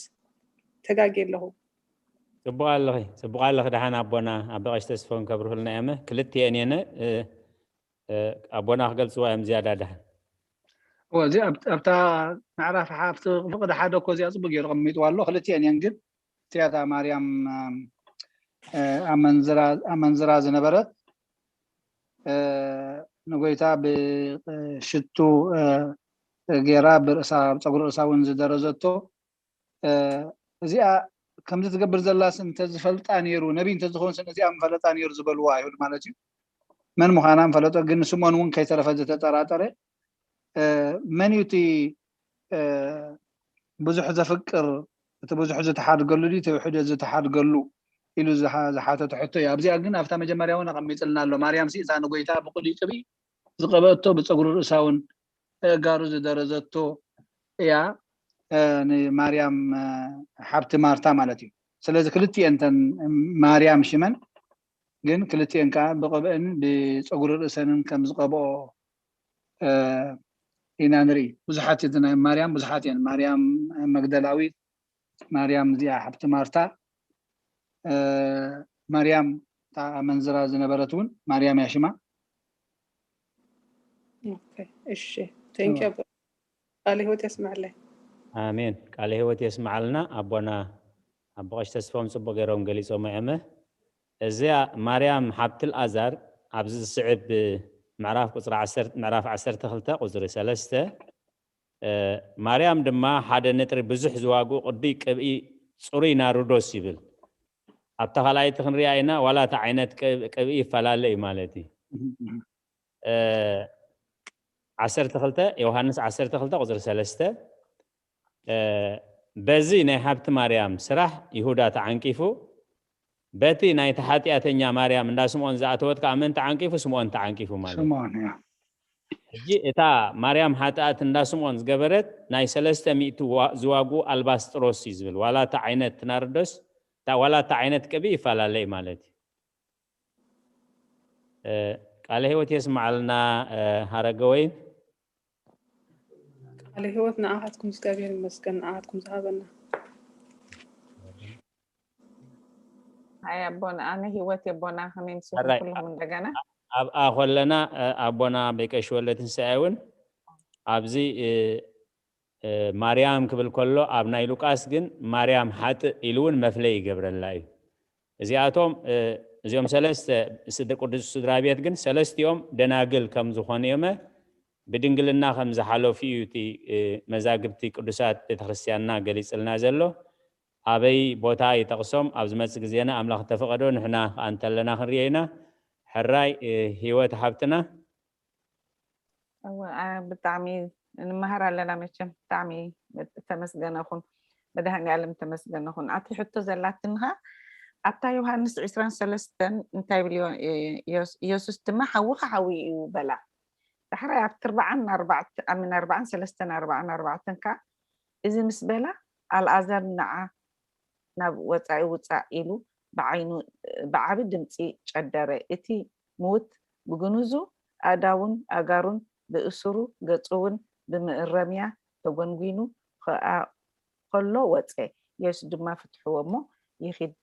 ተጋጊ ኣለኹ ፅቡቅ ኣለኺ ፅቡቅ ኣለኺ ደሓን ኣቦና ኣበ ቀሽ ተስፎም ከብርሁልና እየመ ክልቲኤን የነ ኣቦና ክገልፅዋ እዮም ዝያዳ ደሓን እዚ ኣብታ ምዕራፍ ሓፍቲ ፍቅዲ ሓደ እኮ እዚኣ ፅቡቅ ገይሩ ቀሚጥዋ ኣሎ ክልቲኤን እየን ግን እቲኣታ ማርያም ኣመንዝራ ዝነበረት ንጎይታ ብሽቱ ገይራ ብርእሳ ፀጉሪ ርእሳ እውን ዝደረዘቶ እዚኣ ከምዚ ትገብር ዘላስ እንተዝፈልጣ ነይሩ ነቢይ እንተዝኸውን ስን እዚኣ ምፈለጣ ነይሩ ዝበልዎ ኣይሁድ ማለት እዩ መን ምዃና ምፈለጦ ግን ስሞን እውን ከይተረፈ ዝተጠራጠረ መን እዩ እቲ ብዙሕ ዘፍቅር እቲ ብዙሕ ዝተሓድገሉ ድዩ እቲ ውሕደ ዝተሓድገሉ ኢሉ ዝሓተተ ሕቶ እዩ ኣብዚኣ ግን ኣብታ መጀመርያ እውን ኣቐሚጥልና ኣሎ ማርያም ሲ እዛ ንጎይታ ብቁዲ ቅብኢ ዝቐበአቶ ብፀጉሪ ርእሳ እውን እእጋሩ ዝደረዘቶ እያ ንማርያም ሓብቲ ማርታ ማለት እዩ ስለዚ ክልቲኤን ተን ማርያም ሽመን ግን ክልቲኤን ከዓ ብቕብእን ብፀጉሪ ርእሰንን ከም ዝቐብኦ ኢና ንርኢ ብዙሓት ናይ ማርያም ብዙሓት እየን ማርያም መግደላዊት ማርያም እዚኣ ሓብቲ ማርታ ማርያም ኣመንዝራ ዝነበረት እውን ማርያም ያሽማ እሺ ቴንኪ ቃለ ህይወት የስምዐለይ ኣሜን ቃለ ህይወት የስምዓልና ኣቦና ኣቦ ቀሽ ተስፎም ፅቡቅ ገይሮም ገሊፆም እያመ እዚኣ ማርያም ሓብቲ ኣልኣዛር ኣብዚ ዝስዕብ ምዕራፍ ቁፅሪ ምዕራፍ ዓሰርተ ክልተ ቁፅሪ ሰለስተ ማርያም ድማ ሓደ ንጥሪ ብዙሕ ዝዋግኡ ቅዱይ ቅብኢ ፅሩይ ናርዶስ ይብል ኣብታ ካልኣይቲ ክንሪኣ ኢና ዋላ እቲ ዓይነት ቅብኢ ይፈላለ እዩ ማለት እዩ ዓሰርተ ክልተ ዮሃንስ ዓሰርተ ክልተ ቁፅሪ ሰለስተ በዚ ናይ ሓብቲ ማርያም ስራሕ ይሁዳ ተዓንቂፉ በቲ ናይቲ ሓጢኣተኛ ማርያም እንዳ ስምኦን ዝኣተወት ከዓ መን ተዓንቂፉ ስምኦን ተዓንቂፉ ማለት እዩ ስምዖን እያ ሕጂ እታ ማርያም ሓጥኣት እንዳ ስምኦን ዝገበረት ናይ ሰለስተ ሚእቲ ዝዋግኡ ኣልባስጥሮስ እዩ ዝብል ዋላ እታ ዓይነት ናርዶስ ዋላ እታ ዓይነት ቅብኢ ይፈላለ እዩ ማለት እዩ ቃለ ህይወት የስምዓልና ሃረገወይን ቃለ ህይወት ንዓኻትኩም እግዚኣብሔር ይመስገን ንዓኻትኩም ዝሃበና ኣይ ኣቦና ኣነ ህይወት የቦና ከመይ ምስ ኩልኹም እንደገና ኣብኣ ኮለና ኣቦና ቤቀሽ ወለትንሳኤ እውን ኣብዚ ማርያም ክብል ከሎ ኣብ ናይ ሉቃስ ግን ማርያም ሓጥእ ኢሉ እውን መፍለይ ይገብረላ እዩ እዚኣቶም እዚኦም ሰለስተ ስድሪ ቅዱስ ስድራ ቤት ግን ሰለስቲኦም ደናግል ከም ዝኾኑ እዮመ ብድንግልና ከም ዝሓለፉ እዩ እቲ መዛግብቲ ቅዱሳት ቤተክርስትያንና ገሊፅልና ዘሎ ኣበይ ቦታ ይጠቕሶም? ኣብ ዝመጽእ ግዜና ኣምላኽ እንተፈቐዶ ንሕና ከኣ እንተለና ክንርእዮ ኢና። ሕራይ፣ እ፣ ህይወት ሓብትና። እወ፣ ኣ፣ ብጣዕሚ ንመሃር ኣለና መቸም። ብጣዕሚ ተመስገነ ኩን። መድሃኒኣለም ተመስገነ ኩን። ኣቲ ሕቶ ዘላትንኻ ኣብታ ዮሃንስ ዕስራን ሰለስተን እንታይ ይብል? ዮ-፣ ዮ-፣ ኢየሱስ ድማ ሓውኻ ሓዊ እዩ በላ። ዳሕራይ ኣብቲ ኣርባዓን ኣርባዕተ-፣ ኣምን ኣርባዓን ሰለስተን ኣርባዓን ኣርባዕተን ከኣ እዚ ምስ በላ ኣልኣዛር ንዓ ናብ ወጻኢ ውጻእ ኢሉ ብዓይኑ ብዓቢ ድምጺ ጨደረ። እቲ ምዉት ብግኑዙ ኣእዳዉን ኣእጋሩን ብእሱሩ ገጹ እውን ብምእረምያ ተጎንጒኑ ከኣ ከሎ ወጸ። የሱስ ድማ ፍትሕዎ እሞ ይኺድ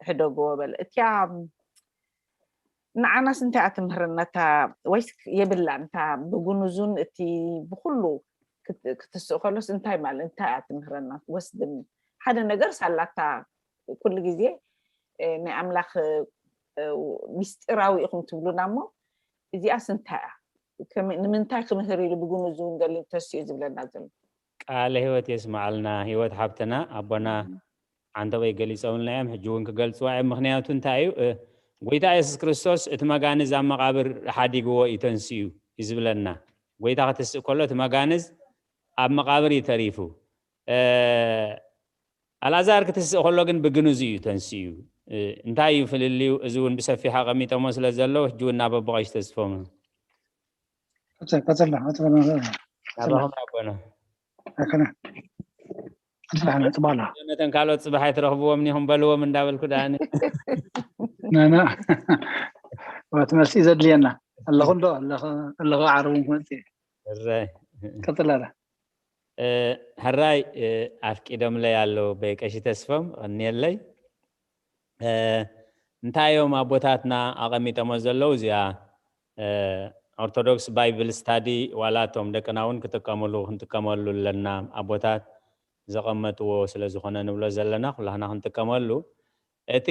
ሕደግዎ በለ። እቲኣ ንዓናስ እንታይ እያ ትምህረና? እታ ወይስ የብላን? እታ ብግኑዙን እቲ ብኹሉ ክት-፣ ክትስእ ከሎስ እንታይ ማለት እንታይ እያ ትምህረና? ወስድኒ ሓደ ነገር ሳላታ ኩሉ ግዜ፣ እ፣ ናይ ኣምላኽ፣ እ፣ ሚስጢራዊ ኢኹም ትብሉና እሞ እዚኣስ እንታይ እያ? ከመይ፣ ንምንታይ ክምህር ኢሉ ብግኑዙን ገሊን ተሲኡ ዝብለና ዘሎ? ቃለ ህይወት የስምዓልና። ህይወት ሓብትና ኣቦና ዓንተቦይ ገሊጾምልና እዮም። ሕጂ እውን ክገልጽዋ እዮም። ምኽንያቱ እንታይ እዩ? እ፣ ጎይታ የሱስ ክርስቶስ እቲ መጋንዝ ኣብ መቓብር ሓዲግዎ እዩ ተንሲኡ እዩ ዝብለና። ጎይታ ክትስእ ከሎ እቲ መጋንዝ ኣብ መቓብር እዩ ተሪፉ። እ፣ ኣልኣዛር ክትስእ ከሎ ግን ብግኑዙ እዩ ተንሲኡ። እ፣ እንታይ እዩ ፍልልዩ? እዚ እውን ብሰፊሕ ኣቐሚጦሞ ስለ ዘለዉ ሕጂ እውን ናብ ኣቦ ቀሺ ተስፎም። ቀጽል፣ ቀጽል፣ ቀጽል። ናባኹም ኣቦና። ኣይኮነ። ቀጽል፣ ኣነ ጽባላ። ነተን ካልኦት ጽባሕ ኣይትረኽብዎም ኒኹም በልዎም እንዳበልኩ ደኣኒ። ናና። ወት መልሲ ዘድልየና። ኣለኹ እንዶ፣ ኣለኹ፣ ኣለኹ ዓርቡን ክመጽእ። እረይ። ቀጽል ኣለ። እ፣ ሕራይ፣ እ፣ ኣፍቂዶምለይ ኣለዉ በይ ቀሺ ተስፎም፣ ቀንየለይ። እ፣ እንታይ እዮም ኣቦታትና ኣቐሚጦሞ ዘለዉ? እዚኣ፣ እ፣ ኦርቶዶክስ ባይብል ስታዲ ዋላ እቶም ደቅና እውን ክጥቀምሉ፣ ክንጥቀመሉ ኣለና። ኣቦታት ዘቐመጥዎ ስለ ዝኾነ ንብሎ ዘለና፣ ኩላህና ክንጥቀመሉ። እቲ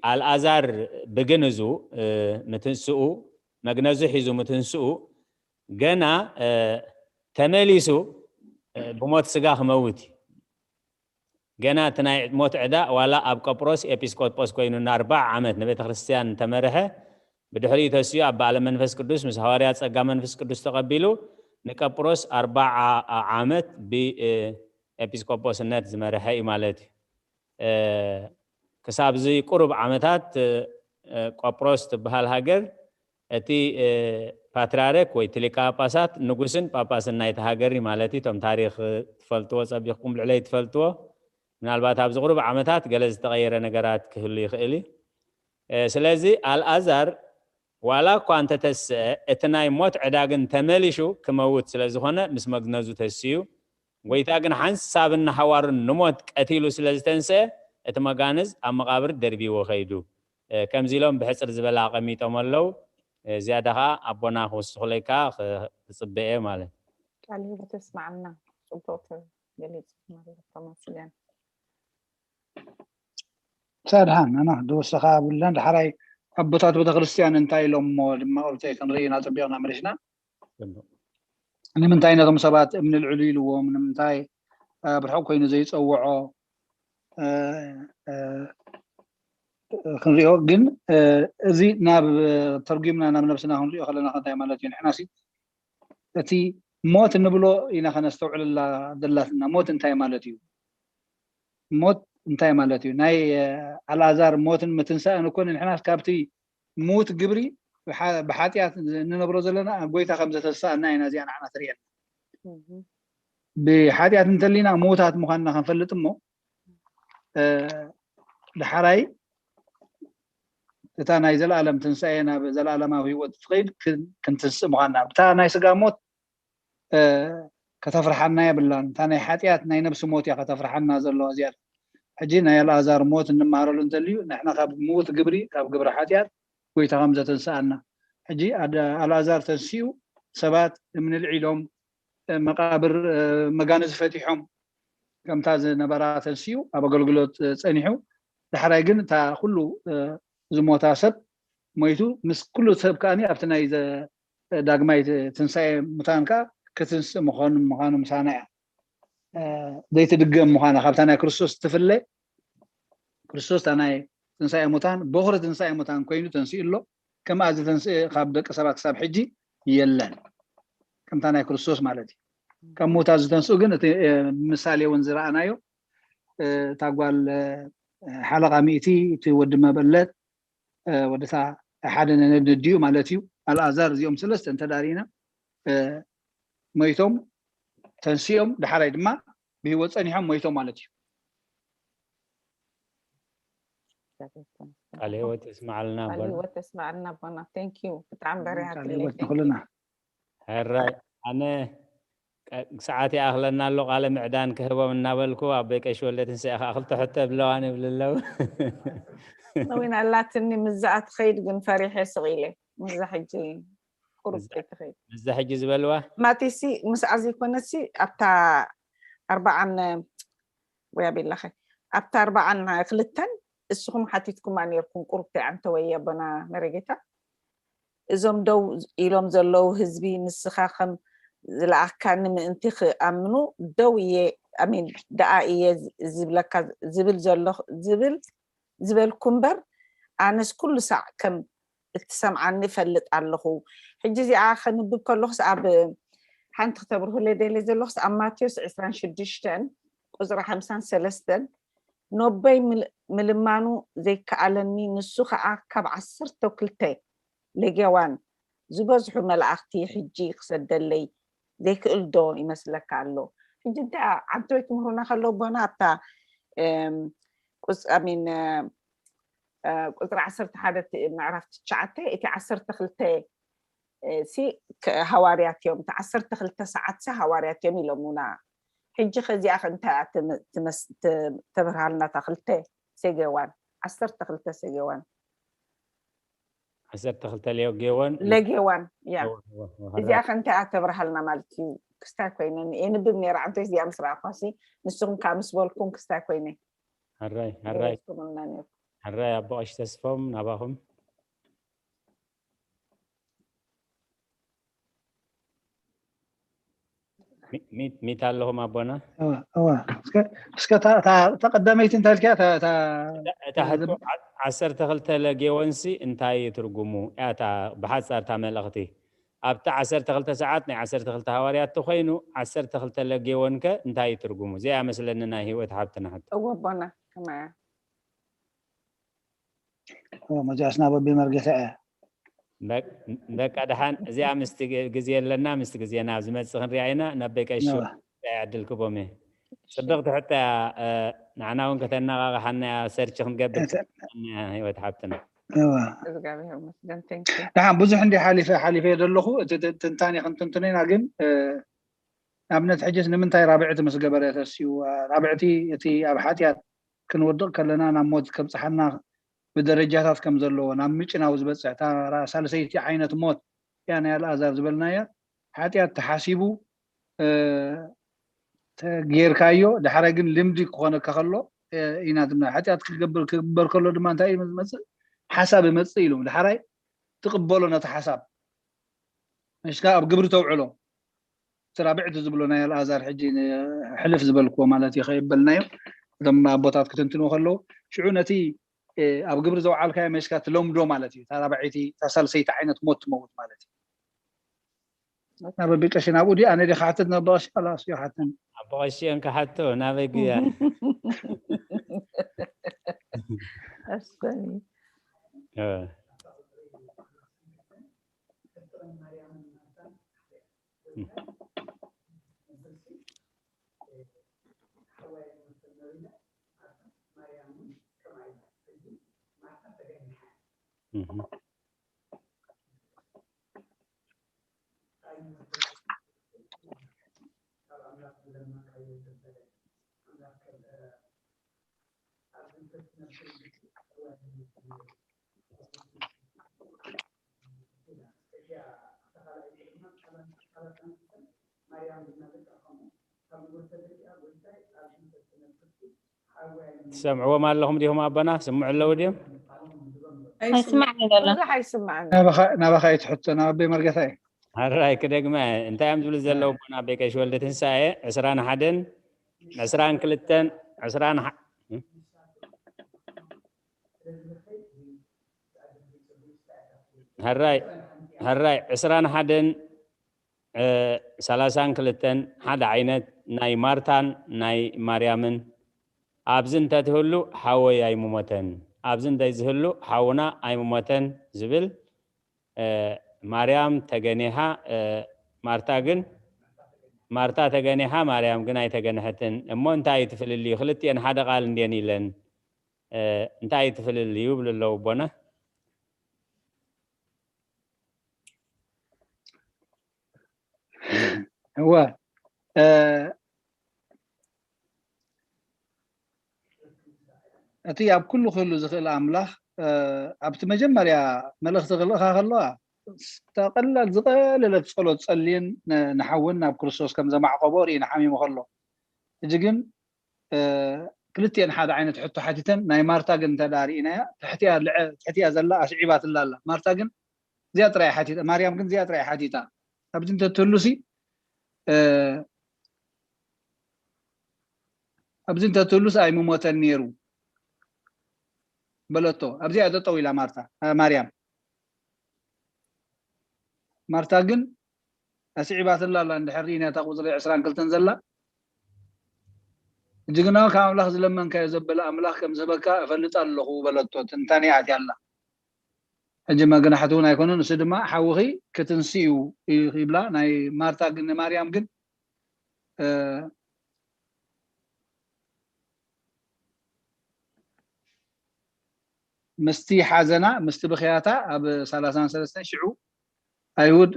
ኣልኣዛር ብግንዙ፣ እ፣ ምትንስኡ፣ መግነዙ ሒዙ ምትንስኡ፣ ገና፣ እ፣ ተመሊሱ፣ እ፣ ብሞት ስጋ ክመውት እዩ። ገና እቲ ናይ ሞት ዕዳ ዋላ ኣብ ቆጵሮስ ኤጲስቆጶስ ኮይኑ ንኣርባዓ ዓመት ንቤተ ክርስቲያን እንተመርሐ፣ ብድሕሪኡ ተሲኡ ኣብ በዓለ መንፈስ ቅዱስ ምስ ሃዋርያ ጸጋ መንፈስ ቅዱስ ተቐቢሉ ንቆጵሮስ ኣርባዓ ዓመት ብ፣ እ፣ ኤጲስቆጶስነት ዝመርሐ እዩ ማለት እዩ። እ፣ ክሳብ እዚ ቁሩብ ዓመታት፣ እ፣ እ፣ ቆጵሮስ ትበሃል ሃገር እቲ፣ እ፣ ፓትርያርክ ወይ እቲ ሊቀ ጳጳሳት ንጉስን ጳጳስን ናይቲ ሃገር እዩ ማለት እዩ። እቶም ታሪኽ ትፈልጥዎ ጸቢቕኩም ልዕለይ ትፈልጥዎ፣ ምናልባት ኣብዚ ቁሩብ ዓመታት ገለ ዝተቐየረ ነገራት ክህሉ ይኽእል እዩ። እ፣ ስለዚ ኣልኣዛር ዋላ እኳ እንተተስአ፣ እቲ ናይ ሞት ዕዳ ግን ተመሊሹ ክመውት ስለ ዝኾነ ምስ መግነዙ ተሲኡ። ጎይታ ግን ሓንሳብን ንሓዋሩን ንሞት ቀቲሉ ስለ ዝተንስአ፣ እቲ መጋንዝ ኣብ መቓብር ደርቢዎ ከይዱ። እ፣ ከምዚ ኢሎም ብሕጽር ዝበለ ኣቐሚጦም ኣለዉ። እ፣ ዝያዳ ኸኣ ኣቦና ክውስኹለይ ከኣ ኽ-፣ ክጽበ እየ ማለት። ቃል ህይወት የስምዓልና። ጽቡቕ ተገሊጹ ማለት ተመስገን። ሳድሃን ኣና ድወሰኻ ኣብለን ዳሕራይ ኣቦታት ቤተክርስትያን እንታይ ኢሎሞ ድማ ኣብተይ ክንርኢ ኢና ጽቢቕና መሊስና። ጽቡቕ። ንምንታይ ነቶም ሰባት እምኒ ልዕሉ ኢልዎም? ንምንታይ፣ እ፣ ብርሑቕ ኮይኑ ዘይጸውዖ? እ፣ እ፣ ክንሪኦ ግን፣ እ፣ እዚ ናብ፣ እ፣ ተርጒምና ናብ ነብስና ክንሪኦ ከለና ከ እንታይ ማለት እዩ? ንሕናሲ እቲ ሞት እንብሎ ኢና ከነስተውዕለላ ዘላትና። ሞት እንታይ ማለት እዩ? ሞት እንታይ ማለት እዩ? ናይ፣ እ፣ ኣልኣዛር ሞትን ምትንሳእን እኮ ንሕናስ ካብቲ ምዉት ግብሪ ብሓ-፣ ብሓጢኣት እንነብሮ ዘለና ጎይታ ከም ዘተንስኣና ኢና እዚኣ ንዓና ትርእየና። እህ። ብሓጢኣት እንተሊና ምዉታት ምዃንና ክንፈልጥ እሞ፣ እ፣ ዳሕራይ እታ ናይ ዘለኣለም ትንሳኤ ናብ ዘለኣለማዊ ህይወት ትኸይድ ክን-፣ ክንትንስእ ምዃንና። እታ ናይ ስጋ ሞት፣ እ፣ ከተፍርሓና የብላን። እታ ናይ ሓጢኣት ናይ ነብሲ ሞት እያ ከተፍርሓና ዘለዋ እዚኣ። ሕጂ ናይ ኣልኣዛር ሞት እንመሃረሉ እንተልዩ፣ ንሕና ካብ ምዉት ግብሪ፣ ካብ ግብሪ ሓጢኣት ጎይታ ከም ዘተንስኣና። ሕጂ ኣደ-፣ ኣልኣዛር ተንሲኡ፣ ሰባት እምኒ ልዒሎም፣ እ፣ መቃብር፣ እ፣ መጋንዝ ፈቲሖም፣ ከምታ ዝነበራ ተንሲኡ ኣብ ኣገልግሎት፣ እ፣ ጸኒሑ። ዳሕራይ ግን እታ ኩሉ፣ እ፣ ዝሞታ ሰብ ሞይቱ፣ ምስ ኩሉ ሰብ ከኣ ኣብቲ ናይ ዘ-፣ ዳግማይ ትንሳኤ ሙታን ከኣ ክትንስእ ምዃኑ፣ ምዃኑ ምሳና እያ። ዘይትድገም ምዃና፣ ካብታ ናይ ክርስቶስ ትፍለ። ክርስቶስ እታ ናይ ትንሳኤ ሙታን፣ በኹሪ ትንሳኤ ሙታን ኮይኑ ተንሲኡ ኣሎ። ከምኣ ዝተንስኤ ካብ ደቂ ሰባት ክሳብ ሕጂ የለን፣ ከምታ ናይ ክርስቶስ ማለት እዩ። ካብ ሙታን ዝተንስኡ ግን እቲ ምሳሌ እውን ዝረኣናዮ፣ እታ ጓል ሓለቓ ሚእቲ፣ እቲ ወዲ መበለት፣ ወድታ ሓደ ነነድዩ ማለት እዩ። ኣልኣዛር፣ እዚኦም ሰለስተ እንተዳሪና፣ ሞይቶም ተንሲኦም፣ ዳሕራይ ድማ ብህይወት ጸኒሖም ሞይቶም ማለት እዩ። ቃለ ህይወት የስማዓልና። ቃለ ህይወት የስማዓልና ኣቦና። Thank you። ብጣዕሚ በሪሃ ትለይ። ንኹልና። ሕራይ፣ ኣነ ሰዓት ይኣኽለና ኣሎ፣ ቃለ ምዕዳን ክህቦም እናበልኩ፣ ኣቦይ ቀሺ ወልደ ትንሳኤ ከዓ ክልተ ሕቶ ብለዋን ይብሉ ኣለዉ። ነዊና ኣላትኒ፣ ምስዛ ትኸይድ ግን ፈሪሐ ስቕ ኢለ። ምስዛ ሕጂ ቁሩብ ከይትኸይድ። ምስዛ ሕጂ ዝበልዋ? ማቲሲ ምስኣ ዘይኮነሲ ኣብታ ኣርባዓን ወይ ኣቤላኸ ኣብታ ኣርባዓን ክልተን እስኹም ሓቲትኩማ ነርኩም ቁሩብ ተይ ኣንተ ወይ ኣቦና መረጌታ እዞም ደው ኢሎም ዘለዉ ህዝቢ ንስኻ ከም ዝለኣካኒ ምእንቲ ክኣምኑ ደው እየ ኣሚን ደኣ እየ ዝብለካ ዝብል ዘሎ ዝብል ዝበልኩ እምበር ኣነስ ኩሉ ሳዕ ከም እትሰምዓኒ እፈልጥ ኣለኹ። ሕጂ እዚኣ ከንብብ ከለኹስ ኣብ ሓንቲ ክተብርሁለይ ደልየ ዘለኹስ ኣብ ማቴዎስ ዕስራን ሽዱሽተን ቁፅሪ ሓምሳን ሰለስተን ኖበይ ምልማኑ ዘይከኣለኒ ንሱ ከዓ ካብ ዓሰርተ ክልተ ለጌዋን ዝበዝሑ መላእኽቲ ሕጂ ክሰደለይ ዘይክእል ዶ ይመስለካ ኣሎ? ሕጂ እንታይ ዓንተወይ ትምህሩና ከለዉ ኣቦና ኣብታ ቁስ ኣሚን ቁፅሪ ዓሰርተ ሓደ ምዕራፍ ትሽዓተ እቲ ዓሰርተ ክልተ ሲ ሃዋርያት እዮም፣ እቲ ዓሰርተ ክልተ ሰዓት ሲ ሃዋርያት እዮም ኢሎሙና። ሕጂ ከዚኣ ከ እንታይ ተብርሃልና እታ ክልተ ሴጌዋን ዓሰርተ ክልተ ሴጌዋን ዓሰርተ ክልተ ሌጌዎን ሌጌዋን ያ እዚኣ ከ እንታይ ተብርሃልና ማለት እዩ? ክስታይ ኮይነ የንብብ ነይረ ዓንተ እዚኣ ምስ ረኣኳሲ ንስኹም ከዓ ምስ በልኩም ክስታይ ኮይነ ሕራይ ሕራይ ሕራይ ኣቦ ቀሺ ተስፎም ናባኹም። ሚት ኣለኹም ኣቦና። እስከ ተቀዳመይቲ እንታይ ልካ እታ ሕቶ ዓሰርተ ክልተ ለጌወንሲ እንታይ ትርጉሙ እያ? ብሓፃር እታ መልእኽቲ ኣብቲ ዓሰርተ ክልተ ሰዓት ናይ ዓሰርተ ክልተ ሃዋርያት ተኮይኑ ዓሰርተ ክልተ ለጌወን ከ እንታይ ትርጉሙ? እዚኣ መስለኒ ናይ ህይወት ሓብትና ሕቶ። እወ ኣቦና ከማያ መጃስና በቢ መርጌታ እያ። በቃ ደሓን እዚኣ ምስቲ ግዜ ኣለና ምስቲ ግዜና ኣብ ዝመፅእ ክንሪኣ ኢና። ናብ በቀሽ ዕድል ክቦም እየ። ፅብቅቲ ሕቶ እያ። ንዓና እውን ከተነቃቅሓና እያ። ሰርች ክንገብር ህይወት ሓብትና። ደሓን ብዙሕ እንዲ ሓሊፈ ሓሊፈ ዘለኹ እቲ ትንታኔ ክንትንትኖ ኢና ግን ንኣብነት ሕጅስ ንምንታይ ራብዕቲ ምስ ገበረ ተስዩ ራብዕቲ እቲ ኣብ ሓጢኣት ክንወድቕ ከለና ናብ ሞት ከብፅሓና ብደረጃታት ከም ዘለዎ ናብ ምጭናው ዝበፅሕ እታ ሳልሰይቲ ዓይነት ሞት እያ ናይ ኣልኣዛር ዝበልናያ ሓጢኣት ተሓሲቡ ተጌርካዮ ዳሕራይ ግን ልምዲ ክኾነካ ከሎ ኢና ድማ ሓጢኣት ክገብር ክግበር ከሎ ድማ እንታይ እዩ ዝመፅእ ሓሳብ ይመፅእ ኢሉ ዳሕራይ ትቕበሎ ነቲ ሓሳብ ንሽካ ኣብ ግብሪ ተውዕሎ እቲ ራብዕቲ ዝብሎ ናይ ኣልኣዛር ሕጂ ሕልፍ ዝበልክዎ ማለት እዩ ከይበልናዮ እቶም ኣቦታት ክትንትንዎ ከለዉ ሽዑ ነቲ ኣብ ግብሪ ዘውዓልካዮ መሽካ ትለምዶ ማለት እዩ እታ ራብዐይቲ እታ ሳልሰይቲ ዓይነት ሞት ትመውት ማለት እዩ ናብ ኣቢ ቀሺ ናብኡ ድዩ ኣነ ድየ ክሓትት ናብ ኣቢ ቀሺ ኣላስ ይሓትን ኣቢ ቀሺ እዮም ክሓቶ ናበይ ጉያ ትሰምዕዎም ኣለኹም ዲኹም ኣቦና? ስምዑ ኣለዉ ድዮም? ኣይስማዕን ዘሎ። ብዙሕ ኣይስማዕን። ናባኻ እዩ ትሕቶ ናብ ኣቦይ መርገታ እዩ። ሕራይ ክደግመ እንታይ እዮም ዝብሉ ዘለዉ ኣቦና ኣቦይ ቀሺ ወልደ ትንሳኤ ዕስራን ሓደን ዕስራን ክልተን ዕስራን ሓ- ሕራይ ሕራይ ዕስራን ሓደን ሰላሳን ክልተን ሓደ ዓይነት ናይ ማርታን ናይ ማርያምን። ኣብዚ እንተትህሉ ሓወይ ኣይምሞተን፣ ኣብዚ እንተዝህሉ ሓውና ኣይምሞተን ዝብል። ማርያም ተገኒሓ፣ ማርታ ግን ማርታ ተገኒሓ፣ ማርያም ግን ኣይተገንሐትን። እሞ እንታይ እዩ እቲ ፍልልዩ? ክልቲኤን ሓደ ቃል እንድየን ኢለን፣ እንታይ እዩ እቲ ፍልልዩ ይብሉ ኣለዉ ኣቦና። እወ፣ እቲ ኣብ ኩሉ ክህሉ ዝኽእል ኣምላኽ ኣብቲ መጀመርያ መልእኽቲ ክልእኻ ከለዋ፣ ቀላል ዝቐለለት ጸሎት ጸልየን ንሓወን ናብ ክርስቶስ ከም ዘማዕቆቦ ርኢና ሓሚሙ ከሎ፣ ሕጂ ግን ክልቲኤን ሓደ ዓይነት ሕቶ ሓቲተን። ናይ ማርታ ግን እንተ ርኢናያ፣ ትሕቲያ ዘላ ኣስዒባትላ ኣላ። ማርታ ግን እዚኣ ጥራይ ሓቲታ፣ ማርያም ግን እዚኣ ጥራይ ሓቲታ። ኣብዚ እንተትህሉሲ ኣብዚ እንተትህሉስ ኣይምሞተን ነይሩ በለቶ። ኣብዚኣ ጠጠው ኢላ ማርታ፣ ማርያም። ማርታ ግን ኣስዒባትላ ኣላ። እንድሕር ርኢና እታ ቁፅሪ ዕስራን ክልተን ዘላ፣ ሕጂ ግና ካብ ኣምላኽ ዝለመንካዮ ዘበለ ኣምላኽ ከም ዝህበካ እፈልጥ ኣለኹ በለቶ። ትንታኔ ኣትያ ኣላ። ሕጂ መግናሕቲ እውን ኣይኮነን። እሱ ድማ ሓውኺ ክትንስእ እዩ ይብላ። ናይ ማርታ ግን ንማርያም ግን ምስቲ ሓዘና ምስቲ ብኽያታ ኣብ ሰላሳን ሰለስተን ሽዑ ኣይሁድ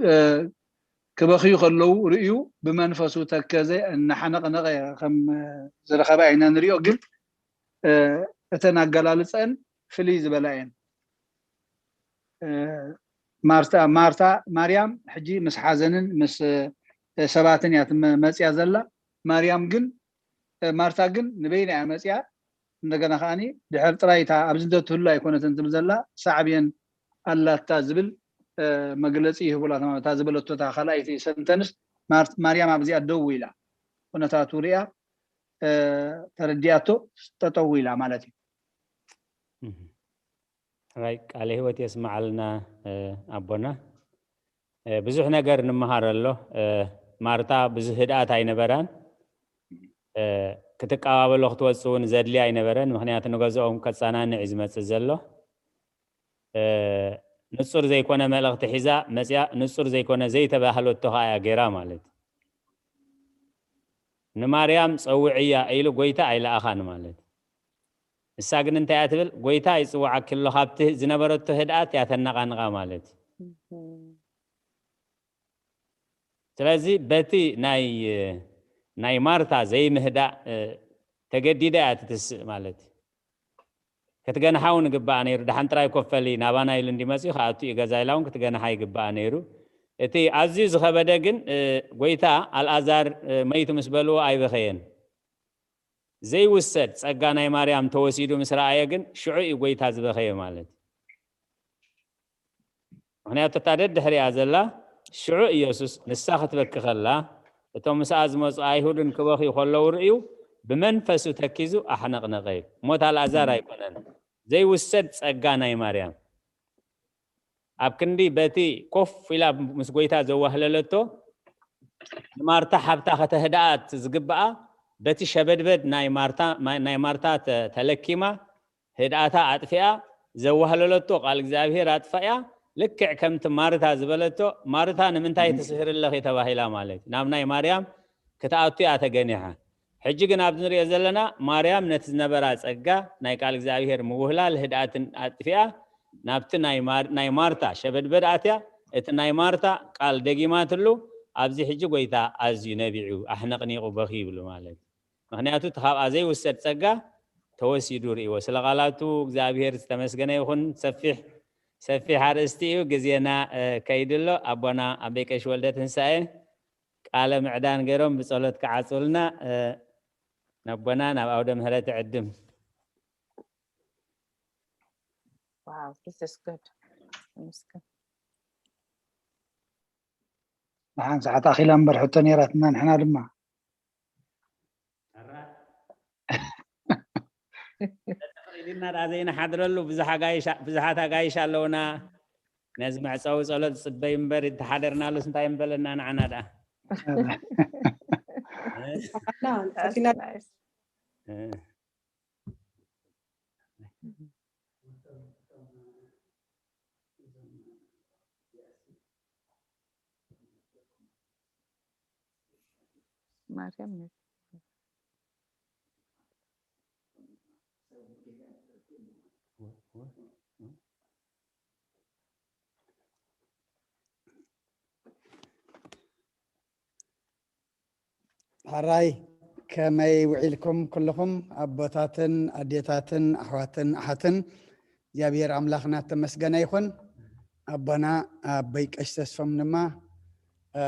ክበኽዩ ከለዉ ርእዩ ብመንፈሱ ተከዘ፣ እናሓነቕነቐ ከም ዝረኸባ ኢና ንሪኦ። ግን እተን ኣገላልፀአን ፍልይ ዝበላ እየን። ማርታ ማርታ ማርያም ሕጂ ምስ ሓዘንን ምስ ሰባትን እያ መፅያ ዘላ። ማርያም ግን ማርታ ግን ንበይና እያ መፅያ። እንደገና ከዓኒ ድሕር ጥራይ እታ ኣብዚ እንተትህሉ ኣይኮነትን ትብል ዘላ ሳዕብየን ኣላታ ዝብል መግለፂ ይህቡላ። እታ ዝበለቶ እታ ካልኣይቲ ሰንተንስ ማርያም ኣብዚኣ ደው ኢላ ኩነታቱ ሪኣ ተረዲኣቶ ጠጠው ኢላ ማለት እዩ። ራይ ቃለ ህይወት የስምዓልና ኣቦና። ብዙሕ ነገር ንምሃር ኣሎ። ማርታ ብዙሕ ህድኣት ኣይነበራን። ክትቀባበሎ ክትወፅ እውን ዘድልያ ኣይነበረን። ምክንያቱ ንገዝኦም ከፃናንዕ እዩ ዝመፅእ ዘሎ። ንፁር ዘይኮነ መልእኽቲ ሒዛ መፅያ፣ ንፁር ዘይኮነ ዘይተባህለቶ ከዓ እያ ገይራ ማለት። ንማርያም ፀውዕያ ኢሉ ጎይታ ኣይለኣኻን ማለት። ንሳ ግን እንታይ እያ ትብል? ጎይታ ይፅውዓኪ ኣሎ። ካብቲ ዝነበረቶ ህድኣት እያ ተነቓንቓ ማለት። ስለዚ በቲ ናይ ናይ ማርታ ዘይምህዳእ ተገዲዳ እያ ትትስእ ማለት። ክትገንሓ እውን ግባኣ ነይሩ። ደሓን ጥራይ ኮፈሊ ናባና ኢሉ እንዲመፅኡ ከኣቱ እዩ ገዛ ኢላ እውን ክትገንሓ ይግባኣ ነይሩ። እቲ ኣዝዩ ዝኸበደ ግን ጎይታ ኣልኣዛር መይቱ ምስ በልዎ ኣይበኸየን። ዘይውሰድ ጸጋ ናይ ማርያም ተወሲዱ ምስ ረኣየ ግን ሽዑ እዩ ጎይታ ዝበኸየ ማለት። ምክንያቱ እታ ደድሕሪኣ ዘላ ሽዑ ኢየሱስ ንሳ ክትበኪ ከላ እቶም ምስኣ ዝመፁ ኣይሁድን ክበኽዩ ከለዉ ርእዩ ብመንፈሱ ተኪዙ ኣሕነቕነቐ እዩ። ሞት ኣልኣዛር ኣይኮነን፣ ዘይውሰድ ጸጋ ናይ ማርያም። ኣብ ክንዲ በቲ ኮፍ ኢላ ምስ ጎይታ ዘዋህለለቶ ንማርታ ሓብታ ከተህድኣት ዝግብኣ በቲ ሸበድበድ ናይ ማርታ ናይ ማርታ ተለኪማ ህድኣታ ኣጥፊኣ ዘዋህለለቶ ቃል እግዚኣብሔር ኣጥፋያ። ልክዕ ከምቲ ማርታ ዝበለቶ ማርታ ንምንታይ ትስህሪ ኣለኺ ተባሂላ ማለት ናብ ናይ ማርያም ክትኣቱ እያ ተገኒሓ። ሕጂ ግን ኣብዚ ንሪኦ ዘለና ማርያም ነቲ ዝነበራ ጸጋ ናይ ቃል እግዚኣብሔር ምውህላል ህድኣትን ኣጥፊኣ ናብቲ ናይ ማርታ ሸበድበድ ኣትያ እቲ ናይ ማርታ ቃል ደጊማትሉ ኣብዚ ሕጂ ጎይታ ኣዝዩ ነቢዑ ኣሕነቕኒቑ በኺ ይብሉ ማለት ምክንያቱ እቲ ካብኣ ዘይውሰድ ጸጋ ተወሲዱ ርእይዎ ስለ ቃላቱ እግዚኣብሔር ዝተመስገነ ይኹን ሰፊሕ ሰፊሕ ኣርእስቲ እዩ ግዜና ከይድሎ ኣቦና ኣቤ ቀሽ ወልደ ትንሳኤ ቃለ ምዕዳን ገይሮም ብጸሎት ክዓጽውልና ነቦና ናብ ኣውደ ምህረት ዕድም። Wow, this is good. Thanks. ደሓን ሰዓት ኣኺላ እምበር ሕቶ ነይራትና ንሕና ድማ ተፈቒድና ደኣ ዘይንሓድረሉ ብዙሕ ኣጋይሽ፣ ብዙሓት ኣጋይሽ ኣለውና። ነዚ መዕጸዊ ጸሎት ዝጽበይ እምበር፣ እንተሓደርናሉስ እንታይ ምበለና ንዓና ደኣ? ንዓና እንተፊና። እ። ማርያም ነች። ሕራይ፣ ከመይ ውዒልኩም ኩልኹም ኣቦታትን ኣዴታትን ኣሕዋትን ኣሓትን? እግዚኣብሔር ኣምላኽና ተመስገነ ይኹን። ኣቦና ኣቦይ ቀሽ ተስፎም ድማ፣ እ፣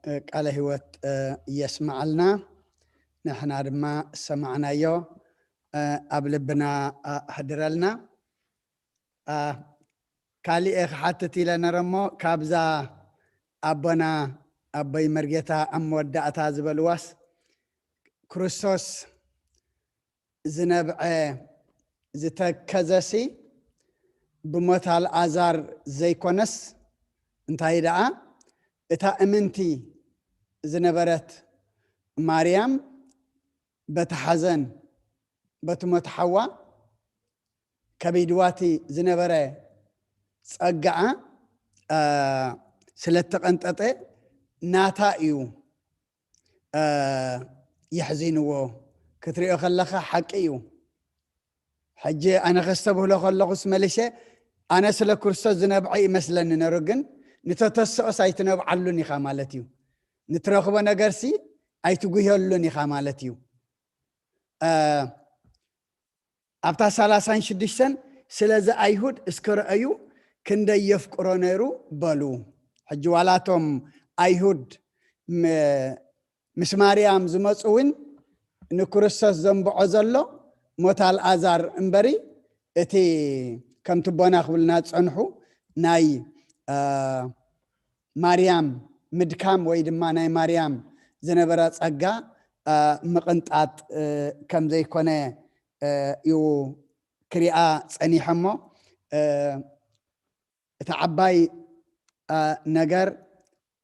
እ፣ ቃለ ህይወት፣ እ፣ የስምዓልና። ንሕና ድማ ሰማዕናዮ፣ እ፣ ኣብ ልብና ኣሕድረልና። ኣ፣ ካሊእ እየ ክሓትት ኢለ ነረ እሞ፣ ካብዛ ኣቦና ኣቦይ መርጌታ ኣብ መወዳእታ ዝበልዋስ፣ ክርስቶስ ዝነብዐ ዝተከዘሲ ብሞት ኣልኣዛር ዘይኮነስ፣ እንታይ ደኣ እታ እምንቲ ዝነበረት ማርያም በቲ ሓዘን፣ በቲ ሞት ሓዋ ከቢድዋቲ ዝነበረ ጸጋኣ፣ አ፣ ስለ እተቐንጠጠ ናታ እዩ፣ አ፣ የሕዚንዎ። ክትሪኦ ከለኻ ሓቂ እዩ። ሕጂ ኣነ ከስተብህሎ ከለኹስ መሊሰ፣ ኣነ ስለ ክርስቶስ ዝነብዐ ይመስለኒ ነሩ፣ ግን ንተተስኦስ ኣይትነብዓሉን ኢኻ ማለት እዩ። ንትረኽቦ ነገርሲ ኣይትጉህየሉን ኢኻ ማለት እዩ። አ፣ ኣብታ ሰላሳን ሽዱሽተን ስለዚ ኣይሁድ እስከ ረኣዩ ክንደይ የፍቅሮ ነይሩ በሉ። ሕጂ ዋላቶም ኣይሁድ ም-፣ ምስ ማርያም ዝመፁ እውን ንክርስቶስ ዘንብዖ ዘሎ ሞት ኣልኣዛር እምበሪ እቲ ከምቲ ቦና ክብልና ዝፀንሑ ናይ፣ አ፣ ማርያም ምድካም ወይ ድማ ናይ ማርያም ዝነበረ ጸጋ፣ አ፣ ምቕንጣጥ፣ እ፣ ከም ዘይኮነ፣ እ፣ እዩ ክሪኣ ጸኒሐ እሞ፣ እ፣ እቲ ዓባይ፣ አ፣ ነገር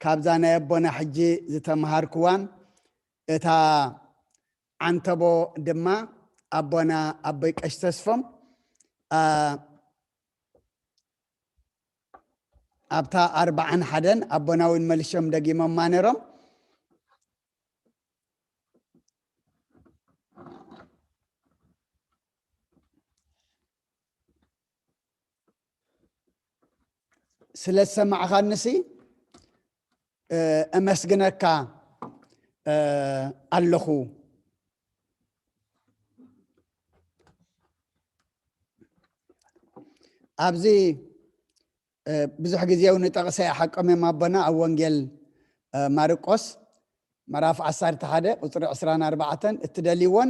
ካብዛ ናይ ኣቦና ሕጂ ዝተምሃርክዋን እታ ዓንተቦ ድማ ኣቦና ኣቦይ ቀሽ ተስፎም፣ አ፣ ኣብታ ኣርባዓን ሓደን ኣቦና እውን መሊሾም ደጊሞማ ነይሮም። ስለ ዝሰማዕኻንሲ፣ እ፣ እመስግነካ፣ እ፣ ኣለኹ። ኣብዚ፣ እ፣ ብዙሕ ግዜ እውን ጠቕሰ ሓቆም እዮም ኣቦና ኣብ ወንጌል፣ እ፣ ማርቆስ ምዕራፍ ዓሰርተ ሓደ ቁፅሪ ዕስራን ኣርባዕተን፣ "እትደልይዎን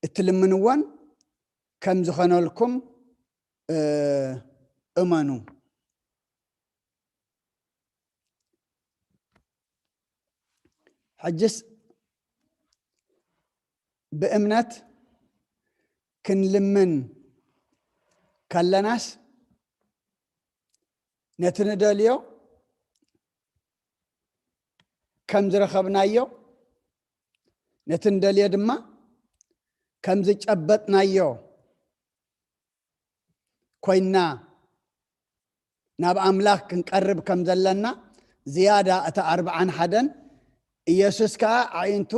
እትልምንዎን ከም ዝኾነልኩም፣ እ፣ እመኑ።" ሕጅስ ብእምነት ክንልምን ከለናስ፣ ነቲ ንደልዮ ከም ዝረኸብናዮ፣ ነቲ ንደልዮ ድማ ከም ዝጨበጥናዮ ኮይንና ናብ ኣምላኽ ክንቀርብ ከም ዘለና ዝያዳ እታ ኣርብዓን ሓደን፣ ኢየሱስ ከኣ ኣዒንቱ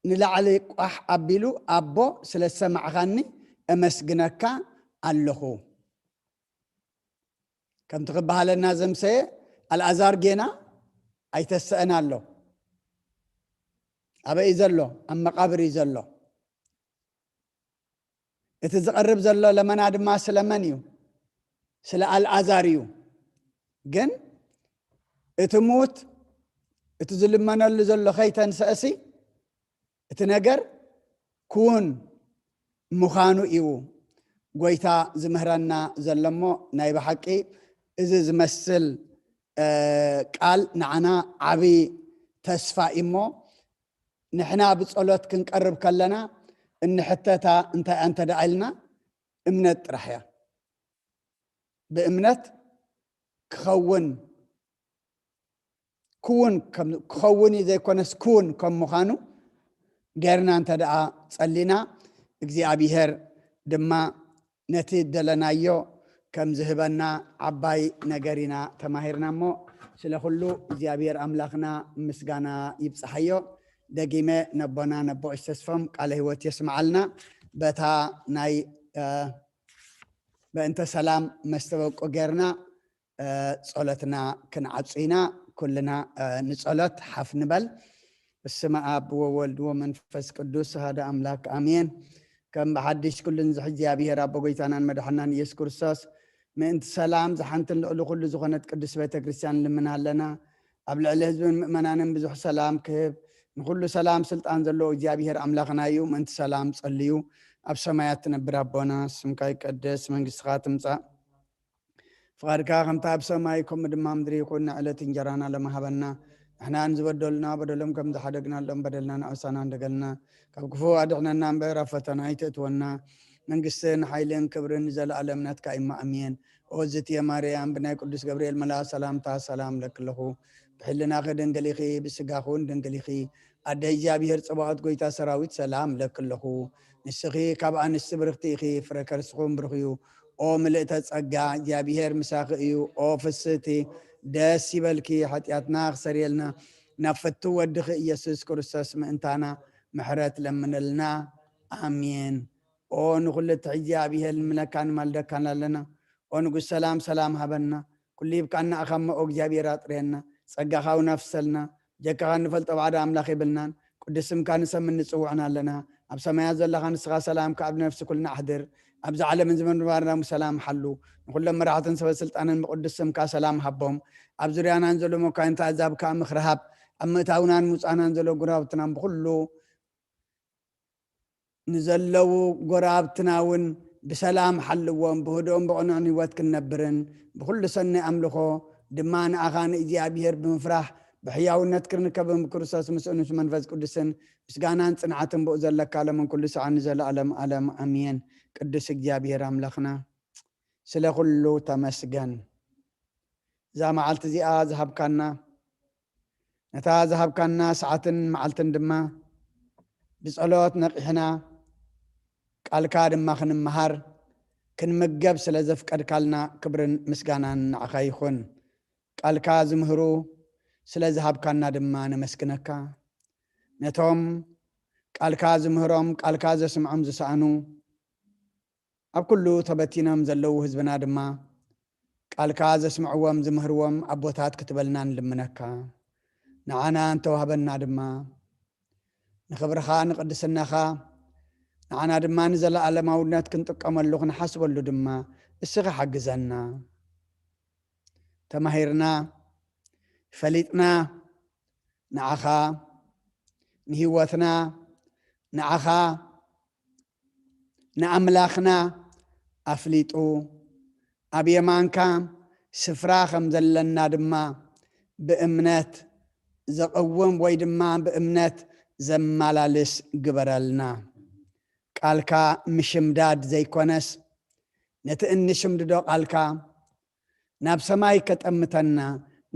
ንላዕሊ ቋሕ ኣቢሉ፣ "ኣቦ፣ ስለ ዝሰማዕኻኒ እመስግነካ ኣለኹ።" ከምቲ ክበሃለና ዘምሰየ፣ ኣልኣዛር ጌና ኣይተሰአን ኣሎ። ኣበይ እዩ ዘሎ? ኣብ መቓብር እዩ ዘሎ። እቲ ዝቐርብ ዘሎ ለመና ድማ ስለመን እዩ? ስለ ኣልኣዛር እዩ። ግን እቲ ምዉት፣ እቲ ዝልመነሉ ዘሎ ከይተንሰእሲ፣ እቲ ነገር ክውን ምዃኑ እዩ ጎይታ ዝምህረና ዘሎ እሞ፣ ናይ ብሓቂ እዚ ዝመስል፣ እ፣ ቃል ንዓና ዓቢ ተስፋ እዩ እሞ፣ ንሕና ብጸሎት ክንቀርብ ከለና፣ እንሕተታ እንታይ እንተ ደኣ ኢልና፣ እምነት ጥራሕ እያ። ብእምነት ክኸውን፣ ክውን ከም-፣ ክኸውን እዩ ዘይኮነስ ክውን ከም ምዃኑ ጌርና እንተ ደኣ ጸሊና፣ እግዚኣብሔር ድማ ነቲ ደለናዮ ከም ዝህበና ዓባይ ነገር ኢና ተማሂርና እሞ፣ ስለ ኩሉ እግዚኣብሔር ኣምላኽና ምስጋና ይብጽሓዮ። ደጊመ ነቦና ነቦ እሽ ተስፎም ቃለ ህይወት የስምዓልና። በታ ናይ፣ እ፣ በእንተ ሰላም መስተበቁ ጌርና፣ እ፣ ጸሎትና ክንዓጹ ኢና። ኩልና፣ እ፣ ንጸሎት ሓፍ ንበል። በስመ ኣብ ወወልድ ወመንፈስ ቅዱስ ኣሐደ ኣምላክ ኣሜን። ከም ብሓድሽ ኩሉ ንዝሕ እግዚኣብሔር ኣቦ ጎይታናን መድሓናን ኢየሱስ ክርስቶስ ምእንቲ ሰላም ዝሓንትን ልዕሊ ኩሉ ዝኾነት ቅድስት ቤተ ክርስቲያን ንልምን ኣለና። ኣብ ልዕሊ ህዝብን ምእመናንን ብዙሕ ሰላም ክህብ፣ ንኩሉ ሰላም ስልጣን ዘለዎ እግዚኣብሔር ኣምላኽና እዩ። ምእንቲ ሰላም ጸልዩ። ኣብ ሰማያት ትነብር ኣቦና፣ ስምካ ይቀደስ፣ መንግስትኻ ትምጻእ፣ ፍቓድካ ከምታ ኣብ ሰማይ ከምኡ ድማ ምድሪ ይኹን። ንዕለት እንጀራና ለመሃበና፣ ንሕናን ዝበደሉና በደሎም ከም ዝሓደግናሎም በደልና ንዕሳና እንደገልና፣ ካብ ክፉ ኣድሕነና እምበር ኣብ ፈተና ኣይትእትወና። መንግስትን ሓይልን ክብርን ንዘለኣለም ናትካ እማ ኣሜን። ኦ ዝትየ ማርያም፣ ብናይ ቅዱስ ገብርኤል መልኣክ ሰላምታ ሰላም ለክለኹ። ብሕልናኺ ድንግል ኢኺ፣ ብስጋኹ እውን ድንግል ኢኺ። ኣደ እግዚኣብሔር ጽባኦት ጎይታ ሰራዊት ሰላም ለክለኹ። ንስኺ ካብ ኣንስቲ ብርኽቲ ኢኺ፣ ፍረ ከርስኹም ብሩኽ እዩ። ኦ ምልእተ ጸጋ፣ እግዚኣብሔር ምሳኺ እዩ። ኦ ፍስህቲ፣ ደስ ይበልኪ። ሓጢኣትና ክሰርየልና፣ ናብ ፍቱ ወድኺ ኢየሱስ ክርስቶስ ምእንታና ምሕረት ለምንልና። ኣሜን። ኦ ንኹሉ እትሕዚ እግዚኣብሔር፣ ንልምነካን ንማልደካን ኣለና። ኦ ንጉስ ሰላም፣ ሰላም ሃበና። ኩሉ ሂብካና ኣኻ እሞ፣ ኦ እግዚኣብሔር ኣጥርየና። ጸጋኻ እውን ኣፍሰልና። ጀካኻ ንፈልጦ ባዕዳ ኣምላኽ የብልናን። ቅዱስ ስምካ ንሰምን ንጽውዕን ኣለና። ኣብ ሰማያት ዘለኻ ንስኻ ሰላምካ ኣብ ነፍሲ ኩልና ኣሕድር። ኣብዚ ዓለምን እዚ ምንባርና ሰላም ሓሉ። ንኹሎም መራሕትን ሰበ ስልጣንን ብቅዱስ ስምካ ሰላም ሃቦም። ኣብ ዙርያናን ዘሎ መኳንንቲ ኣዛብ ከኣ ምኽሪ ሃብ። ኣብ ምእታውናን ምውጻእናን ዘሎ ጎረባብትናን ብኹሉ ንዘለዉ ጎረባብትና እውን ብሰላም ሓልዎም። ብህድኦም ብቕኑዕን ህይወት ክንነብርን ብኹሉ ሰናይ ኣምልኾ ድማ ንኣኻ ንእግዚኣብሔር ብምፍራሕ ብሕያውነት ክንርከብን ብክርስቶስ ምስኡን ምስ መንፈስ ቅዱስን ምስጋናን ጽንዓትን ብኡ ዘለካ ለምን ኩሉ ሰዓት ንዘለኣለም ኣለም ኣሜን። ቅዱስ እግዚኣብሔር ኣምላኽና ስለ ኩሉ ተመስገን። እዛ መዓልቲ እዚኣ ዝሃብካና፣ ነታ ዝሃብካና ሰዓትን መዓልትን ድማ ብጸሎት ነቒሕና ቃልካ ድማ ክንመሃር ክንምገብ ስለ ዘፍቀድካልና ክብርን ምስጋናን ንዓኻ ይኹን። ቃልካ ዝምህሩ ስለ ዝሃብካና ድማ ነመስግነካ። ነቶም ቃልካ ዝምህሮም ቃልካ ዘስምዖም ዝሰኣኑ ኣብ ኩሉ ተበቲኖም ዘለዉ ህዝብና ድማ ቃልካ ዘስምዕዎም ዝምህርዎም ኣቦታት ክትበልና ንልምነካ። ንዓና እንተዋህበና ድማ ንኽብርኻ ንቅድስናኻ ንዓና ድማ ንዘለኣለማውነት ክንጥቀመሉ ክንሓስበሉ ድማ እስኻ ሓግዘና። ተማሂርና ፈሊጥና ንዓኻ ንህይወትና ንዓኻ ንኣምላኽና ኣፍሊጡ ኣብ የማንካ ስፍራ ከም ዘለና ድማ ብእምነት ዘቐውም ወይ ድማ ብእምነት ዘመላልስ ግበረልና። ቃልካ ምሽምዳድ ዘይኮነስ ነቲ እንሽምድዶ ቃልካ ናብ ሰማይ ከጠምተና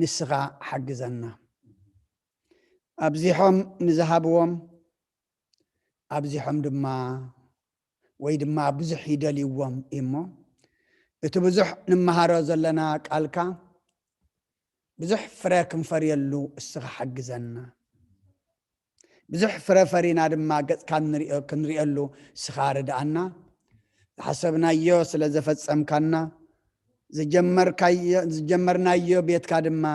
ንስኻ ሓግዘና። ኣብዚሖም ንዝሃብዎም ኣብዚሖም ድማ ወይ ድማ ብዙሕ ይደልይዎም እሞ እቲ ብዙሕ ንመሃሮ ዘለና ቃልካ ብዙሕ ፍረ ክንፈርየሉ እስኻ ሓግዘና። ብዙሕ ፍረ ፈሪና ድማ ገጽካ ንሪኦ-፣ ክንሪኦሉ እስኻ ርድኣና። ዝሓሰብናዮ ስለ ዘፈጸምካና ዝጀመርካዮ-፣ ዝጀመርናዮ ቤትካ ድማ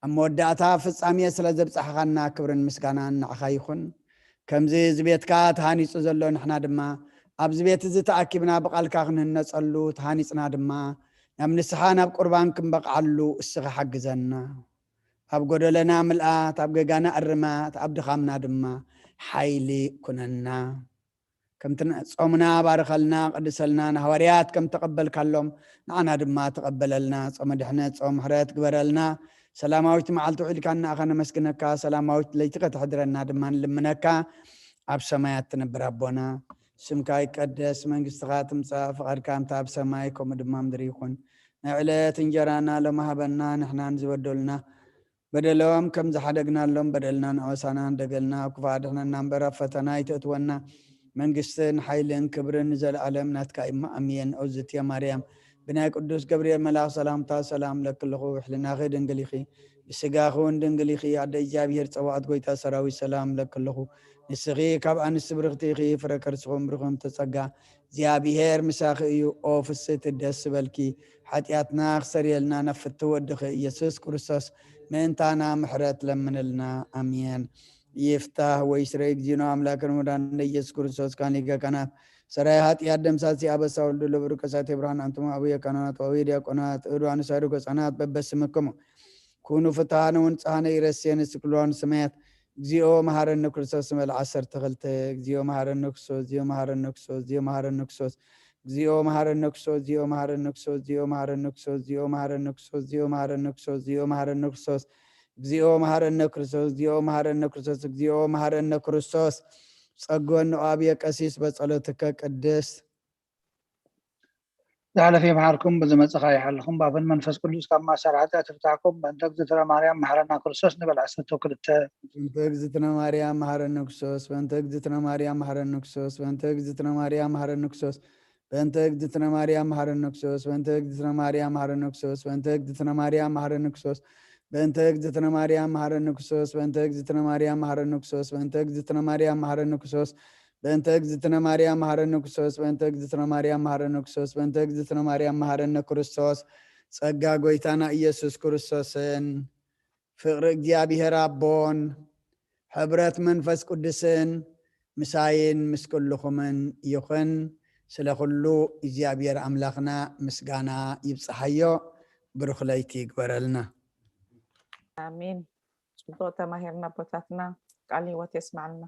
ኣብ መወዳእታ ፍጻሜ ስለ ዘብጻሕኻና ክብርን ምስጋናን ንዓኻ ይኹን። ከምዚ እዚ ቤትካ ተሃኒጹ ዘሎ ንሕና ድማ ኣብዚ ቤት እዚ ተኣኪብና ብቓልካ ክንህነጸሉ ተሃኒጽና ድማ ናብ ንስሓ ናብ ቁርባን ክንበቕዓሉ እስኻ ሓግዘና። ኣብ ጎደለና ምልኣት፣ ኣብ ገጋና እርማት፣ ኣብ ድኻምና ድማ ሓይሊ ኩነና። ከምቲ ን-፣ ጾምና ባርኸልና፣ ቅድሰልና፣ ንሃዋርያት ከም ተቐበልካሎም ንዓና ድማ ተቐበለልና። ጾመ ድሕነት፣ ጾመ ምሕረት ግበረልና። ሰላማዊት መዓልቲ ውዒልካ ንኣኻ ነመስግነካ፣ ሰላማዊት ለይቲ ከተሕድረና ድማ ንልምነካ። ኣብ ሰማያት ትነብር ኣቦና፣ ስምካ ይቀደስ፣ መንግስትኻ ትምጻእ፣ ፍቓድካ እንተ ኣብ ሰማይ ከምኡ ድማ ምድሪ ይኹን። ናይ ዕለት እንጀራና ሎሚ ሃበና፣ ንሕናን ዝበደሉና በደሎም ከም ዝሓደግናሎም በደልና ንዖሳናን ደገልና፣ ኣብ ክፉእ ኣድሕነና እምበር ኣብ ፈተና ኣይተእትወና። መንግስትን ሓይልን ክብርን ንዘለኣለም ናትካ እማ ኣሜን። ኦዝትየ ማርያም ብናይ ቅዱስ ገብርኤል መልኣኽ ሰላምታ ሰላም ለክልኹ፣ ብሕልናኺ ድንግል ኢኺ፣ ብስጋኺ እውን ድንግል ኢኺ። ኣደ እግዚኣብሔር ጸባኦት ጎይታ ሰራዊት ሰላም ለክልኹ። ንስኺ ካብ ኣንስቲ ብርኽቲ ኢኺ፣ ፍረ ከርስኹም ብሩኽ እምተ ጸጋ እግዚኣብሔር ምሳኺ እዩ። ኦ ፍስቲ ደስ በልኪ፣ ሓጢኣትና ክሰርየልና ናብ ፍቲ ወድኺ ኢየሱስ ክርስቶስ ምእንታና ምሕረት ለምንልና። ኣሜን። ይፍታህ ወይ ስረ እግዚእነ ኣምላክን መድኃኒነ ኢየሱስ ክርስቶስ ካን ሊቀ ካህናት ሰራይ ኃጢአት ደምሳሲ አበሳ ወልዱ ለብሩ ከሳቴ ብርሃን አንትሙ አቡየ ካህናት ወአቡየ ዲያቆናት እዱ አንሳዱ ገጻናት በበስምክሙ ኩኑ ፍትሃነ ወንጽሃነ ይረስየን እስክልዋን ሰማያት። እግዚኦ መሐረነ ክርስቶስ ንበል ዓሰርተ ክልተ። እግዚኦ መሐረነ ክርስቶስ፣ እግዚኦ መሐረነ ክርስቶስ፣ እግዚኦ መሐረነ ክርስቶስ፣ እግዚኦ መሐረነ ክርስቶስ፣ እግዚኦ መሐረነ ክርስቶስ፣ እግዚኦ መሐረነ ክርስቶስ፣ እግዚኦ መሐረነ ክርስቶስ፣ እግዚኦ መሐረነ ክርስቶስ፣ እግዚኦ መሐረነ ክርስቶስ፣ እግዚኦ መሐረነ ክርስቶስ፣ እግዚኦ መሐረነ ክርስቶስ፣ እግዚኦ መሐረነ ክርስቶስ፣ እግዚኦ መሐረነ ክርስቶስ። ጸጎን ንኣብየ ቀሲስ በጸሎትከ ቅድስት። ዝሓለፈ ይምሓርኩም፣ ብዝመጽእ ከኣ ይሓልኹም። ብኣብን መንፈስ ቅዱስ ካብ ማእሰር ሓጢኣት ይፍታሕኩም። በእንተ እግዝእትነ ማርያም መሓረና ክርስቶስ ንበል። ዓሰርተ ክልተ። በእንተ እግዝእትነ ማርያም መሓረነ ክርስቶስ፣ በእንተ እግዝእትነ ማርያም መሓረነ ክርስቶስ፣ በእንተ እግዝእትነ ማርያም መሓረነ ክርስቶስ፣ በእንተ እግዝእትነ ማርያም መሓረነ ክርስቶስ፣ በእንተ እግዝእትነ ማርያም መሓረነ ክርስቶስ፣ በእንተ እግዝእትነ ማርያም መሓረነ ክርስቶስ፣ በእንተ እግዝእትነ ማርያም መሓረነ ክርስቶስ፣ በእንተ እግዝእትነ ማርያም መሓረነ ክርስቶስ፣ በእንተ እግዝእትነ ማርያም መሓረነ ክርስቶስ፣ በእንተ እግዝእትነ ማርያም መሓረነ ክርስቶስ፣ በእንተ እግዝእትነ ማርያም መሓረነ ክርስቶስ፣ በእንተ እግዝእትነ ማርያም መሓረነ ክርስቶስ። ጸጋ ጎይታና ኢየሱስ ክርስቶስን ፍቕሪ እግዚኣብሔር ኣቦን ሕብረት መንፈስ ቅዱስን ምሳይን ምስ ኩልኹምን ይኹን። ስለ ኩሉ እግዚኣብሔር ኣምላኽና ምስጋና ይብጽሓዮ። ብሩኽ ለይቲ ይግበረልና። ኣሜን። ጽቡቕ ተማሂርና ኣቦታትና፣ ቃል ህይወት የስማዕልና።